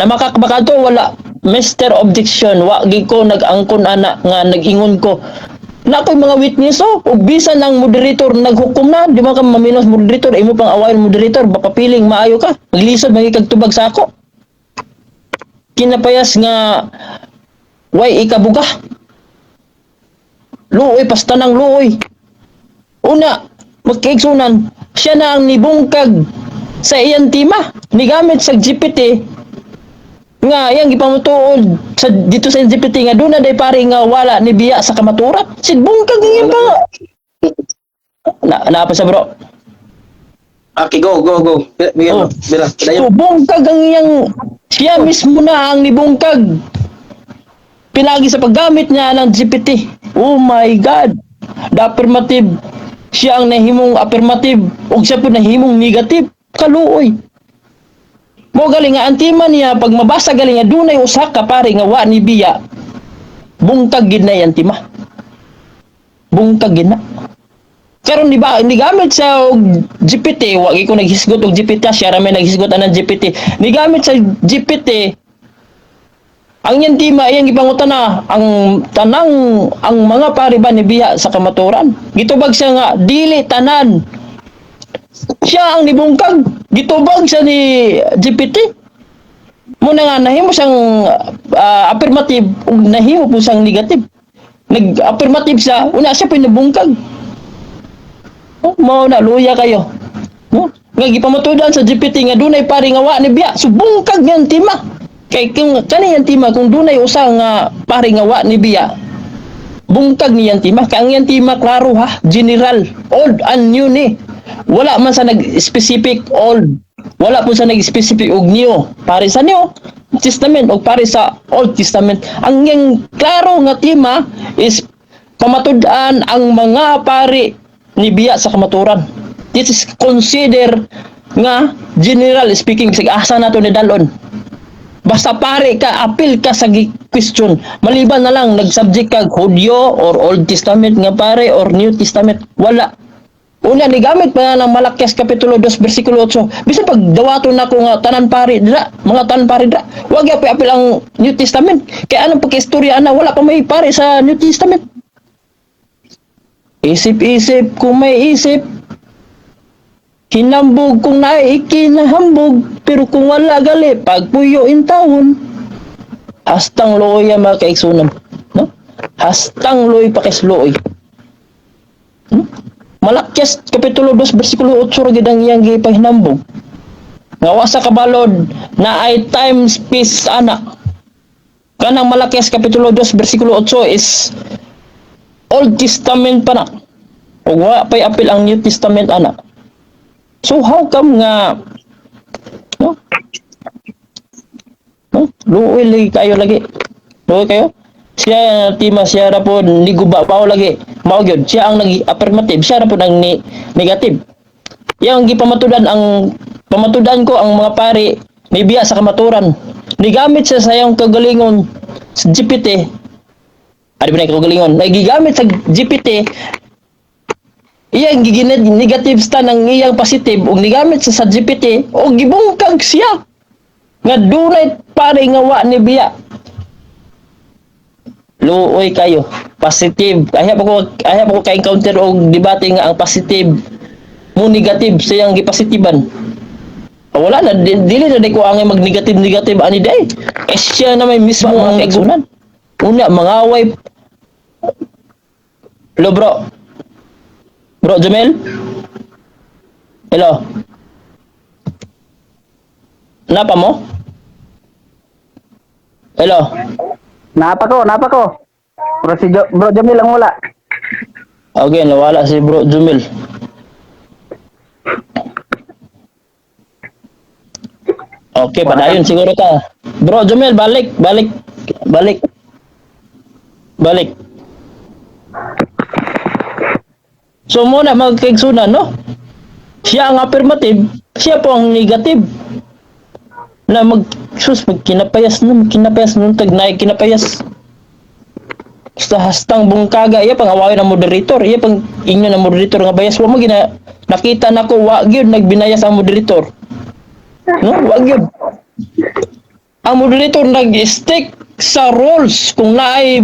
namakakbaka to, wala. Mr. Objection, wa gi ko nag-angkon ana nga nag-ingon ko na ako'y mga witness. Oh, ug bisan ang moderator naghukom na. Di man ka maminos moderator, imo pang awayon moderator, baka piling maayo ka, maglisod magikag tubag sa ako. Kinapayas nga way ikabuga, luoy pasta ng luoy. Una, magkaigsunan, siya na ang nibungkag sa iyang tima, nigamit sa GPT nga iyang gipamutuod sa dito sa GPT nga doon na day pare nga wala ni biya sa kamaturan. Sidbungkag ang iyang pa na na pa sa bro. Okay, go, go, go. Bigyan Oh. mo. Bila, So bungkag ang iyang, siya mismo na ang nibungkag pinagi sa paggamit niya ng GPT. Oh my God, the affirmative, siya ang nahimong affirmative ug siya po nahimong negative. Kaluoy mo galing nga ang tema niya. Pag mabasa galing nga dunay usa ka pare nga wa ni biya, bungkag gid na yan tema, bungkag gid na. Karon di ba ni gamit sa og GPT, wa ko naghisgot og GPT, siya ra may naghisgot anang GPT. Ni gamit sa GPT ang iyang tema, iyang gipangutana ang tanang ang mga pare ba ni biya sa kamaturan. Gitubag siya nga dili tanan. Siya ang nibungkag, gitubag siya ni GPT. Muna nga nahimo siyang affirmative ug nahimo po siyang negative. Nag-affirmative siya, una siya pinabungkag. Oh, mao na, luya kayo. No? Nga gipamatudan sa GPT nga dunay pare nga wa ni biya, so bungkag yan tema. Kay kung kani yan tema, kung dunay usa nga pare nga wa ni biya, bungkag niyan tema. Kay ang yan tema klaro ha, general, old and new ni. Wala man sa nag-specific old. Wala po sa nag-specific og new. Pare sa New Testament o pare sa Old Testament. Ang yang klaro nga tema is pamatud-an ang mga pare ni biya sa kamaturan. This is consider nga general speaking, sig asa nato ni dalon. Basta pare ka, apil ka sa question. Maliban na lang nag-subject ka Hudyo or Old Testament nga pare or New Testament, wala. Una, nigamit pa nga ng Malakias Kapitulo 2 versikulo 8. Bisan pag dawaton nako nga tanan pare dira, mga tanan pare dira, wag gyud apil ang New Testament. Kaya anong pagka-istorya ana, wala pa may pare sa New Testament. Isip-isip kung may isip, hinambog kung naikinahambog, pero kung wala gali, pagpuyo in taon. Hastang luoy ang mga kaigsunan. No? Hastang luoy pakisluoy. Malakias Kapitulo 2 versikulo 8 ra gid ang iyang gipahinambog. Nga wa sa kabalod na ay time space ana. Kanang Malakias Kapitulo 2 versikulo 8 is Old Testament pa na. Ug wa pay apil ang New Testament ana. So how come nga, no? No? Luoy lagi kayo lagi. Luoy kayo. Siya tima, siya ra po niguba pa lagi. Mao gyud siya ang nag affirmative, siya ra po ang negative. Yang gipamatudan, ang pamatudan ko ang mga pare ni biya sa kamaturan. Nigamit siya sa iyang kagalingon sa GPT. Ano ba na kagalingon? Nagigamit sa GPT iyang giginid negative stand ang iyang positive ug nigamit siya sa GPT ug gibungkag siya nga dunay pare nga wa ni biya. Luoy kayo. Positive. Ayaw pa ko ka-encounter og debate nga ang positive mo negative sa iyang gipositiban. Ah, wala na dili na di ko ang mag-negative negative ani day. Eh siya na may mismo ang kaigsunan. Una mangaway. Hello, bro. Bro Jumel? Hello. Napa mo? Hello. Napa ko, napa ko. Bro, si Bro Jamil ang wala. Okay, nawala si Bro Jumel. Okay, padayon siguro ka. Bro Jumel, balik, balik, balik. Balik. So muna magkaigsunan, no? Siya ang affirmative, siya po ang negative. Na mag sus magkinapayas no, kinapayas nun tag naay kinapayas. Basta hastang bungkaga iya pang awayon ang moderator, iya pang ingnon ang moderator nga bayas wa mo gina nakita nako wa gyud nagbinayas ang moderator. No, wa gyud. Ang moderator nag-stick sa rules kung naay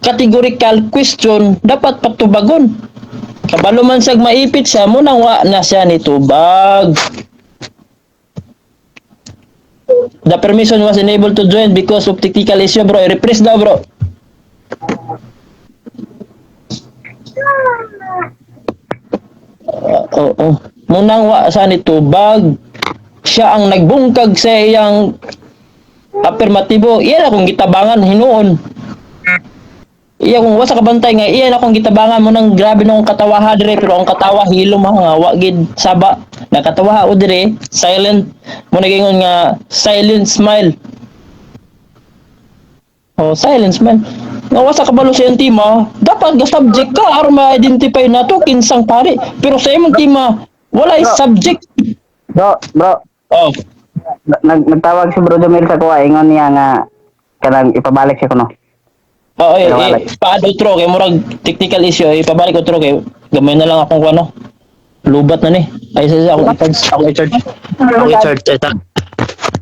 categorical question dapat patubagon. Kabalo man siyag maipit siya mo nang wa na siya nitubag. The permission was unable to join because of technical issue, bro. I-refresh daw, bro. Oo. Munang wa sa nitubag. Siya ang nagbungkag sa iyang affirmatibo. Iya akong gitabangan hinuon. Iya kung wa sa kabantay nga iya akong gitabangan mo nang grabe nung katawaha dire pero ang katawa hilom ha nga wa gid saba nakatawa o dire silent mo nagingon nga silent smile. Oh, silent smile. Nga wa sa kabalo sa iyang tima, dapat ga subject ka aron ma-identify nato kinsang pare. Pero sa imong tima, walay subject. Bro, bro, Oh, nagtawag si Bro Jamil sa kuha, ingon niya nga kanang ipabalik siya kuno. Oo, eh, Pero wala. eh, pa-add outro kay murag technical issue, eh, ipabalik outro kay gamay na lang akong ano. Lubat na ni. Ay sa akong i-charge, akong i-charge. Akong i-charge eta.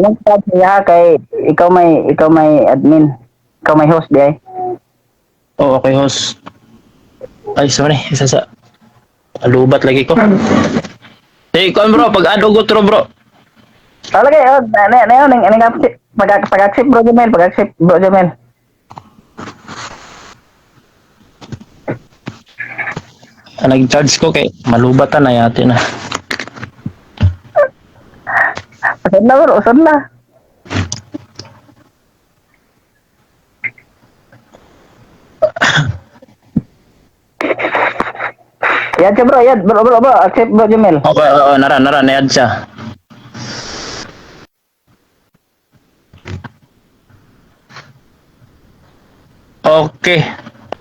Nagtawag siya kay ikaw may admin. Ikaw may host di ay. Oh, okay host. Ay, sorry, isa sa lubat lagi ko. Eh, kuan bro, pag add og outro bro. Talaga oh, na na ning ning pag pag-accept Bro Jamil, pag-accept Bro Jamil. Ah, nag-charge ko kay malubat na yate na. Usod na bro, usod na. Yan siya bro, yan bro, bro, bro, accept Bro Jamil. Okay, oo, nara, nara, na-add siya. Okay.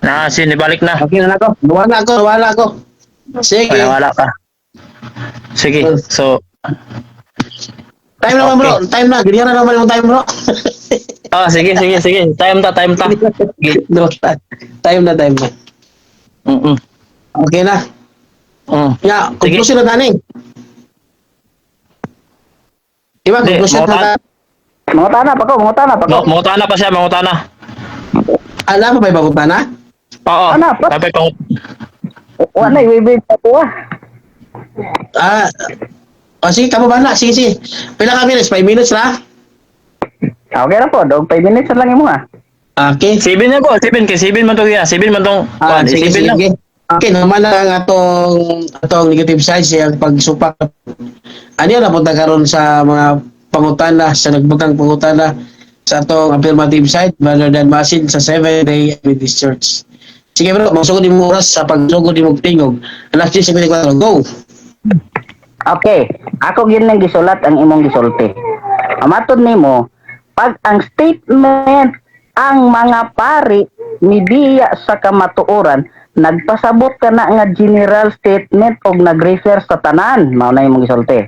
Na, sinibalik na. Okay na ako. Wala ako, wala ako. Sige. Wala, wala ka. Sige, so, Time naman bro, time na. Ganyan na naman yung time bro. ah, sige, sige, sige. Time ta, time ta. Sige. No, time na, time na. Okay na. Ya, conclusion na tani. Diba, conclusion na ta. Mangutana pa ko, mangutana pa ko. Mangutana pa siya, mangutana. Alam mo ba yung mangutana? Oo. Ano pa? Dapat pang Wala, iwibig pa ko ah. Ah, oh, sige, kamo ba na? Sige, sige. Pila ka minutes? 5 minutes na? Okay na po, dog 5 minutes na lang imo ah. Okay. 7 na ko, 7 kay 7 man to kaya, 7 man tong Ah, kuan, sige, 7 lang. sige. Okay, naman lang ang atong negative side siyang pagsupak. Ano yun, napunta karon sa mga pangutana, sa nagbutang pangutana sa atong affirmative side rather than masin sa 7-day Adventist Church. Sige bro, magsugod mo oras sa pagsugod nimo tingog. Alas 10:54, go! Okay, ako gyud nang gisulat ang imong gisulti. Amatod nimo, pag ang statement ang mga pari mibiya sa kamatuoran, nagpasabot ka na nga general statement og nag-refer sa tanan, mao na imong gisulti.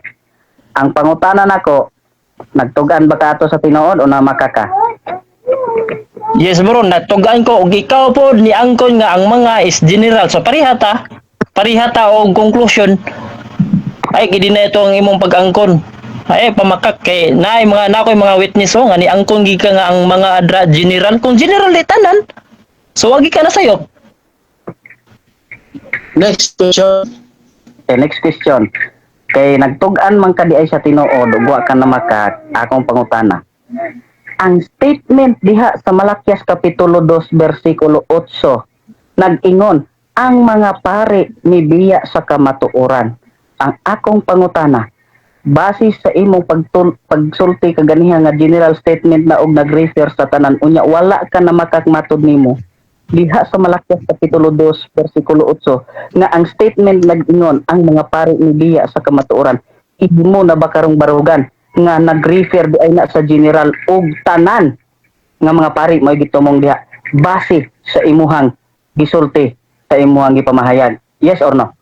Ang pangutana nako, nagtugan ba ka ato sa tinuod o namakaka? Yes bro, natugaan ko og ikaw po ni angkon nga ang mga is general. So parihata, parihata og conclusion. Ay gidi na ito ang imong pag-angkon. Ay pamakak kay naay mga nakoy mga witness oh nga ni angkon gi ka nga ang mga adra general kung general di tanan. So wagi ka na sayo. Next question. Okay, next question. Kay nagtug-an man ka di ay sa tinuod ug wa ka na maka akong pangutana. Ang statement diha sa Malakias kapitulo 2 bersikulo 8 Nag-ingon ang mga pare mibiya sa kamatuoran. Ang akong pangutana, base sa imong pagsulti kaganiha nga general statement na og nag-refer sa tanan, unya wala ka na makakmatod nimo diha sa Malakias kapitulo 2 bersikulo 8 nga ang statement nag-ingon ang mga pare mibiya sa kamatuoran, imo na ba karong barugan nga nag-refer di ay na sa general og tanan nga mga pari may gitumong diha base sa imuhang gisulti, sa imuhang gipamahayag? Yes or no?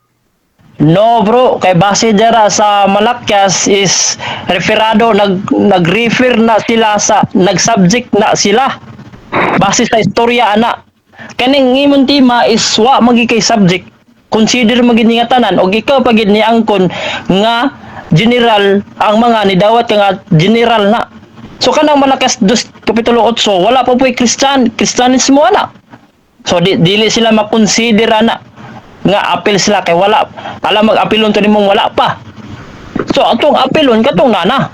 No, bro, kay base dira sa Malakyas is referado, nag-refer na sila sa nag-subject na sila. Base sa istorya ana. Kaning imong tema is wa magi kay subject. Consider magid ni nga tanan og ikaw pa gid ni angkon nga general ang mga nidawat ka nga general na. So kanang Malakyas 2 kapitulo 8, wala pa po'y Kristianismo ana. So dili sila makonsider ana nga apil sila kay wala alam mag-apilon to nimong wala pa. So atong apilon katong nana.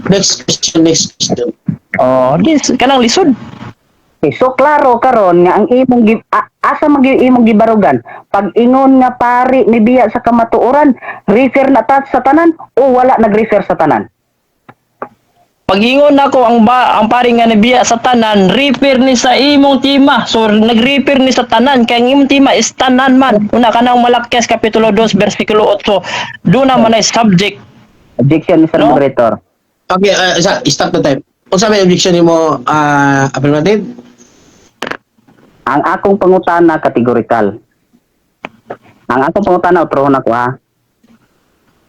Next question, next question. Oh, this kanang lisod. Okay, so klaro karon nga ang imong asa man gyud imong gibarugan pag ingon nga pari mibiya sa kamatuoran, refer na ta sa tanan o wala nag-refer sa tanan? Pag-ingon nako ang pari nga nabiya sa tanan, refer ni sa imong tima. So nag-refer ni sa tanan kay ang imong tima is tanan man. Una kanang Malakyas kapitulo 2 bersikulo 8. Doon naman ay subject. Objection, Mr. No. Moderator. Okay, stop the time. Unsa may objection nimo, affirmative? Ang akong pangutana categorical. Ang akong pangutana, utrohon ako ha.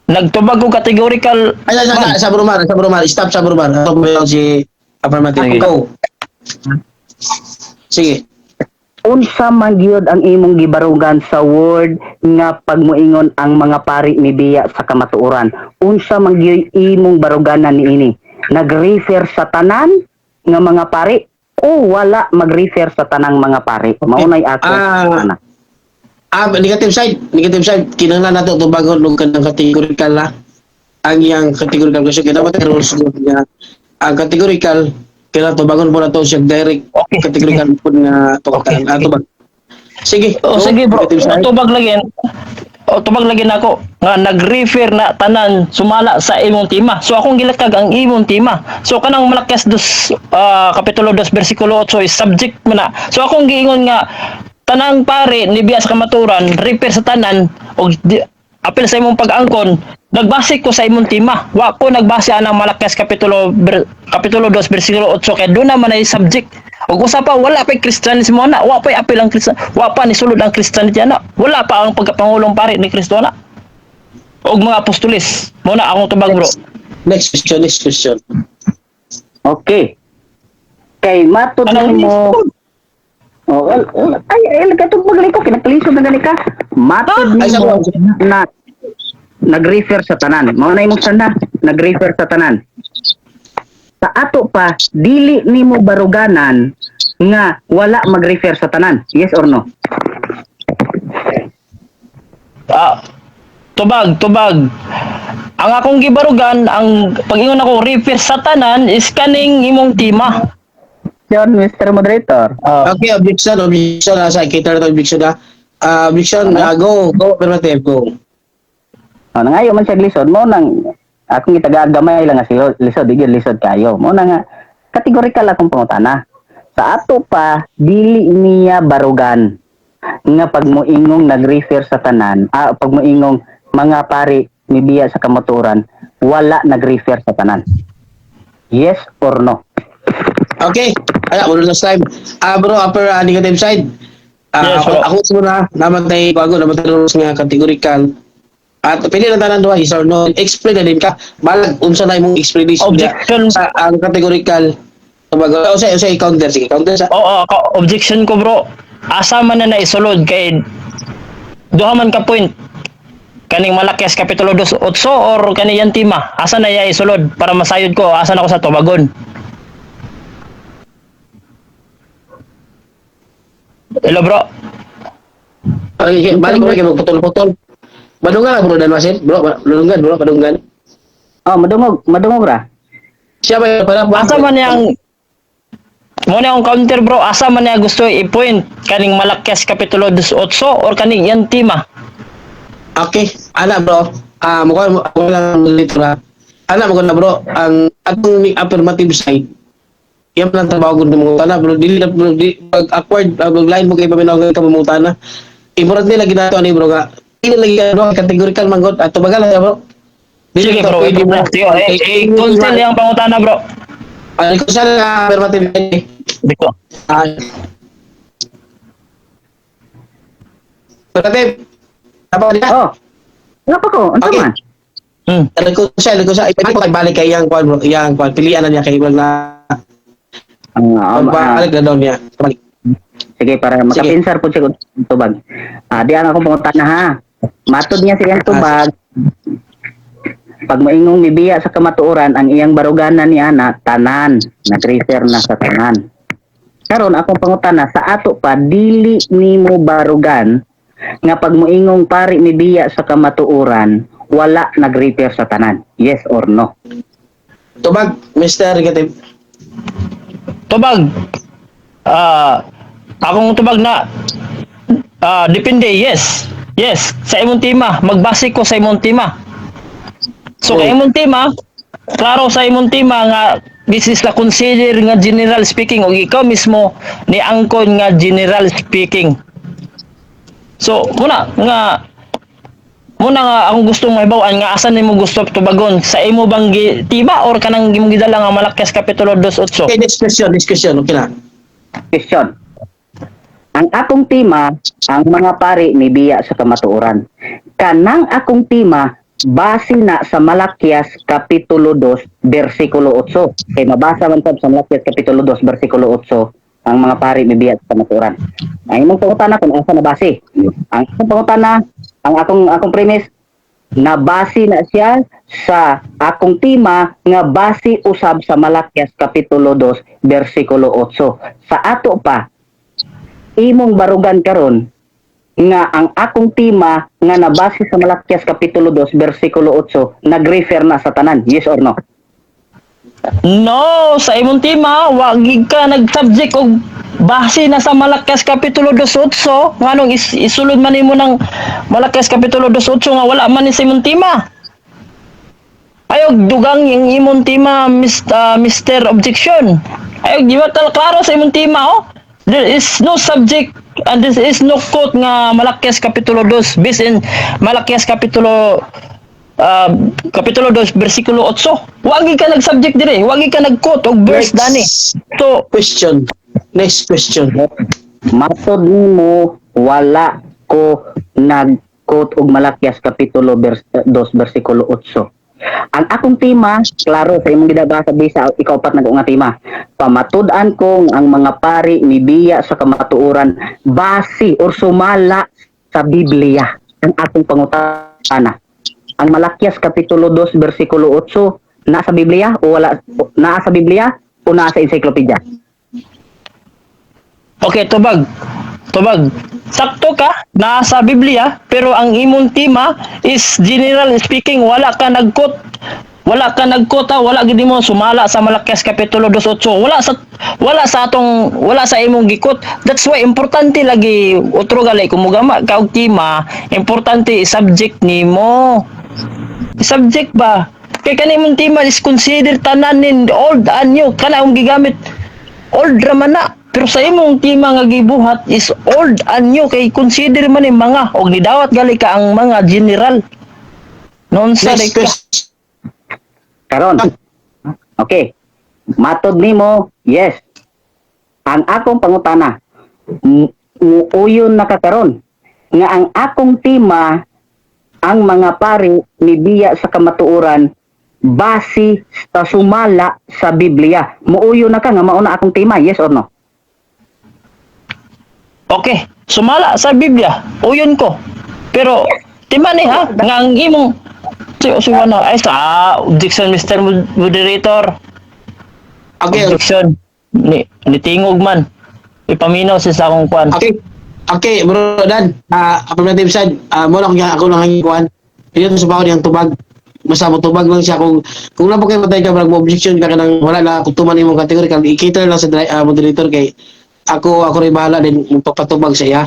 Nagtubag ko categorical. Ay, sa Brumar, sa Brumar, stop sa Brumar. Ato mo lang si affirmative. Sige. Go. Sige. Unsa man gyud ang imong gibarugan sa word nga pagmuingon ang mga pari mibiya sa kamatuoran? Unsa man gyud imong baruganan niini? Nag-refer sa tanan nga mga pari o wala mag-refer sa tanang mga pari? Mao nay ako. Negative side, negative side, kinahanglan nato tubagon og kanang categorical la. Ang iyang categorical kasi kaya dapat rules niya. Ang categorical kailangan tubagon po nato siya direct categorical po nga tukotan. Okay. Tubag. Sige. O Go, sige bro, negative side. tubag lagi. O tubag lagi nako nga nag-refer na tanan sumala sa imong tima. So akong gilakag ang imong tima. So kanang Malakyas 2 kapitulo 2 bersikulo 8 is subject man na. So akong giingon nga tanang pare nibiya sa kamaturan, refer sa tanan og apil sa imong pag-angkon, nagbase ko sa imong tima. Wa ko nagbase anang Malakyas kapitulo 2 bersikulo 8 kay doon naman ay subject. Ug usa pa wala pa Kristiyanismo na, wa pa apil ang Kristiyan, wa pa nisulod ang Christianity ana. Wala pa ang pagkapangulong pare ni Kristo ana. Og mga apostolis. Mo na akong tubag, bro. Next question, next question. Okay. Kay matud nimo. Oh, well, well, ay, ay, katong magaling ko, kinakalisod na gani ka. Matud Ay, nimo na nag-refer sa tanan. Mao na imong sanda, nag-refer sa tanan. Sa ato pa, dili nimo baruganan nga wala mag-refer sa tanan. Yes or no? Tubag, tubag. Ang akong gibarugan, ang pag-ingon ako refer sa tanan is kaning imong tima. John, Mr. Moderator. Okay, objection, objection. Sa kita na objection na. Objection, go, go, affirmative, go. Oh, nangayo man siya lisod mo nang akong gitagamay lang nga si lisod, di gyud lisod kayo. Mo na nga kategorikal akong pangutana. Sa ato pa dili niya barugan nga pag moingong nag-refer sa tanan, pag moingong mga pari mibiya sa kamaturan, wala nag-refer sa tanan. Yes or no? Okay. Ay, wala last time. Bro, upper negative side. Yes, ako, bro. ako muna, namatay bago, namatay rules nga categorical. At pili na tanan duha, yes or no. Explain na din ka. Balag, unsa na imong explanation niya Objection. sa ang categorical. Bago, o sa counter, sige, counter sa. Oo, ako, objection ko, bro. Asa man na naisulod kay duha man ka point. Kaning Malakyas kapitulo 2 8 or kani tima. Asa na iya isulod para masayod ko asa na ako sa tubagon. Hello, bro. Okay, balik ko kay magputol-putol. Madungan bro dan masin, bro, madungan bro, madungan. Oh, madungog, madungog ra. Siya ba para Asa man yang Mo na akong counter, bro, asa man niya gusto i-point, kaning Malakias kapitulo 8 or kaning iyang tema? Okay, ana bro. Ah, mukha ako lang litra. Ana mo na, bro, ang atong affirmative side. Yan lang trabaho gud mo tana, bro, dili na bro, di pag awkward pag line mo kay paminaw ka mangutana. Importante lagi nato ani, bro, nga dili lagi ka, bro, categorical man gud ato bagal bro. Dili Sige ka bro, pwede mo. sige, eh, eh, cancel yung pangutana, bro. Ano ko sa affirmative side, eh. Di ko. Ah. Affirmative. Apa niya? Oh. Ano pa ko? Unsa Okay. man? Reconcile, reconcile. Ipag balik kay iyang kwan, bro. Iyang kwan. Pilian na niya kay wala na. Ah, ah, Pagbalik na daw niya. Balik. Sige, para makapinsar po siya kung tubag. Ah, di ang akong pangutana ha. Matod niya sa iyang tubag. Pag moingong mibiya sa kamatuoran, ang iyang baruganan ni ana tanan, nag-refer na sa tanan. Karon akong pangutana sa ato pa, dili nimo barugan nga pag moingong pari mibiya sa kamatuoran, wala nag-refer sa tanan. Yes or no? Tubag, Mr. Negative. Tubag. Ah, akong tubag na depende, yes. Yes, sa imong tema, magbase ko sa imong tema. So kay imong tema, klaro sa imong tema nga this is la consider nga general speaking og ikaw mismo ni angkon nga general speaking. So muna nga akong gustong mahibaw-an nga asa nimo gusto tubagon, sa imo bang tema or kanang imong gidala nga Malakias kapitulo 2:8? Okay, next question, next question. Okay na. Question. Ang akong tema, ang mga pari mibiya sa kamatuoran. Kanang akong tema, base na sa Malakias Kapitulo 2, versikulo 8. Kay mabasa man sab sa Malakias Kapitulo 2, versikulo 8, ang mga pari mibiya sa kamatuoran. Ang imong pangutana kung asa na base. Ang akong pangutana, ang akong premise, nabase na siya sa akong tema nga base usab sa Malakias Kapitulo 2, versikulo 8. Sa ato pa, imong barugan karon nga ang akong tema nga nabase sa Malakias Kapitulo 2 versikulo 8 nag-refer na sa tanan. Yes or no? No, sa imong tema, wag ka nag-subject og base na sa Malakias Kapitulo 2:8. Nganong isulod man nimo ng Malakias Kapitulo 2:8 nga wala man ni sa imong tema? Ayog dugang yung imong tema, Mr. Objection. Ayog di ba klaro sa imong tema, oh? There is no subject and there is no quote nga Malakias Kapitulo 2 based in Malakias Kapitulo 2 versikulo 8. Wagi ka nag-subject dire, wagi ka nag-quote og verse Next dani. So, question. Next question. Matod nimo wala ko nag-quote og Malakias Kapitulo 2 versikulo 8. Ang akong tema, klaro sa imong gidabasa bisa ikaupat na ko nga tema. Pamatud-an ko nga ang mga pari mibiya sa kamatuoran base or sumala sa Biblia. Ang akong pangutana, ang Malakias Kapitulo 2 versikulo 8 naa sa Biblia o wala? Naa sa Biblia o naa sa encyclopedia? Okay, tubag. Tubag. Sakto ka, nasa Biblia, pero ang imong tema is general speaking, wala ka nag-quote. Wala ka nag-quote, ha? Wala gid mo sumala sa Malakias Kapitulo 2:8. Wala sa atong wala sa imong gi-quote. That's why importante lagi otro gali kung mugama ka og tema, importante i-subject nimo. Subject ba? Kay kani imong tema is consider tanan nin old and new, kana akong gigamit old ra man na. Pero sa imong tema nga gibuhat is old and new kay consider man ni mga og nidawat gali ka ang mga general. Noon sa Next ka. question. Karon. Okay. Matod nimo, yes. Ang akong pangutana, muuyon na ka karon nga ang akong tema, ang mga pari mibiya sa kamatuoran base sa sumala sa Biblia. Muuyon na ka nga mao na akong tema, yes or no? Okay, sumala sa Biblia. Uyon ko. Pero tima ni ha nga ang imong si ano ay sa objection, Mr. Moderator. Okay. Objection. Ni nitingog man. Ipaminaw siya sa akong kwan. Okay. Okay, bro Dan. Ah, affirmative side. Ah, mo lang ako lang ang kuan. Dito sa bawon yang tubag. Basta motubag lang siya kung naa po kay matay ka, mo objection ka, kanang wala na kutuman imong category kang i-cater lang sa moderator kay ako rin bahala din mo pagpatubag sa iya.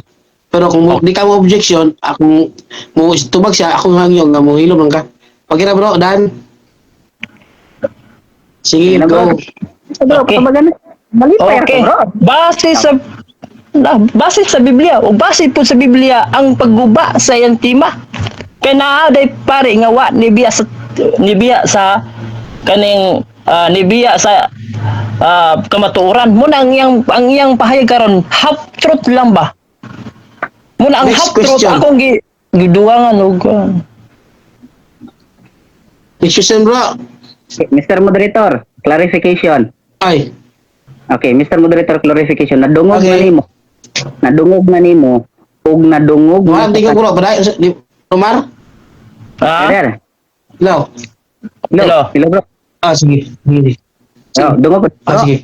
Pero kung di ka mo objection, akong mo tubag siya, akong hangyo nga mo hilom lang ka. Okay na, bro, Dan. Sige, Sige na, go. bro. Bro, Okay. patubagan na. Malipay Okay. ako, bro. Base sa Biblia o base po sa Biblia ang pagguba sa iyang tema. Kay naa day pare nga wa nibiya sa kaning nibiya sa kamatuoran. Muna ang iyang pahayag karon half truth lang ba? Muna ang Next half truth question. akong giduwangan og Next question, bro. Mr. Moderator, clarification. Ay, Okay, Mr. Moderator, clarification. Nadungog na Okay. nimo. Nadungog na nimo ug nadungog wala na di ka, bro, pala di Omar? Ah? Sir, Hello. hello. Hello. Hello, bro. Ah, sige. Sige. Oh, dungog. Ah, Bro. sige.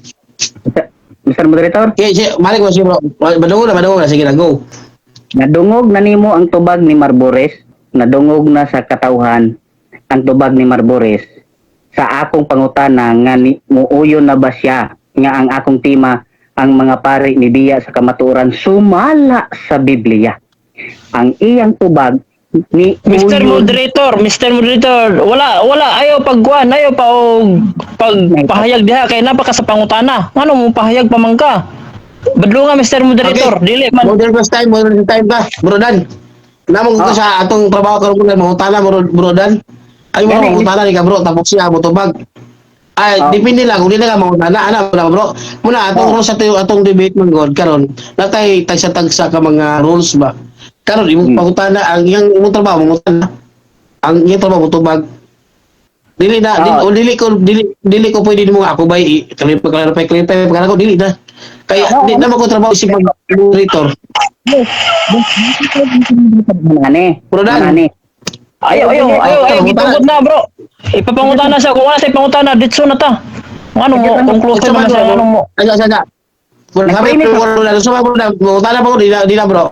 Mr. Moderator, Okay, sige, malik mo sige, bro. Madungog na, madungog na. Sige na, go. Nadungog na nimo ang tubag ni Marbores, nadungog na sa katawhan ang tubag ni Marbores sa akong pangutana nga ni, muuyon na ba siya nga ang akong tema ang mga pari ni Biya sa kamatuoran sumala sa Biblia. Ang iyang tubag ni Mr. uyon Moderator, Mr. Moderator, wala wala ayaw pagkuan, ayaw pa og pagpahayag diha kay napaka sa pangutana. Ngano mo pahayag pa man ka? Badlo nga, Mr. Moderator, Okay. dili man. Moderator's time, moderator's time ka. Bro Dan. Namong ko Ah. sa atong trabaho karon mo mangutana bro, bro Dan. Ay mo Gani. mangutana ni ka, bro, tapos siya motubag. Ay, Ah. depende lang kung di na ka mangutana ana wala, bro. Muna atong Ah. rules sa atong debate man god karon. Natay tagsa-tagsa ka mga rules ba. Karon imong pangutana ang iyang imong trabaho mangutana. Ang iyang trabaho motubag. Dili na, dili, Ah. o dili ko pwede nimo nga ako bay clarify clarify clarify pagka ko dili na. Kaya Ah, di na mo ko trabaho si mag moderator. Ani. Bro Dan. Ani. Ayaw, ayaw, ayaw, ayaw, gitugod na, bro. Ipapangutana siya kung wala sa pangutana, ditso na ta. Ngano mo conclusion man siya, ngano mo? Ano sa na? Bro, sabi Nag-premise ko na sa bro na mangutana pa ko di na, bro.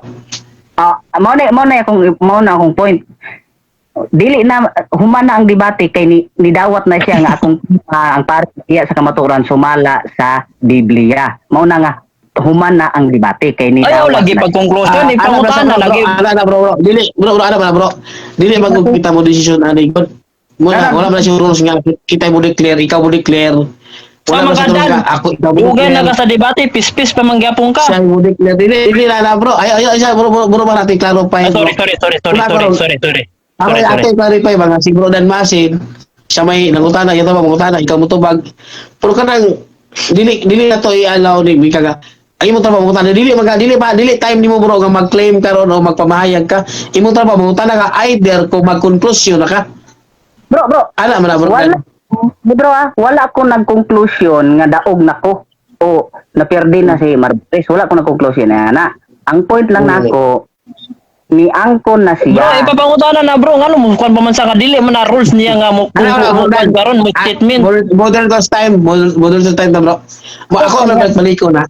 Ah, mao na akong point. Dili na human na ang debate kay ni, nidawat na siya nga akong ang pare iya sa kamatuoran sumala sa Biblia. Mao na nga human na ang debate kay nidawat Ayaw lagi na. pag conclusion, Ah, ipangutana ana, bro, lagi. Ana na, bro, bro. Dili bro, bro, ana bro. Dili man kung kita mo decision ani god. Muna Ana. wala man siya rules nga kita mo declare, ikaw mo declare. Sa Wala man mga siya rules dan, nga ako ikaw mo dugay na declare. ka sa debate, pispis pa mangyapon ka. Siya mo declare. Dili dili na na, bro. Ay ay ay bro, bro, bro, bro, natin clarify, Ah, bro. sorry, sorry, sorry, sorry, Wala, sorry, bro. sorry, sorry. Ako Sorry, sorry. ate clarify ba nga si bro Dan Masin siya may nangutana ito ba mangutana ikaw mo tubag pero kanang dili dili na to i-allow ni bika nga ay imong trabaho mangutana dili maga dili pa dili time nimo, bro, nga mag-claim karon o magpamahayag ka. Imong trabaho mangutana ka, either kung mag-conclusion na ka. Bro, bro. Ana man na, bro. Wala Dan. bro ah, wala ko nagkonklusyon nga daog nako o naperde na si Marbores. Wala ko nagkonklusyon na ana. Ang point lang nako ni angkon na Bro, siya. ipapangutana na, bro, ngano mo kuan pa man sa ka dili man na rules niya nga mo Ano, ano, mo bro, kuan Dan? karon mo Ah, statement. Moderator's time, moderator's time na, bro. Mo ako ang nagbaliko na.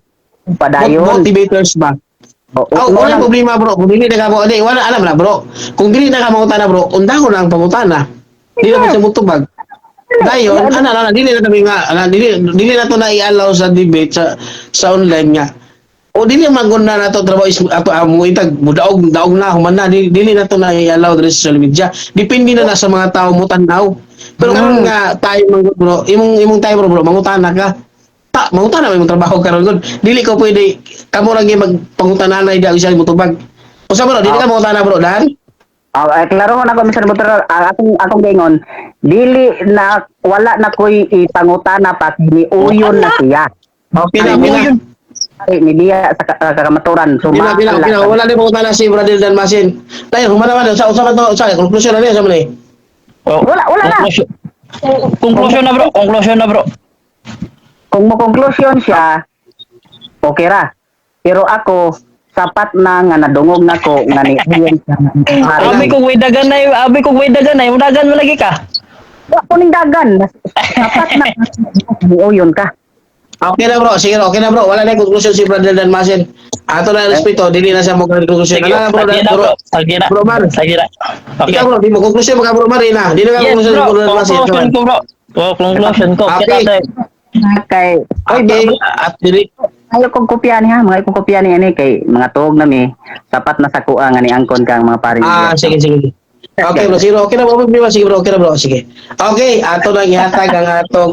Padayon. Motivators ba? O, Oh, wala problema, bro. Kung dili na ka mo, di, wala alam na, bro. Kung dili na ka mangutana, bro, undang ko na ang pangutana. Dili na mo siya mutubag. Dayon, ana ana dili na kami nga, ana, dili dili na to na i-allow sa debate sa online nga. O dili man gud na nato trabaho is ato amo itag mudaog daog na human na dili, dili na to na i-allow diri sa social media. Depende na na sa mga tao mo tan-aw. Pero karon nga tayo man gud, bro, imong tayo, bro, bro, mangutana ka. Ta, mangutana man imong trabaho karon gud. Dili ko pwede kamo ra gyud magpangutananay di ako siya motubag. Usa, bro, dili ka mangutana, bro, Dan? Ah, eh, klaro na ko, Mr. Moderator, ah, akong gaingon dili na wala na ko'y ipangutana pa ni uyon na siya. Okay na, okay na. Ay, ni diya sa kamaturan Pina, pina, sumala. pina, wala din mangutana si Brother Dan Masin. Tayo, humana man, sa usa man to, sa conclusion na niya sa man eh. Oh, Wala, wala na. Conclusion, conclusion na, bro, conclusion na, bro. Kung mo conclusion siya, okay ra. Pero ako sapat na nga nadungog nako nga ni uyon siya. Abi kung may dagan na, abi kung may dagan na, dagan mo lagi ka. Wa ko ning dagan. Sapat na ni uyon ka. Okay na, bro, sige, okay na, bro. Wala na yung conclusion si Brother Dan Masin. Ato na respeto, dili na siya mo konklusyon. Sige, Ano na, bro, sige na, bro, bro. Sige na. Bro Mar. Sige na. Okay. Ikaw, bro, di mo konklusyon maka, bro Mar, na. Di na ka Yes, konklusyon, bro. bro, Mar. Conclusion ko, bro. Oh, conclusion ko. Okay. Kita Kay Okay, at dili ayo kong kopya ni ha, mga kong kopya ni ani kay mga tuog na mi sapat na sa kuha nga ni angkon kang mga pare. Ah, sige, sige. Okay, bro, sige, bro. Okay na, bro. Problema. Sige, bro. Okay na, bro. Sige. Okay, ato nang ihatag ang atong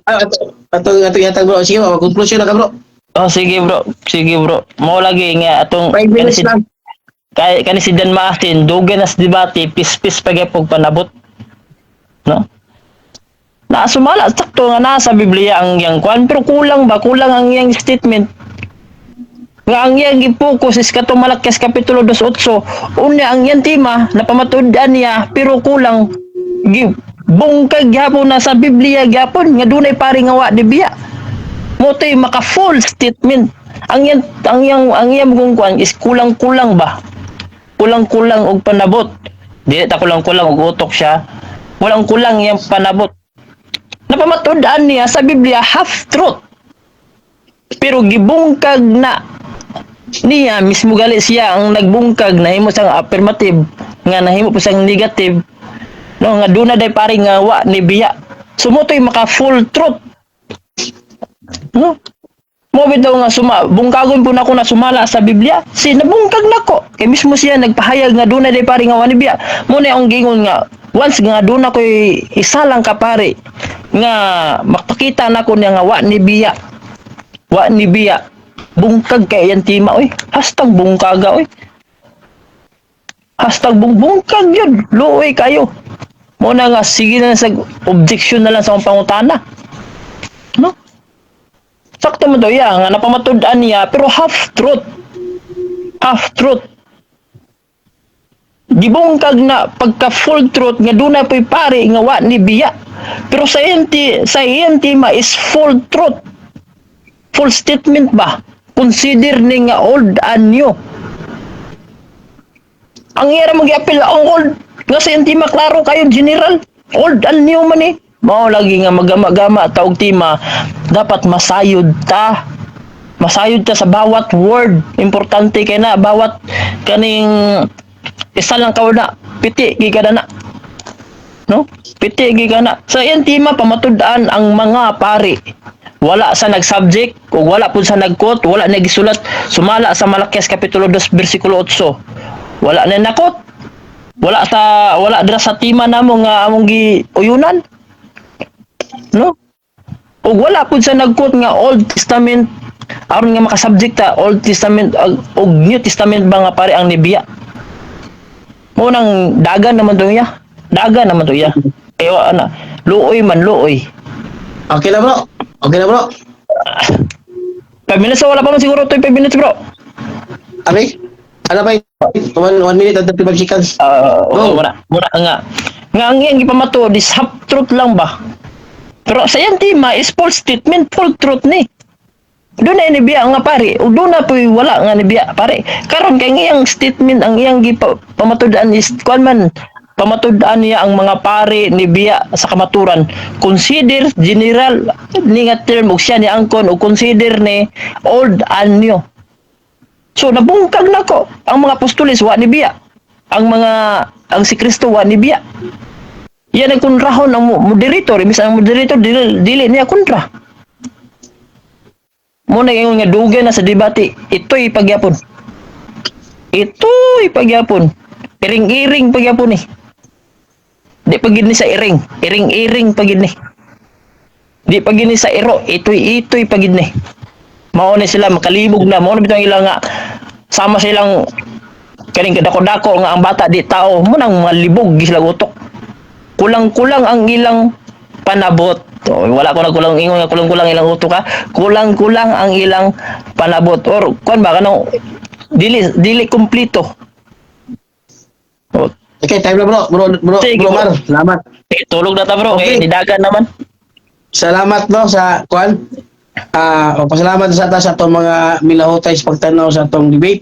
atong ihatag, bro. Sige, bro. Conclusion na ka, bro. Oh, sige, bro. Sige, bro. Mo lagi nga atong 5 minutes kani si, lang. kay kani si Dan Martin, dugay na sa debate, pispis pa gyud panabot. No? Na sumala sakto nga nasa Biblia ang iyang kwan, pero kulang ba, kulang ang iyang statement nga ang iyang gi-focus is katong Malakias kapitulo 2:8. Unya ang iyang tema napamatud-an niya, pero kulang, gi bungkag gyapon na sa Biblia gyapon nga dunay pari nga wa dibiya mo to'y maka full statement. Ang iyang kung kwan is kulang-kulang ba, kulang-kulang og panabot. Di ta kulang-kulang og utok siya, kulang-kulang iyang panabot. Napamatud-an niya sa Biblia, half truth, pero gibungkag na niya mismo. Gali siya ang nagbungkag, nahimo siyang affirmative nga nahimo po siyang negative, no, nga duna day pare nga wa ni biya. So mo to'y maka full truth, no? Mo bitaw nga suma bungkagon po nako na sumala sa Biblia si nabungkag nako kay mismo siya nagpahayag nga duna day pare nga wa ni biya. Mo na ang gingon nga once nga duna ko'y isa lang ka pare nga makapakita nako niya nga wa ni biya, wa ni biya, bungkag kay yan tima oy. #bungkaga oy, #bungbungkag yun, luoy kayo. Mo na nga sige na sa objection na lang sa akong pangutana, no? Sakto mo daw ya nga napamatud-an niya, pero half truth, half truth. Gibungkag na pagka full truth nga duna po'y pare nga wa ni biya, pero sa iyang tema is full truth, full statement ba. Consider ni nga old and new. Ang ira mo giapil ang old nga sa iyang tema, klaro kayo, general, old and new man eh. Mao lagi nga magama-gama taog tema, dapat masayod ta, masayod ta sa bawat word. Importante kay na bawat kaning isa lang ka na piti gi na, no? Piti gi na sa iyang tema. Pamatud-an ang mga pari, wala sa nag-subject ug wala pud sa nag-quote, wala nagisulat sumala sa Malakias kapitulo 2 bersikulo 8. Wala na na-quote, wala sa wala dira sa tema namo nga among giuyunan, no? Ug wala pud sa nag-quote nga Old Testament aron nga makasubject ta Old Testament ug New Testament ba nga pare ang nibiya. Mo nang dagan naman to iya, dagan naman to iya. Kaya ana, luoy man, luoy. Okay na, bro. Okay na, bro. 5 minutes, wala pa man siguro to 5 minutes, bro. Abi? Ano pa? 1 minute and 35 seconds. Go. Go. Muna, muna nga. Nga ang iyang gipamato is half truth lang ba? Pero sa iyang tema is full statement, full truth ni. Doon na nibiya nga pare, ug doon na po'y wala nga nibiya pare. Karon kay ang iyang statement, ang iyang gipamatud-an is kuan man, pamatud-an niya ang mga pare ni biya sa kamaturan. Consider general ni nga term ug siya ni angkon ug consider ni old and new. So nabungkag nako ang mga apostoles wa ni biya. Ang mga ang si Kristo wa ni biya. Yan ang kontrahon ang moderator, imbis ang moderator dili, dili niya kontra. Mo na ingon nga dugay na sa debate, ito'y pagyapon. Ito'y pagyapon. Iring-iring pagyapon ni. Di pa gid ni sa iring, iring-iring pa gid ni. Di pa gid ni sa iro, ito'y ito'y pa gid ni. Mao ni sila makalibog na, mao na bitong ilang nga sama silang kaning dako-dako nga ang bata di tao, mo nang malibog gi sila utok. Kulang-kulang ang ilang panabot. O, wala ko nagkulang ingon nga kulang-kulang ilang utok ha. Kulang-kulang ang ilang panabot or kuan ba kanang dili dili kumpleto. O, Okay, time na, bro. Bro, bro, Sige, bro, bro. Mar. Salamat. Eh, tulog na ta, bro, Okay. kay nidagan naman. Salamat, no, sa kuan. Ah, pasalamat sa ta sa atong mga milahutay sa pagtanaw sa atong debate.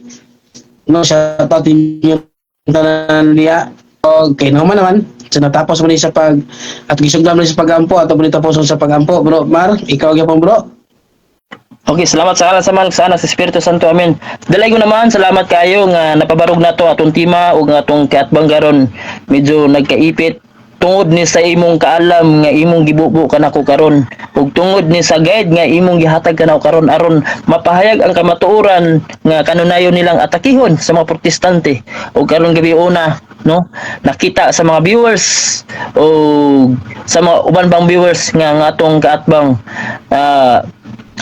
No, sa ato inyong tanan diya. Okay, naman naman. So natapos mo ni sa pag at gisugdan mo ni sa pagampo ato mo ni tapos sa pagampo, bro Mar, ikaw gyapon, bro. Okay, salamat sa ngalan sa Amahan, sa Anak, sa Espiritu Santo. Amen. Dalay ko naman, salamat kayo nga napabarog nato atong tema ug nga atong kaatbang karon medyo nagkaipit tungod ni sa imong kaalam nga imong gibubo kanako karon ug tungod ni sa guide nga imong gihatag kanako karon aron mapahayag ang kamatuoran nga kanunayon nilang atakihon sa mga Protestante. Ug karon gabi una, no, nakita sa mga viewers o sa mga uban bang viewers nga ang atong kaatbang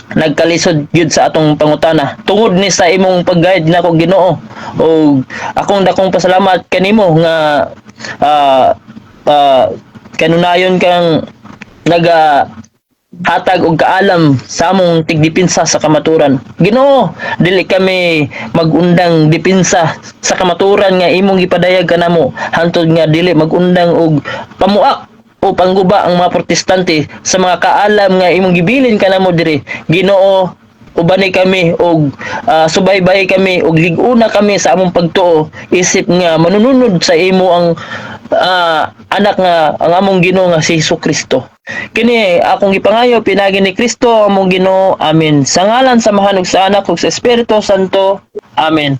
nagkalisod gyud sa atong pangutana tungod ni sa imong pag-guide nako, Ginoo. O akong dakong pasalamat kanimo nga kanunayon kang naga hatag og kaalam sa among tigdipinsa sa kamaturan. Ginoo, dili kami magundang dipinsa sa kamaturan nga imong gipadayag kanamo hantod nga dili magundang og pamuak o pangguba ang mga Protestante sa mga kaalam nga imong gibilin kanamo diri. Ginoo, ubani kami og subaybay kami og lig-una kami sa among pagtuo isip nga manununod sa imo ang anak nga ang among Ginoo nga si Hesus Kristo. Kini akong gipangayo pinagi ni Kristo among Ginoo. Amen. Sa ngalan sa Amahan ug sa Anak ug sa Espiritu Santo. Amen.